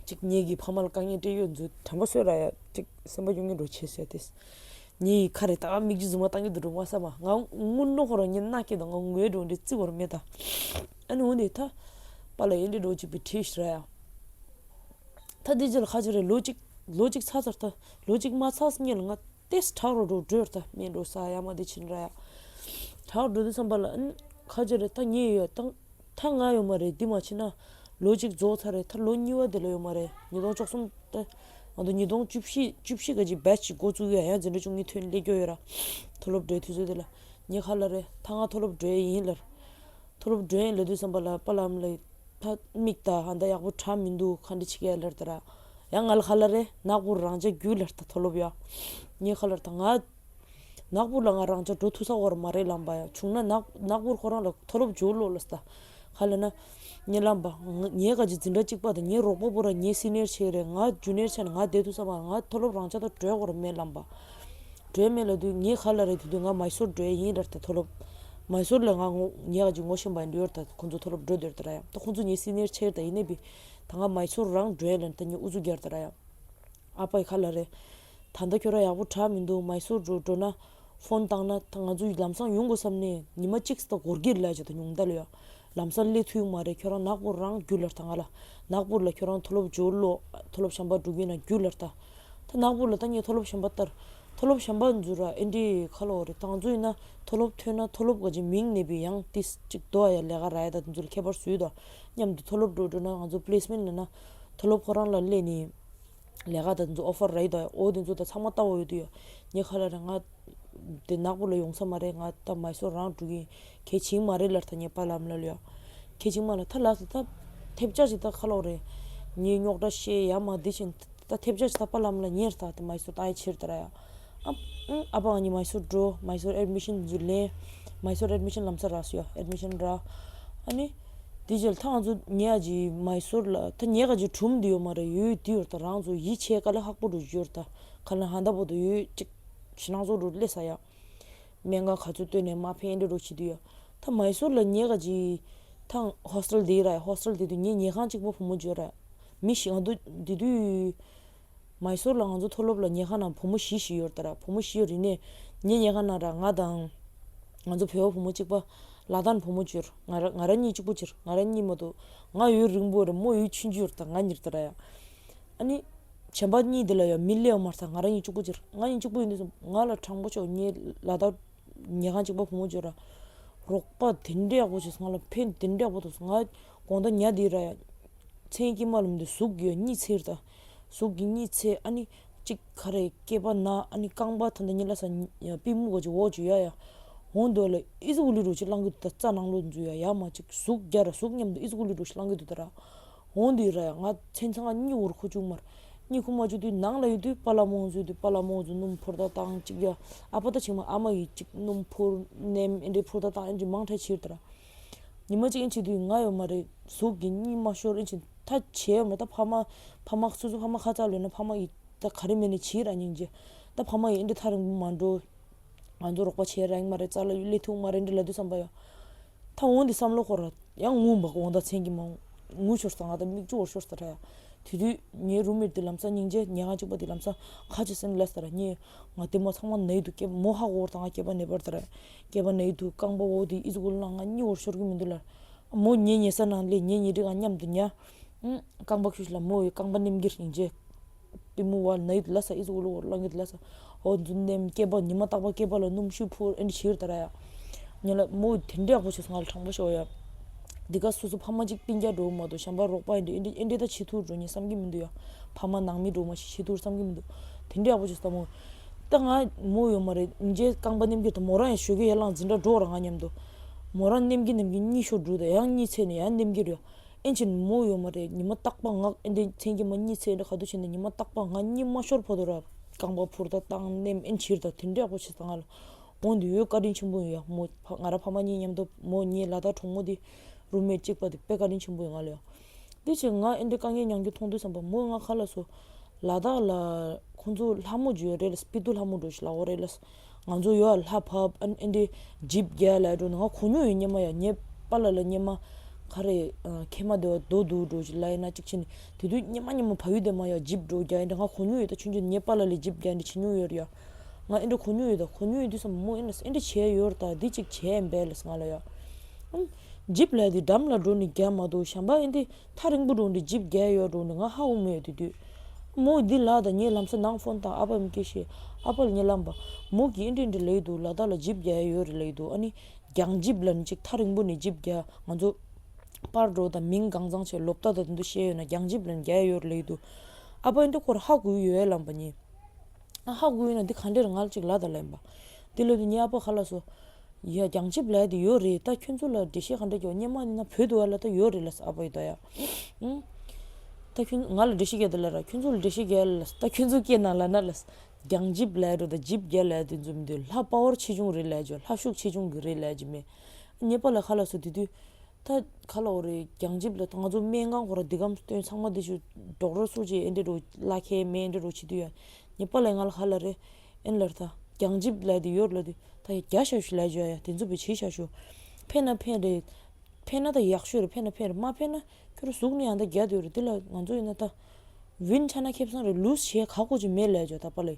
གཅིག་ངེད་ཀྱི་ཕ་མ་ལ་དཀའ་ངལ་སྤྲད་ཡོད་ཚོད་དྲན་པ་གསོས་ར་ཡ། གཅིག་སེམས་པ་སྐྱོ་ངེས་འགྲོ་བྱས་ཟེར་ཏེ། ངའི་ཁ་རེ་ད་མིག་ཆུ་ཟུར་མ་བཏང་གི་འདུག་འགྲོ་མ་བསམ་པ། ང་དངུལ་ནོ་ཁོ་རང་ཉིན་ནག་སྐྱེས་དང་ང་ངོས་འགྲོ་འདི་བརྩི་བར་མེད་ད། ཨ་ནི་འོ་ནི་ད་པ་ལ་ཡིན་འདི་འགྲོ་གཅིག་པའི་ཁྲིད་ཤི་ར་ཡ། ད་འདི་ཅི་ལ་ཁ་ཅི་རེད། ལོ་གཅིག་ལོ་གཅིག་ཚར་ཚར་ད། ལོ་གཅིག་མ་ཚར་སྔོན་ལ་ང་ཏེས་དྲག་རོ་འགྲོ་འགྲོ་ད། སྨན་འགྲོ་ས་ཡ་མ་འདི་ཕྱིན་ར་ཡ། དྲག་འགྲོ་དུས་ཙམ་པ་ལ་ཨ་ནི་ཁ་ཅི་རེད། ད་ངས་ཡོད་ད། ད་ང་ཡོད་མ་རེད། འདི་མ་ཕྱིན་ན་ལོ་གཅིག་རྫོགས་ཚར་རེད། ད་ལོ་གཉིས་པ་དེ་ལ་ཡོད་མ་རེད། ཉིས་སྟོང་བཅུ་གསུམ་ད། ང་ཚོ་ཉིས་སྟོང་བཅུ་བཞི་བཅུ་བཞི་ག་ཅིག་བེ་ཆི་ཅིག་འགོ་བཙུགས་ཡ། ཡང་འཛིན་གྲྭ་བཅུ་གཉིས་ཐོན་སླེབས་རྒྱུ་ཡོད་ར། མཐོ་སློབ་འགྲོའི་དུས་ཚོད་དེ་ལ་ངས་ཁ་ལ་རེད། ད་ང་མཐོ་སློབ་འགྲོ་ཡ་ཡིན་ལབ། མཐོ་སློབ་འགྲོ་ཡ་ཡིན་ལབ་དུས་ཙམ་པ་ལ་པ་ལགས་ཨ་མ་ལགས་ད་མིག་ད་ཧ་ད་ཡག་པོ་དྲག་མི་འདུག་ག་འདྲ་བྱེད་ཀྱི་ཡ་ལབ་ད་ར། ཡང་ང་ལ་ཁ་ལ་རེད། ནག་པོ་རང་ཅག་རྒྱུགས་ལབ་ད། མཐོ་སློབ་ཡ། ངས་ཁ་ལ་རེད། ད་ང་ནག་པོ་ལ་ང་རང་ཅག་འགྲོ་ཐུབ་ས་བོར་མ་རེད་ལབ་པ་ཡ། བྱུང་ན་ནག་ནག་པོ་ཁོ་རང་ལ་མཐོ་སློབ་འགྱོ་ལོ་ལབ་ད། ཁ་ལ་ན། ངས་ལབ་པ། ང་ངའི་ག་ཅིག་འཛིན་གྲྭ་གཅིག་པ་དང་ངའི་རོགས་པ་པོ་ར་ངའི་སི་ནི་ཡར་ཆགས་རེད། ང་ཇུ་ནི་ཡར་ཆགས་ནས་ང་བསྡད་ཐུབ་ས་མ་རེད། ང་མཐོ་སློབ་རང་ཅག་ད་འགྲོ་ཡ་བོར་མེད་ལབ་པ། འགྲོ་ཡ་མེད་ལབ་དུས་ངས་ཁ་ལ་རེད། དེ་དུས་ང་མའི་སོར་འགྲོ་ཡ་ཡིན་ལབ་ད། མཐོ་སློབ། མའི་སོར་ལ་ང་ངོ་ངའི་ག་ཅིག་ངོ་ཤེས་པ་ཡིན་འགྲོ་ཡོད་ད། ཁོང་ཚོ་མཐོ་སློབ་འགྲོ་འདོད་ད་ར་ཡ། ད་ཁོང་ཚོ་ངའི་སི་ནི་ཡར་ཆགས་ད་ཡིན་ནའི་བི། ད་ང་མའི་སོར་རང་འགྲོ་ཡ་ལབ་ད་ངས་ཨུ་ཚུགས་རྒྱག་ད་ར་ཡ། ཨ་ཕ་ཡིས་ཁ་ལ་རེད། ད་ལྟ་ཁྱོད་རང་ཡག་པོ་དྲག་མི་འདུག་མའི་སོར་འགྲོ་འགྲོ་ན་ཕོན་བཏང་ན་ད་ང་ཚོ་ལམ་སང་ཡོང་དགོས་བསམ་ནས་ཉི་མ་གཅིག་ད་འགོར་གྱི་རེད་ལབ་བྱས། ད་ཉུང་མཐའ་ལ་ཡ། ལམ་སང་སླེབས་ཐུབ་མ་རེད། ཁྱོད་རང་ནག་པོ་རང་རྒྱུགས་ལབ་ད་ང་ལ། ནག་པོ་ལ་ཁྱོད་རང་མཐོ་སློབ་འགྱོ་ལོ། མཐོ་སློབ་གཞན་པ་འགྲོ་གི་ན་རྒྱུགས་ལབ་ད། ད་ནག་པོ་ལ་ད་ངས་མཐོ་སློབ་གཞན་པ་ལྟར། མཐོ་སློབ་གཞན་པ་འཛུལ་ར་ཨེ་འདྲི་ཁ་ལོ་རེད། ད་ང་ཚོ་ཡིན་ན་མཐོ་སློབ་ཐོན་ན་མཐོ་སློབ་ག་ཅིག་མིང་ནས་བི་ཡང་ཏིས་གཅིག་དོ་ཡ་ལས་ཀ་རག་ཡ། ད་དེ་ཚོ་ལ་ཁྱད་པར་སུས་དོ། མཉམ་དུ་མཐོ་སློབ་འགྲོ་འགྲོ་ན་ང་ཚོ་པི་ལེ་སི་མེན་ཊི་ལབ་ན་མཐོ་སློབ་ཁོ་རང་ལ་སླེབས་ནས། ལས་ཀ་དང་དེ་ཚོ་ཨོ་ཕར་རག་ཡོད་དོ། འོ་དེ་ཚོ་ད་ཚང་མ་ལྟ་བ་ཡོད་དུ་ཡོད། ངས་ཁ་ལ་རེད། ང་དེ་ནག་པོ་ལ་ཡོང་ས་མ་རེད། ང་ད་མའི་སོར་རང་འགྲོ་གི་ཡིན། གལ་ཆེན་མ་རེད་ལབ་ད་ངས་པ་ལགས་ཨ་མ་ལགས་ལ་ཡ། གལ་ཆེན་མ་ལབ་ད་ལགས་སོ། ད་ཐེབས་ཆག་ཅིག་ད་ཁ་ལོ་རེད། ངས་རྙོག་དྲ་བཤད་ཡ་མ་འདི་བཞིན་ད་ཐེབས་ཆག་ཅིག་ད་པ་ལགས་ཨ་མ་ལགས་ཉེར་ད་དེ་མའི་སོར་ད་ཡ་ཕྱིར་ད་ར་ཡ། ཨ་ཨ་ཕ་ང་གཉིས་མའི་སོར་འགྲོ། མའི་སོར་ཨེཌ་མི་ཤན་འཛུལ་ལེན། མའི་སོར་ཨེཌ་མི་ཤན་ལམ་སང་རག་སོང་ཡ། ཨེཌ་མི་ཤན་རག་ཨ་ནི། དེ་རྗེས་ད་ང་ཚོ་ཉེ་ཡ་ཅིག་མའི་སོར་ལ་ད་ཉེ་ག་ཅིག་གྲུམ་དུ་ཡོད་མ་རེད། ཡོད་དུ་ཡོད་ད་རང་ཚོ་ཡིད་ཆེས་དཀའ་ལས་ཁག་པོ་འགྲོ་རྒྱུ་ཡོད་ད། ཁ་ལ་ཧ་ད་པོ་དུ་ཡོད་ཅིག་ཞེད་སྣང་ཚོ་འགྲོ་སླེབས་ས་ཡ། སྨན་ཁང་ག་ཚོད་བཏོན་ནས་མ་ཕན་འདྲ་འགྲོ་བྱེད་དུ་ཡ། ད་མའི་སོར་ལ་ཉེ་ག་ཅིག་ ཐང་ཧོ་སི་ཊེལ་དེ་ར་ཡ། ཧོ་སི་ཊེལ་དེ་དུས་ངའི་ཉལ་ཁང་གཅིག་པོ་བུ་མོ་བརྗོད་ར། མི་ཞིག་ང་ཚོ་དེ་དུས་མའི་སོར་ལ་ང་ཚོ་མཐོ་སློབ་ལ་ཉལ་ཁང་ནང་བུ་མོ་བཞི་ཞིག་ཡོད་རེད་ད་ར། བུ་མོ་བཞི་ཡོད་རེད་ནས། ངའི་ཉལ་ཁང་ནང་ར་ང་དང་ང་ཚོ་བོད་པ་བུ་མོ་གཅིག་པ་ལ་དྭགས་བུ་མོ་བརྗོད། ང་ར་ང་ར་གཉིས་གཅིག་པོ་བརྗོད། ང་ར་གཉིས་མ་གཏོགས་ང་ཡུན་རིང་པོ་རེད། མོ་ཡུན་ཆུང་ཆུང་རེད་ད། ང་གཉིས་རེད་ད་ར་ཡ། ཨ་ནི་གཞན་པ་གཉིས་དེ་ལ་ཡང་མི་སླེབས་མ་རེད་ད། ང་ར་གཉིས་གཅིག་པོ་བརྗོད། ང་གཉིས་གཅིག་པོ་ཡིན་དུས་སམ་ང་ལ་དྲང་པོ་ཤོད། ངའི་ལ་དྭགས་ཉལ་ཁང་གཅིག་པ་བུ་མོ་བརྗོད་ར། རོགས་པ་དེ་འདྲ་ཡག་པོ་བྱས་སོང་། ང་ལ་ཕན་དེ་འདྲ་ཡག་པོ་ཐོགས་སོང་། ང་དགོང་དག་ཉལ་དེ་ར་ཡ། མཚན་དཀྱིལ་མ་ལ་མི་འདུག་གཟུགས་ཀྱི་གཉིད་སད་ད། གཟུགས་ཀྱི་གཉིད་སད། ཨ་ནི་གཅིག་ག་རེ་སྐེད་པ་ན། ཨ་ནི་རྐང་པ་ད་ལྟ་ཉིན་ལ་ས་པུས་མོ་གོ་ཅིག་འོག་ཅིག་ཡ་ཡ། འོང་དུས་ལ་ཨི་ཟུག་ལི་རུ་ཅིག་བླང་གི་འདུག་ད་རྩ་ནང་ལོགས་འཛུལ་ཡ་ཡ། མ་གཅིག་གཟུགས་རྒྱ་ར་གཟུགས་མཉམ་དུ་ཨི་ཟུག་ལི་རུ་ཞིག་བླང་གི་འདུག་ད་ར། འོང་དུས་ར་ཡ་ང་མཚན་ཚང་ང་གཉིད་འོར་ཁུ་བཅུག་མར། གཉིད་ཁུག་མ་བཅུག་དུས་ནང་ལ་ཡོད་དུས་པཱ་ལགས་མོ་འཛུལ་དུས་པཱ་ལགས་མོ་འཛུལ་སྣུམ་ཕུར་ད་བཏང་གཅིག་ཡ། ཨ་ཕ་ད་ཆིག་མ་ཨ་མ་ཡིས་གཅིག་སྣུམ་ཕུར་ནེམ་ཨེ་འདྲའི་ཕུར་ད་བཏང་ཨེ་འདྲའི་མང་ཐལ་ཕྱིར་ད་ར། ཉི་མ་གཅིག་ཨེ་བྱེད་དུས་ང་ཡོད་མ་རེད། གཟུགས་ཀྱི་གཉིད་མ་ཤོར་ཨེ་བྱེད་ད་བྱས་ཡོད་མ་རེད། ད་ཕ་མ་ཕ་མ་སོ་སོ་ཕ་མ་ཁ་ཚ་ལོས་ན་ཕ་མ་ཡིས་ད་ག་རེ་མེད་ནས་བྱིས་ར་སྙིང་རྗེ། ད་ཕ་མ་ཡིས་ཨེ་འདྲའི་ཐག་རིང་པོ་མ་འགྲོ། ང་ཚོ་རོགས་པ་བྱས་ར་ཡིན་མ་རེད། རྩ་ལ་སླེབས་ཐུབ་མ་རེད་འདྲ་ལབ་དུས་བསམ་པ་ཡོད། ད་འོང་དེ་བསམ་བློ་འཁོར་ར་ཡང་ངུ་འབག་འོང་ད་མཚན་གྱི་མ་ངུ་ཤོར་ས་ང་ད་མིག་ཆུ་འོར་ཤོར་ས་ར་ཡ། དེ་དུས་ངའི་རུམ་མེཊ་དེ་ལམ་སང་སྙིང་རྗེ་ཉལ་ཁང་གཅིག་པ་དེ་ལམ་སང་ཁ་ཆེ་སེམས་ལས་ས་ར་ངས་ང་དེ་མོ་ཚང་མ་ནའི་དུ་སྐེད་མོ་ཧ་གོ་བར་ད་ང་སྐེད་པ་ནས་པར་ད་ར་སྐེད་པ་ནའི་དུ་རྐང་པ་འོ་དེ་ཨི་ཟུག་ལ་ང་གཉིད་འོར་ཤོར་གི་མི་འདུག་ལ། མོ་ཉལ་ཉལ་ས་ནང་ལས་ཉལ་ཉལ་དུས་ང་མཉམ་དུ་ཉལ། ཨུམ། རྐང་པ་ཁྱུ་ཞིག་ལ་མོ་ཡི་རྐང་པ་ནེམ་གྱི་སྙིང་རྗེ། པུས་མོ་བ་ནའི་དུ་ལ་ས་ཨི་ཟུག་ལོ་ལ་ངེ་དུ་ལ་ས། ཨོ་འཛུམ་ནེམ་སྐེད་པ་ཉི་མ་རྟག་པ་སྐེད་པ་ལ་སྣུམ་ཤུ་ཕུར་ཨེ་འདྲ་བྱིར་ད་ར་ཡ། ཉལ་ལ་མོ་དེ་འདྲ་ཡག་པོ་བྱས་སོང་། ང་ལ་དྲང་པོ་ཤོད་ཡ། འདི་ག་སོ་སོ་ཕ་མ་གཅིག་སྤུན་ཀྱག་འགྲོ་མ་གཏོགས་གཞན་པ་རོགས་པ་ཨེ་འདྲ་ཨེ་འདྲ་ཨེ་འདྲ་ད་བྱེད་ཐུབ་འགྲོ་ངས་བསམ་གྱི་མི་འདུག་ཡ། ཕ་མ་ནང་མི་འགྲོ་མ་ཞིག་བྱེད་ཐུབ་བསམ་གྱི་མི་འདུག་དེ་འདྲ་ཡག་པོ་བྱས་སོང་མོ། ད་ང་མོ་ཡོད་མ་རེད་སྙིང་རྗེ། རྐང་པ་ནེམ་གྱི་ད་མོ་རང་ཡང་ཞོགས་ཀས་ཡར་ལངས་འཛིན་གྲྭ་འགྲོ་ར་ང་མཉམ་དུ། མོ་རང་ནེམ་གྱི་ནེམ་གྱི་གཉིད་ཤོར་འགྲོ་ད་ཡང་གཉིད་སད་ནས་ཡང་ནེམ་གྱི་རེད། ཨེན་ཆིན་མོ་ཡོད་མ་རེད། ཉི་མ་རྟག་པ་ང་ཨེ་འདྲ་མཚན་གྱི་མ་གཉིད་སད་འདྲ་ག་དུས་ཕྱིན་ནས་ཉི་མ་རྟག་པ་ང་གཉིད་མ་ཤོར་བར་དུ་ར་རྐང་པ་ཕུར་ད་བཏང་ནེམ་ཨེན་ཕྱིར་ད་དེ་འདྲ་ཡག་པོ་བྱས་ད་ང་ལ། འོང་དུས་ཡོད་བཀའ་དྲིན་ཆེན་པོ་ཡོད་ཡ། མོ་ཕ་ང་ར་ཕ་མ་གཉིས་མཉམ་དུ་མོ་ངའི་ལ་དྭགས་གྲོགས་མོ་དེ་རུམ་མེཊ་གཅིག་པ་དེ་དཔེ་བཀའ་དྲིན་ཆེན་པོ་ཡོད་ང་ལ་ཡ། དེ་ཕྱིར་ང་ཨེ་འདྲ་དཀའ་ངལ་མྱངས་རྒྱུ་མཐོང་དུས་བསམ་པ་མོས་ང་ཁ་ལ་སོ། ལ་དྭགས་ལ་ཁོང་ཚོ་ལྷ་མོ་ཅིག་ཡོད་རེད་ལ་སྤི་ཏུ་ལྷ་མོ་འགྲོ་ཞིག་ལ་འོ་རེད་ལ། ང་ཚོ་ཡོད་ལྷ་ཕབ་ཨ་ཨེ་འདྲའི་ཇིབ་རྒྱག་ལ་འགྲོ་ནས་ང་གོ་མྱོང་ཡོད་སྙེ་མ་ཡ། ངའི་པཱ་ལགས་ལ་སྙེ་མ་ག་རེ་ཁེ་མ་དེ་བ་རྡོ་འདུག་འགྲོ་ཞིག་ལ་ཡིན་ན་གཅིག་ཕྱིན་དེ་དུས་སྙེ་མ་སྙེ་མ་བ་ཡུ་དེ་མ་ཡ་ཇིབ་འགྲོ་རྒྱག་ཨེ་འདྲ་ང་གོ་མྱོང་ཡོད། ད་ཆུང་ཆུང་ངའི་པཱ་ལགས་ལ་ཇིབ་རྒྱག་ཨེ་འདྲ་བྱེད་མྱོང་ཡོད་རེད་ཡ། ང་ཨེ་འདྲ་གོ་མྱོང་ཡོད། ད་གོ་མྱོང་ཡོད་དུས་སམ་མོ་ཨེ་ན་ཨེ་འདྲ་བྱས་ཡོད་རེད། ད་འདི་གཅིག་བྱས་ཨེ་འབད་ལ་ང་ལ་ཡ། ཨང་། ཇིབ་ལ་དེ་འགྲམ་ལ་འགྲོ་ནས་རྒྱག་མ་གཏོགས་གཞན་པ་ཨེ་འདྲ། ཐག་རིང་པོ་འགྲོ་འདི་ཇིབ་རྒྱག་ཡོད་འགྲོ་འདི་ང་ཧ་གོ་མེད་དེ་དུས། མོ་འདི་ལ་ད་ངས་ལམ་སང་ནང་ཕོན་བཏང་ཨ་ཕ་མི་སྐད་བཤད། ཨ་ཕ་ལ་ངས་ལམ་པ། མོ་གིས་ཨེ་འདྲ་འདྲ་ལབ་འདུག་ལ་དྭགས་ལ་ཇིབ་རྒྱག་ཡོད་རེད་ལབ་འདུག་ཨ་ནི་རྒྱང་ཇིབ་ལ་ནི་ཅིག་ཐག་རིང་པོ་ནས་ཇིབ་རྒྱག་ང་ཚོ་པར་འགྲོ་དང་མིང་གང་ཚང་བྱས་ལོ་ཏོག་དང་དེ་ཚོ་བཤད་ཡོད་ན་རྒྱང་ཇིབ་ལ་ནི་རྒྱག་ཡོད་རེད་ལབ་འདུག་ཨ་ཕ་ཨེ་འདྲ་ཁོ་ར་ཧ་གོ་ཡོད་ལམ་པ་ནི། ཨ་ཧ་གོ་ཡོད་ན་འདི་ག་འདྲ་རེད་ང་ལ་ཅིག་ལབ་དང་ལབ་པ། འདི་ལབ་དུས་ངའི་ཨ་ཕ་ཁ་ལ་སོ། ཡ་རྒྱང་ཇིབ་ལབ་དེ་ཡོད་རེད། ད་ཁྱོད་ཚོ་ལ་འགྲེལ་བཤད་ག་འདྲ་རྒྱག་སྙེ་མ་ནི་ན་བོད་དུ་བ་ལ་ད་ཡོད་རེད་ལ་ཨ་ཕ་ཡི་ད་ཡ། ཨུང་། ད་ཁྱོད་ང་ལ་འགྲེལ་བཤད་རྒྱག་དེ་ལ་ར་ཁྱོད་ཚོ་ལ་འགྲེལ་བཤད་རྒྱག་ལ་ད་ཁྱོད་ཚོ་སྐད་ནང་ལ་ན་ལ། རྒྱང་ཇིབ་ལབ་འགྲོ་ད་ཇིབ་རྒྱག་ལབ་དེ་འཛོམས་དུས་ལྷ་པ་ཝར་ཆེ་ཆུང་རེད་ལབ་ཅོ་ལྷ་ཤུགས་ཆེ་ཆུང་གི་རེད་ལབ་ཅི་མེད། ངའི་པ་ལ་ཁ་ལ་སོ་དེ་དུས། ད་ཁ་ལ་འོ་རེད་རྒྱང་ཇིབ་ལ་ད་ང་ཚོ་སྨན་ཁང་ཁོ་ར་འདི་གམ་སྟོན་ཚང་མ་འདི་ཆུ་ཌོག་ཊར་སུ་ཅི་ཨེ་འདྲ་རུ་བླ་ཁའི་མེ་ཨེ་འདྲ་རུ་བྱེད་དུས་ཡ། ངའི་པ་ལ་ང་ལ་ཁ་ལ་རེད། ཨེན་ལར་ད་རྒྱང་ཇིབ་ལ་དེ་ཡོད་ལ་དེ་ད་ཡ་རྒྱ་ཤ་ཤུ་ལ་ཇོ་ཡ་དེ་ཚོ་བེ་ཆི་ཤ་ཤུ། ཕན་ན་ཕན་རེད། ཕན་ན་ད་ཡག་ཤོས་རེད། ཕན་ན་ཕན་རེད། མ་ཕན་ན་ཁྱོད་ར་ཟུག་ནི་ཡང་ད་རྒྱ་དེ་རེད། དེ་ལ་ང་ཚོ་ཡིན་ན་ད་ཝིན་ཆ་ན་ཁེབས་སང་རེད། ལུས་བྱས་ཁག་པོ་ཅིག་མེད་ལ་ཇོ་ད་པ་ལ་ཡ།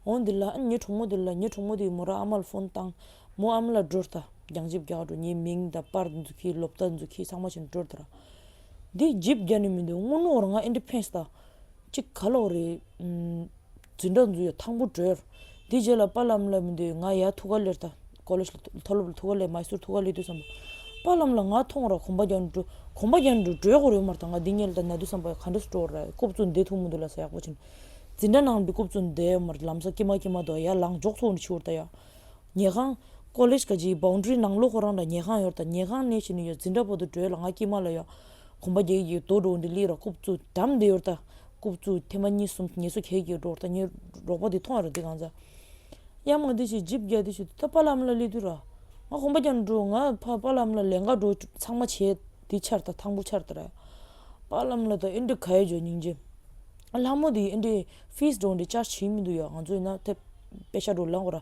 འོང་འདི་ལ་ཨ་ངའི་གྲོགས་མོ་དེ་ལ་ངའི་གྲོགས་མོ་དེ་མོ་ར་ཨ་མ་ལ་ཕོན་བཏང་། མོ་ཨ་མ་ལ་འགྲོ་ད། རྒྱང་ཇིབ་རྒྱག་འགྲོ། ངའི་མིང་དང་པར་འདི་ཚོ་ཁྱི་ལོ་ཏོག་འདི་ཚོ་ཁྱི་ཚང་མ་ཕྱིན་འགྲོ་ད་ར། འདི་ཇིབ་རྒྱག་ནི་མི་འདུག་དངོས་གནས་ར་ང་ཨེ་འདྲ་ཕན་སྟ། གཅིག་ག་ལོག་རེད། འཛིན་གྲྭ་འཛུལ་ཡ་ཐང་པོ་བྲོས། འདི་རྗེས་ལ་པཱ་ལགས་ལ་མི་འདུག་ང་ཡ་ཐུག་ག་ལེར་ད། ཀོ་ལེཇ་ལ་མཐོ་སློབ་ལ་ཐུག་ག་ལེར་མའི་སུར་ཐུག་ག་ལེར་དུས་ཙམ་པ། པཱ་ལགས་ལ་ང་མཐོང་ར་གོམ་པ་རྒྱག་འགྲོ་གོམ་པ་རྒྱག་འགྲོ་བྲོས་གོ་རེད་མར་ད་ང་འདི་ངེད་ལ་ད་ན་དུས་ཙམ་པ་ག་འདྲ་སུ་འགྲོ་ར་རྐུབ་བཙུགས་འདི་ཐུག་མི་འདུག་ལ་ས་ཡག་པོ་ཕྱིན། འཛིན་གྲྭ་ནང་འདི་རྐུབ་བཙུགས་འདི་མར་ལམ་སང་ཀྱེ་མ་ཀྱེ་མ་དོ་ཡ་ལངས་འཇོག་ཚོགས་ནི་ཆུར་ད་ཡ། ཉལ་ཁང་། ཀོ་ལེཇ་ག་ཅིག་བའུན་ཌ་རི་ནང་ལོགས་ཁོ་རང་ལ་ཉལ་ཁང་ཡོད་ད། ཉལ་ཁང་ནས་ཕྱིན་ནས་ཡོད་འཛིན་གྲྭ་བར་དུ་བྲོས་ལ་ང་ཀྱེ་མ་ལ་ཡ། གོམ་པ་རྒྱག་གི་རྡོ་འགྲོ་འདི་ལི་ར་རྐུབ་བཙུགས་འགྲམ་འདི་ཡོད་ད། རྐུབ་བཙུགས་ཐེངས་མ་གཉིས་གསུམ་ངལ་གསོ་གས་ཀྱི་འགྲོ་ད་ངའི་རོགས་པ་འདི་མཐོང་ཡ་ར་འདི་གང་ཚ། ཡ་མ་འདི་ཅིག་ཇིབ་རྒྱག་འདི་ཅིག་ད་པཱ་ལགས་ལ་སླེབས་དུས་ར། ང་གོམ་པ་རྒྱག་འགྲོ་ང་ཕ་པཱ་ལགས་ལ་ལེན་ག་འགྲོ་ཚང་མ་བྱས་འདི་ཆར་ད་ཐང་པོ་ཆར་ད་ར། པཱ་ལགས་ལ་ད་ཨེ་འདྲ་ག་ཡ་འཇོ་སྙིང་རྗེ། ལྷ་མོ་དེ་ཨེ་འདྲའི་ཕིས་འགྲོ་འདྲའི་ཅར་བྱེད་མི་འདུག་ཡ། ང་ཚོ་ཡིན་ན་དེ་པེ་ཤ་འགྲོ་ལེན་གོ་ར།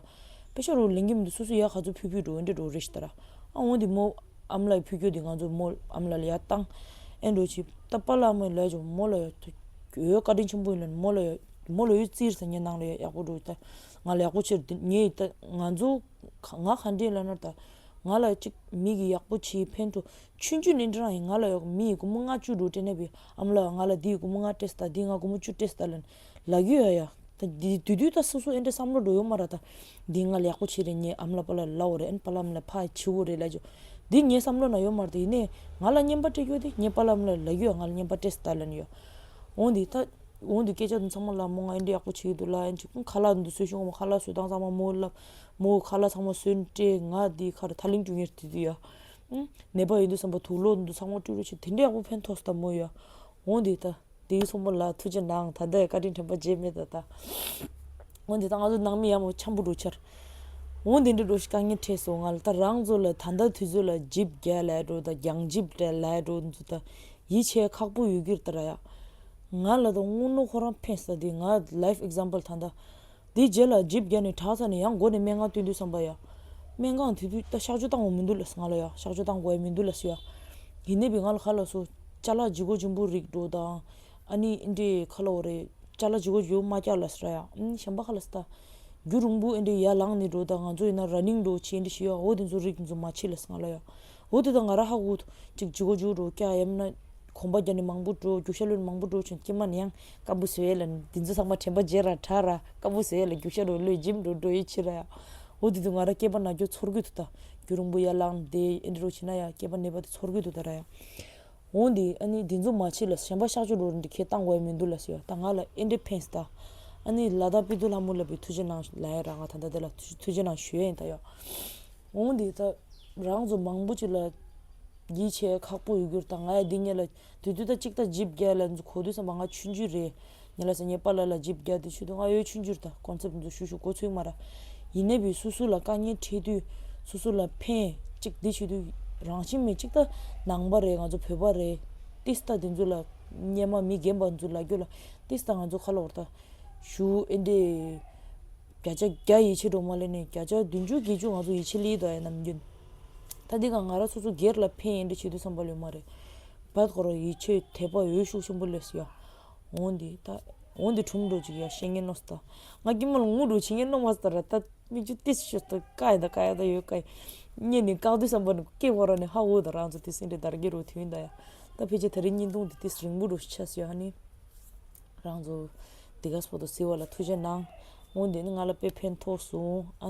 པེ་ཤ་འགྲོ་ལེན་གི་མི་འདུག་སོ་སོ་ཡ་ག་ཚོད་ཕུལ་ཕུལ་འགྲོ་ཨེ་འདྲ་འགྲོ་རེ་ཞིག་ད་ར། ཨ་འོང་དེ་མོ། ཨ་མ་ལགས་ཕུལ་རྒྱུ་དེ་ང་ཚོ་མོ་ཨ་མ་ལགས་ལ་ཡར་བཏང་། ཨེ་འགྲོ་ཆི་ད་པཱ་ལགས་མོ་ལས་ཀྱང་མོ་ལ་ཡ་ཐུ་ཡོད་བཀའ་དྲིན་ཆེན་པོ་ཡིན་ལ་མོ་ལ་ཡ་མོ་ལ་ཡོད་རྩིས་ཟེར་ངའི་ནང་ལ་ཡ་ཡག་པོ་འགྲོ་ད། ང་ལ་ཡག་པོ་ཆེར་འདི་ངས་ད་ང་ཚོ་ང་ག་འདྲས་ལ་ན་ད་ང་ལ་གཅིག་མི་གི་ཡག་པོ་ཆེའི་ཕན་ཐོགས་ཆུང་ཆུང་ནས་འདྲ་རང་ཡིན། ང་ལ་ཡོད་མི་ཡི་སྒོར་མོ་ལྔ་བཅུ་འགྲོ་སྤྲད་ན་བི་ཨ་མ་ལགས་ང་ལ་འདི་ཡི་སྒོར་མོ་ལྔ་སྤྲད་ད་འདི་ང་སྒོར་མོ་བཅུ་སྤྲད་ད་ལ་ལ་གི་ཡོད་ཡ། ད་འདི་དུས་དུས་ད་སོ་སོ་ཨེ་འདྲ་བསམ་བློ་འགྲོ་ཡོད་མ་ར་ད། འདི་ང་ལ་ཡག་པོ་བྱེད་རེད། ངའི་ཨ་མ་ལགས་པཱ་ལགས་ལ་ལབ་འོ་རེད། ཨན་པཱ་ལགས་ཨ་མ་ལགས་ཕ་བྱེད་འོ་རེད་ལབ་ཅོ། འདི་ངའི་བསམ་བློ་ན་ཡོད་མ་རེད། ད་ཡིན་ནའི་ང་ལ་རྔན་པ་སྤྲད་རྒྱུ་དེ་ངའི་པཱ་ལགས་ཨ་མ་ལགས་ལ་ལབ་ཡོད། ང་ལ་རྔན་པ་སྤྲད་སྟ་ལབ་ནི་ཡོད། འོང་འདི་ད་འོང་འདི་སྐད་ཆ་འདི་ཚང་མ་ལ་མོ་ང་ཨེ་འདྲ་ཡག་པོ་བྱེད་ཀྱི་འདུག་ལ་ཨན་ཅིག་ཁ་ལག་འདི་བཟོས་ཤོག་མོ་ཁ་ལག་བཟོས་སྟངས་ཚང་མ་མོ་ལ་མོ་ཁ་ལག་ཚང་མ་བཟོས་ནས་སྤྲད། ང་འདི་ཁ་ར་ཐ་ལིང་ཀྲུང་ཡེར་དེ་དུས་ཡ། ཨང་ནད་པ་ཡིན་དུས་བསམ་པ་དུག་ལོག་འདི་ཚང་མ་སྤྲུལ་རོགས་བྱེད། དེ་འདྲ་ཡག་པོ་ཕན་ཐོགས་སྟ་མོ་ཡ། འོང་འདི་ད། དེའི་སོང་མོ་ལ་ཐུགས་རྗེ་གནང་། ད་ལྟ་ཡི་བཀའ་དྲིན་དྲན་པ་བརྗེད་མེད་ད་ད། འོན་ཏེ་ད་ང་ཚོ་ནང་མི་ཡག་མོ་འཆམ་པོ་འགྲོ་ཆར། འོན་ཏེ་འདྲ་འགྲོ་ཞིག་དཀའ་ངལ་འཕྲད་སོང་། ང་ལ་ད་རང་ཚོ་ལ་ད་ལྟ་དུས་ཚོད་ལ་ཇིབ་རྒྱག་ལས་འགྲོ་ད་རྒྱང་ཇིབ་སྤྲད་ལས་འགྲོ་འདུག་ད། ཡིད་ཆེས་ཁག་པོ་ཡོད་གི་རེད་ད་ར་ཡ། ང་ལ་ད་དངོས་གནས་ཁོ་རང་ཕན་ས་དེ་ང་life example ད་ད། དེའི་རྗེས་ལ་ཇིབ་བརྒྱབ་ནས་དྲག་ཚར་ནས་ཡང་མགོ་ནས་སྨན་ཁང་སྟོན་དུས་བསམ་པ་ཡ། སྨན་ཁང་དེ་དུས་ད་གཤག་བཅོས་བཏང་བ་མི་འདུག་ལབ་སོང་ང་ལ་ཡ། གཤག་བཅོས་བཏང་དགོས་ཡ་མི་འདུག་ལབ་སོང་ཡ། ཡིན་ནའི་བི་ང་ལ་ཁ་ལ་སོ། ཅ་ལག་ལྗིད་ཁོག་ཆེན་པོ་རིགས་འགྲོ་དང་། ཨ་ནི་ཨིན་འདྲའི་ཁ་ལ་འོ་རེད། ཅ་ལག་ལྗིད་ཁོག་ཡོད་མ་རྒྱག་ལབ་སོང་ཡ། ཨ་ནི་གཞན་པ་ཁ་ལ་སོ་ད། རྒྱུ་རིང་པོ་ཨིན་འདྲའི་ཡར་ལངས་ནས་འགྲོ་དང་ང་ཚོ་ཡིན་ན་ར་ནིང་འགྲོ་ཆེ་ཨིན་འདྲ་ཞིག་ཡོད། འོ་དེ་ཚོ་རིགས་དེ་ཚོ་མ་བྱེད་ལབ་སོང་ང་ལ་ཡ། འོ་དེ་དང་ང་ར་ཧ་གོ་ཅིག་ལྗིད་ཁོག་ཅིག་འགྲོ་སྐྱ་ཡམ་ན། གོམ་པ་རྒྱབ་ནས་མང་པོ་འགྲོ། རྒྱུག་ཤར་ལོན་མང་པོ་འགྲོ་བྱུང་སྐྱེ་མ་ནི་ཡང་སྐམ་པོ་བཟོས་ལ་འདི་ཚོ་ཚང་མ་དྲན་པ་བརྗེད་ར་དྲག་ར་སྐམ་པོ་བཟོས་ལ་རྒྱུག་ཤར་འགྲོ་ལོས་ཇིམ་འགྲོ་འགྲོ་ཡི་ཕྱིར་ར་ཡ། འོ་དེ་དུས་ང་ར་སྐེད་པ་ན་རྒྱུ་ཚོར་གི་འདུག་ད། རྒྱུ་རིང་པོ་ཡར་ལངས་དེ་ཨེ་འདྲ་རོ་བྱེད་ན་ཡ་སྐེད་པ་ནད་པ་དེ་ཚོར་གི་འདུག་ད་ར་ཡ། འོ་འདི་ཨ་ནི་འདི་ཚོ་མ་བྱེད་ལ་གཞན་པ་གཤག་བཅོས་འགྲོ་འདི་ཁྱེད་བཏང་དགོས་ཡ་མི་འདུག་ལ་ཟེར་ཡ། ད་ང་ལ་ཨེ་འདྲ་ཕན་སི་ད། ཨ་ནི་ལ་དྭགས་པི་ཏུ་ལྷ་མོ་ལ་བི་ཐུགས་རྗེ་གནང་ལ་ཡ་ར་ང་ད་ལྟ་དེ་ལ་ཐུགས་རྗེ་གནང་ཞུ་ཡ་ཡིན་ད་ཡ། འོང་འདི་ད་རང་ཚོ་མང་པོ་ཅིག་ལ་ཡིད་ཆེས་ཁག་པོ་ཡོད་རྒྱུར་ད་ང་ཡ་འདི་ངེད་ལ་དུས་དུས་ད་གཅིག་ད་ཇིབ་རྒྱག་ལ་འཛུ་གོ་དུས་ཙམ་པ་ང་ཆུང་ཆུང་རེད། ངེད་ལ་ས་ངེད་པ་ལ་ལ་ཇིབ་རྒྱག་དུས་ཆུ་དུ་ང་ཡོད་ཆུང་ཆུང་རེད་ད་ཀོན་སེབ་འཛུ་ཞུ་ཞུ་གོ་ཚུགས་མ་ར། ཡིན་ནའི་བི་སུ་སུ་ལ་དཀའ་ངལ་འཕྲད་དུས་སུ་སུ་ལ་ཕན་གཅིག་འདི་བྱེད་དུས་རང་བཞིན་མེད་གཅིག་ད་ནང་པ་རེད་ང་ཚོ་བོད་པ་རེད། ཏིས་ད་འདི་འཛུ་ལ་སྙེ་མ་མི་རྒན་པ་འཛུ་ལ་རྒྱུ་ལ་ཏིས་ད་ང་ཚོ་ཁ་ལོ་བར་ད་ཞུ་ཨེ་འདྲེ། བརྒྱ་ཆ་བརྒྱ་ཡིད་ཆེས་འགྲོ་མ་ལེ་ནས་བརྒྱ་ཆ་བདུན་ཅུ་བརྒྱད་ཅུ་ང་ཚོ་ཡིད་ཆེས་ལི་དོ་ཡ་ནམ་རྒྱུན། ད་འདི་ག་ང་ར་སོ་སོ་སྒེར་ལ་ཕན་ཡིན་འདྲ་བྱེད་དུས་བསམ་པ་ལོས་མ་རེད། བད་ཁོ་ར་ཡིད་ཆེས་དད་པ་ཡོད་ཤུགས་ཆེན་པོ་ལས་སུ་ཡ། འོང་འདི་ད། འོང་འདི་ཁྲུམ་འགྲོ་ཅིག་ཡ་ཤེས་ངན་ནོ་སི་ད། ང་ཀི་མ་ལ་ངུ་འགྲོ་ཆི་ངན་ནོ་མ་སི་ད་ར་ད་མིག་ཆུ་ཏིས་ཤོ་ད་ཀ་ཡ་ད་ཀ་ཡ་ད་ཡོད་ཀ་ཡ། ཉེ་ནི་ཀག་དུས་བསམ་པ་ནི་ཀེ་བོ་ར་ནི་ཧ་འོ་ད་རང་ཚོ་ཏིས་ཨིན་འདྲ་དར་གི་རོ་ཐུ་ཡིན་ད་ཡ། ད་ཕལ་ཆེར་ད་རིང་ཉིན་ཐུང་འདི་ཏིས་རིང་པོ་འགྲོ་ཤི་ཆ་སི་ཡ་ཧ་ནི། རང་ཚོ་འདི་ག་སྤོ་ཏོ་སི་བ་ལ་ཐུགས་རྗེ་གནང་། འོ་འདི་ནི་ང་ལ་དཔེ་ཕན་ཐོགས་སོང་། ཨ་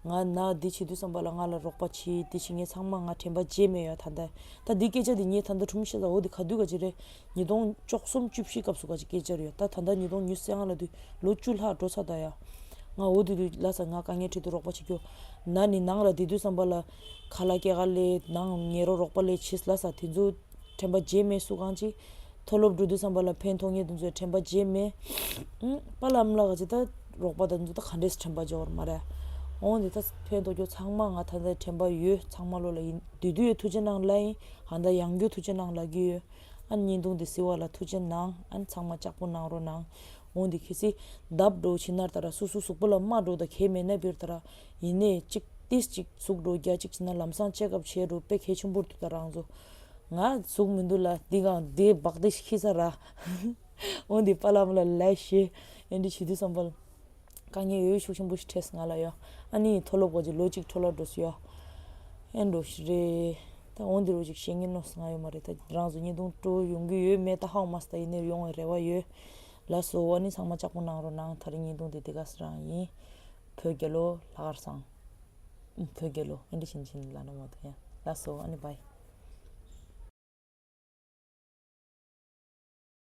ང་ན་འདི་བྱེད་དུས་བསམ་པ་ལ་ང་ལ་རོགས་པ་བྱེད་འདི་བྱེད་ངས་ཚང་མ་ང་དྲན་པ་བརྗེད་མེད་ཡ་ད་ལྟ། ད་འདི་སྐད་ཆ་འདི་ངས་ད་ལྟ་ཁྲུམ་ཤེས་ས་འོ་འདི་ག་དུས་ག་ཅི་རེད། ཉིས་སྟོང་བཅུ་གསུམ་བཅུ་བཞི་སྐབས་སུ་ག་ཅི་སྐད་ཆ་རེད་ཡ། ད་ད་ལྟ་ཉིས་སྟོང་ཉི་ཤུ་རྩ་ལྔ་ལ་དུས་ལོ་བཅུ་ལྷག་འགྲོ་ཚར་ད་ཡ། ང་འོ་དུས་དུས་ལ་ས་ང་དཀའ་ངལ་འཕྲད་དུས་རོགས་པ་བྱེད་རྒྱུ། ན་ནི་ནང་ལ་བསྡད་དུས་བསམ་པ་ལ་ཁ་ལག་སྐྱེལ་ག་ལས་ནང་ཉེ་རོ་རོགས་པ་ལས་བྱེད་ལ་ས་དེ་ཚོ། དྲན་པ་བརྗེད་མེད་སུ་གང་ཅི། མཐོ་སློབ་འགྲོ་དུས་བསམ་པ་ལ་ཕན་ཐོགས་ངེས་དུ་ཚོའི་དྲན་པ་བརྗེད་མེད། ཨུམ། པཱ་ལགས་ཨ་མ་ལགས་ཀྱི་ད་རོགས་པ་དང་ཚོ་ད་ག་འདྲས་དྲན་པ་བརྗེད་བར་མ་རེད། འོང་འདི་ད་ཕན་ཐོགས་རྒྱུ་ཚང་མ་ང་ད་ལྟ་དྲན་པ་ཡོད་ཚང་མ་ལོ་ལ་ཡིན་དུས་དུས་ཡོད་ཐུགས་རྗེ་གནང་ལ་ཡིན་ཧ་ད་ཡང་རྒྱུ་ཐུགས་རྗེ་གནང་ལ་གི་ཡོད། ཨ་ནི་བརྙན་ཐུང་འདི་གཟིགས་བ་ལ་ཐུགས་རྗེ་གནང་ཨ་ནི་ཚང་མ་ལྕགས་པོ་གནང་རོགས་གནང་། འོང་འདི་ཁེ་སི་བརྡབ་འགྲོ་ཕྱི་ནར་ད་ར་སུ་སུ་གཟུགས་པོ་ལ་རྨ་འགྲོ་ད་གས་མེད་ན་བིར་ད་ར་ཡིན་ནས་གཅིག་ཏིས་གཅིག་གཟུགས་འགྲོ་རྒྱ་གཅིག་ཕྱི་ན་ལམ་སང་ཅེག་ཨབ་བྱས་འགྲོ་དཔེ་གལ་ཆེན་པོར་འདུག་ད་རང་ཚོ། ང་ཟུག་མི་འདུག་ལ་འདི་གང་འདི་བག་དེ་ཤི་ས་ར། འོ་འདི་པཱ་ལགས་ཨ་མ་ལགས་ལ་ལ་ཤེས། ཨེ་འདི་བྱེད་དུས་བསམ་པ་ལ། དཀའ་ངལ་ཡོད་ཤུགས་ཆེན་པོ་ཞིག་འཕྲད་སོང་ང་ལ་ཡ། ཨ་ནི་མཐོ་སློབ་གོ་ཅི་ལོ་གཅིག་འཕྲོ་བརླག་འགྲོ་སོང་ཡ། ཨེ་འགྲོ་ཞིག་རེད། ད་འོ་འདི་རུ་ཅིག་བཤད་ངེས་ནོ་སོང་ང་ཡོད་མ་རེད་ད་རང་ཚོ་བརྙན་ཐུང་སྤྲོ་ཡོང་གི་ཡོད་མེད་ད་ཧ་མ་སི་ད་ཡིན་ནའི་ཡོང་བའི་རེ་བ་ཡོད། ལ་སོ་ཨ་ནི་ཚང་མ་ལྕགས་པོ་གནང་རོགས་གནང་ད་རིང་བརྙན་ཐུང་འདི་འདི་ག་སི་རང་ཡིན། བོད་རྒྱལ་ལོ་ལྷག་དཀར་བཟང་། བོད་རྒྱལ་ལོ་ཨེ་འདྲ་བྱིན་བྱིན་ལ་ན་མ་ཐུ་ཡ། ལ་སོ་ཨ་ནི་བའི།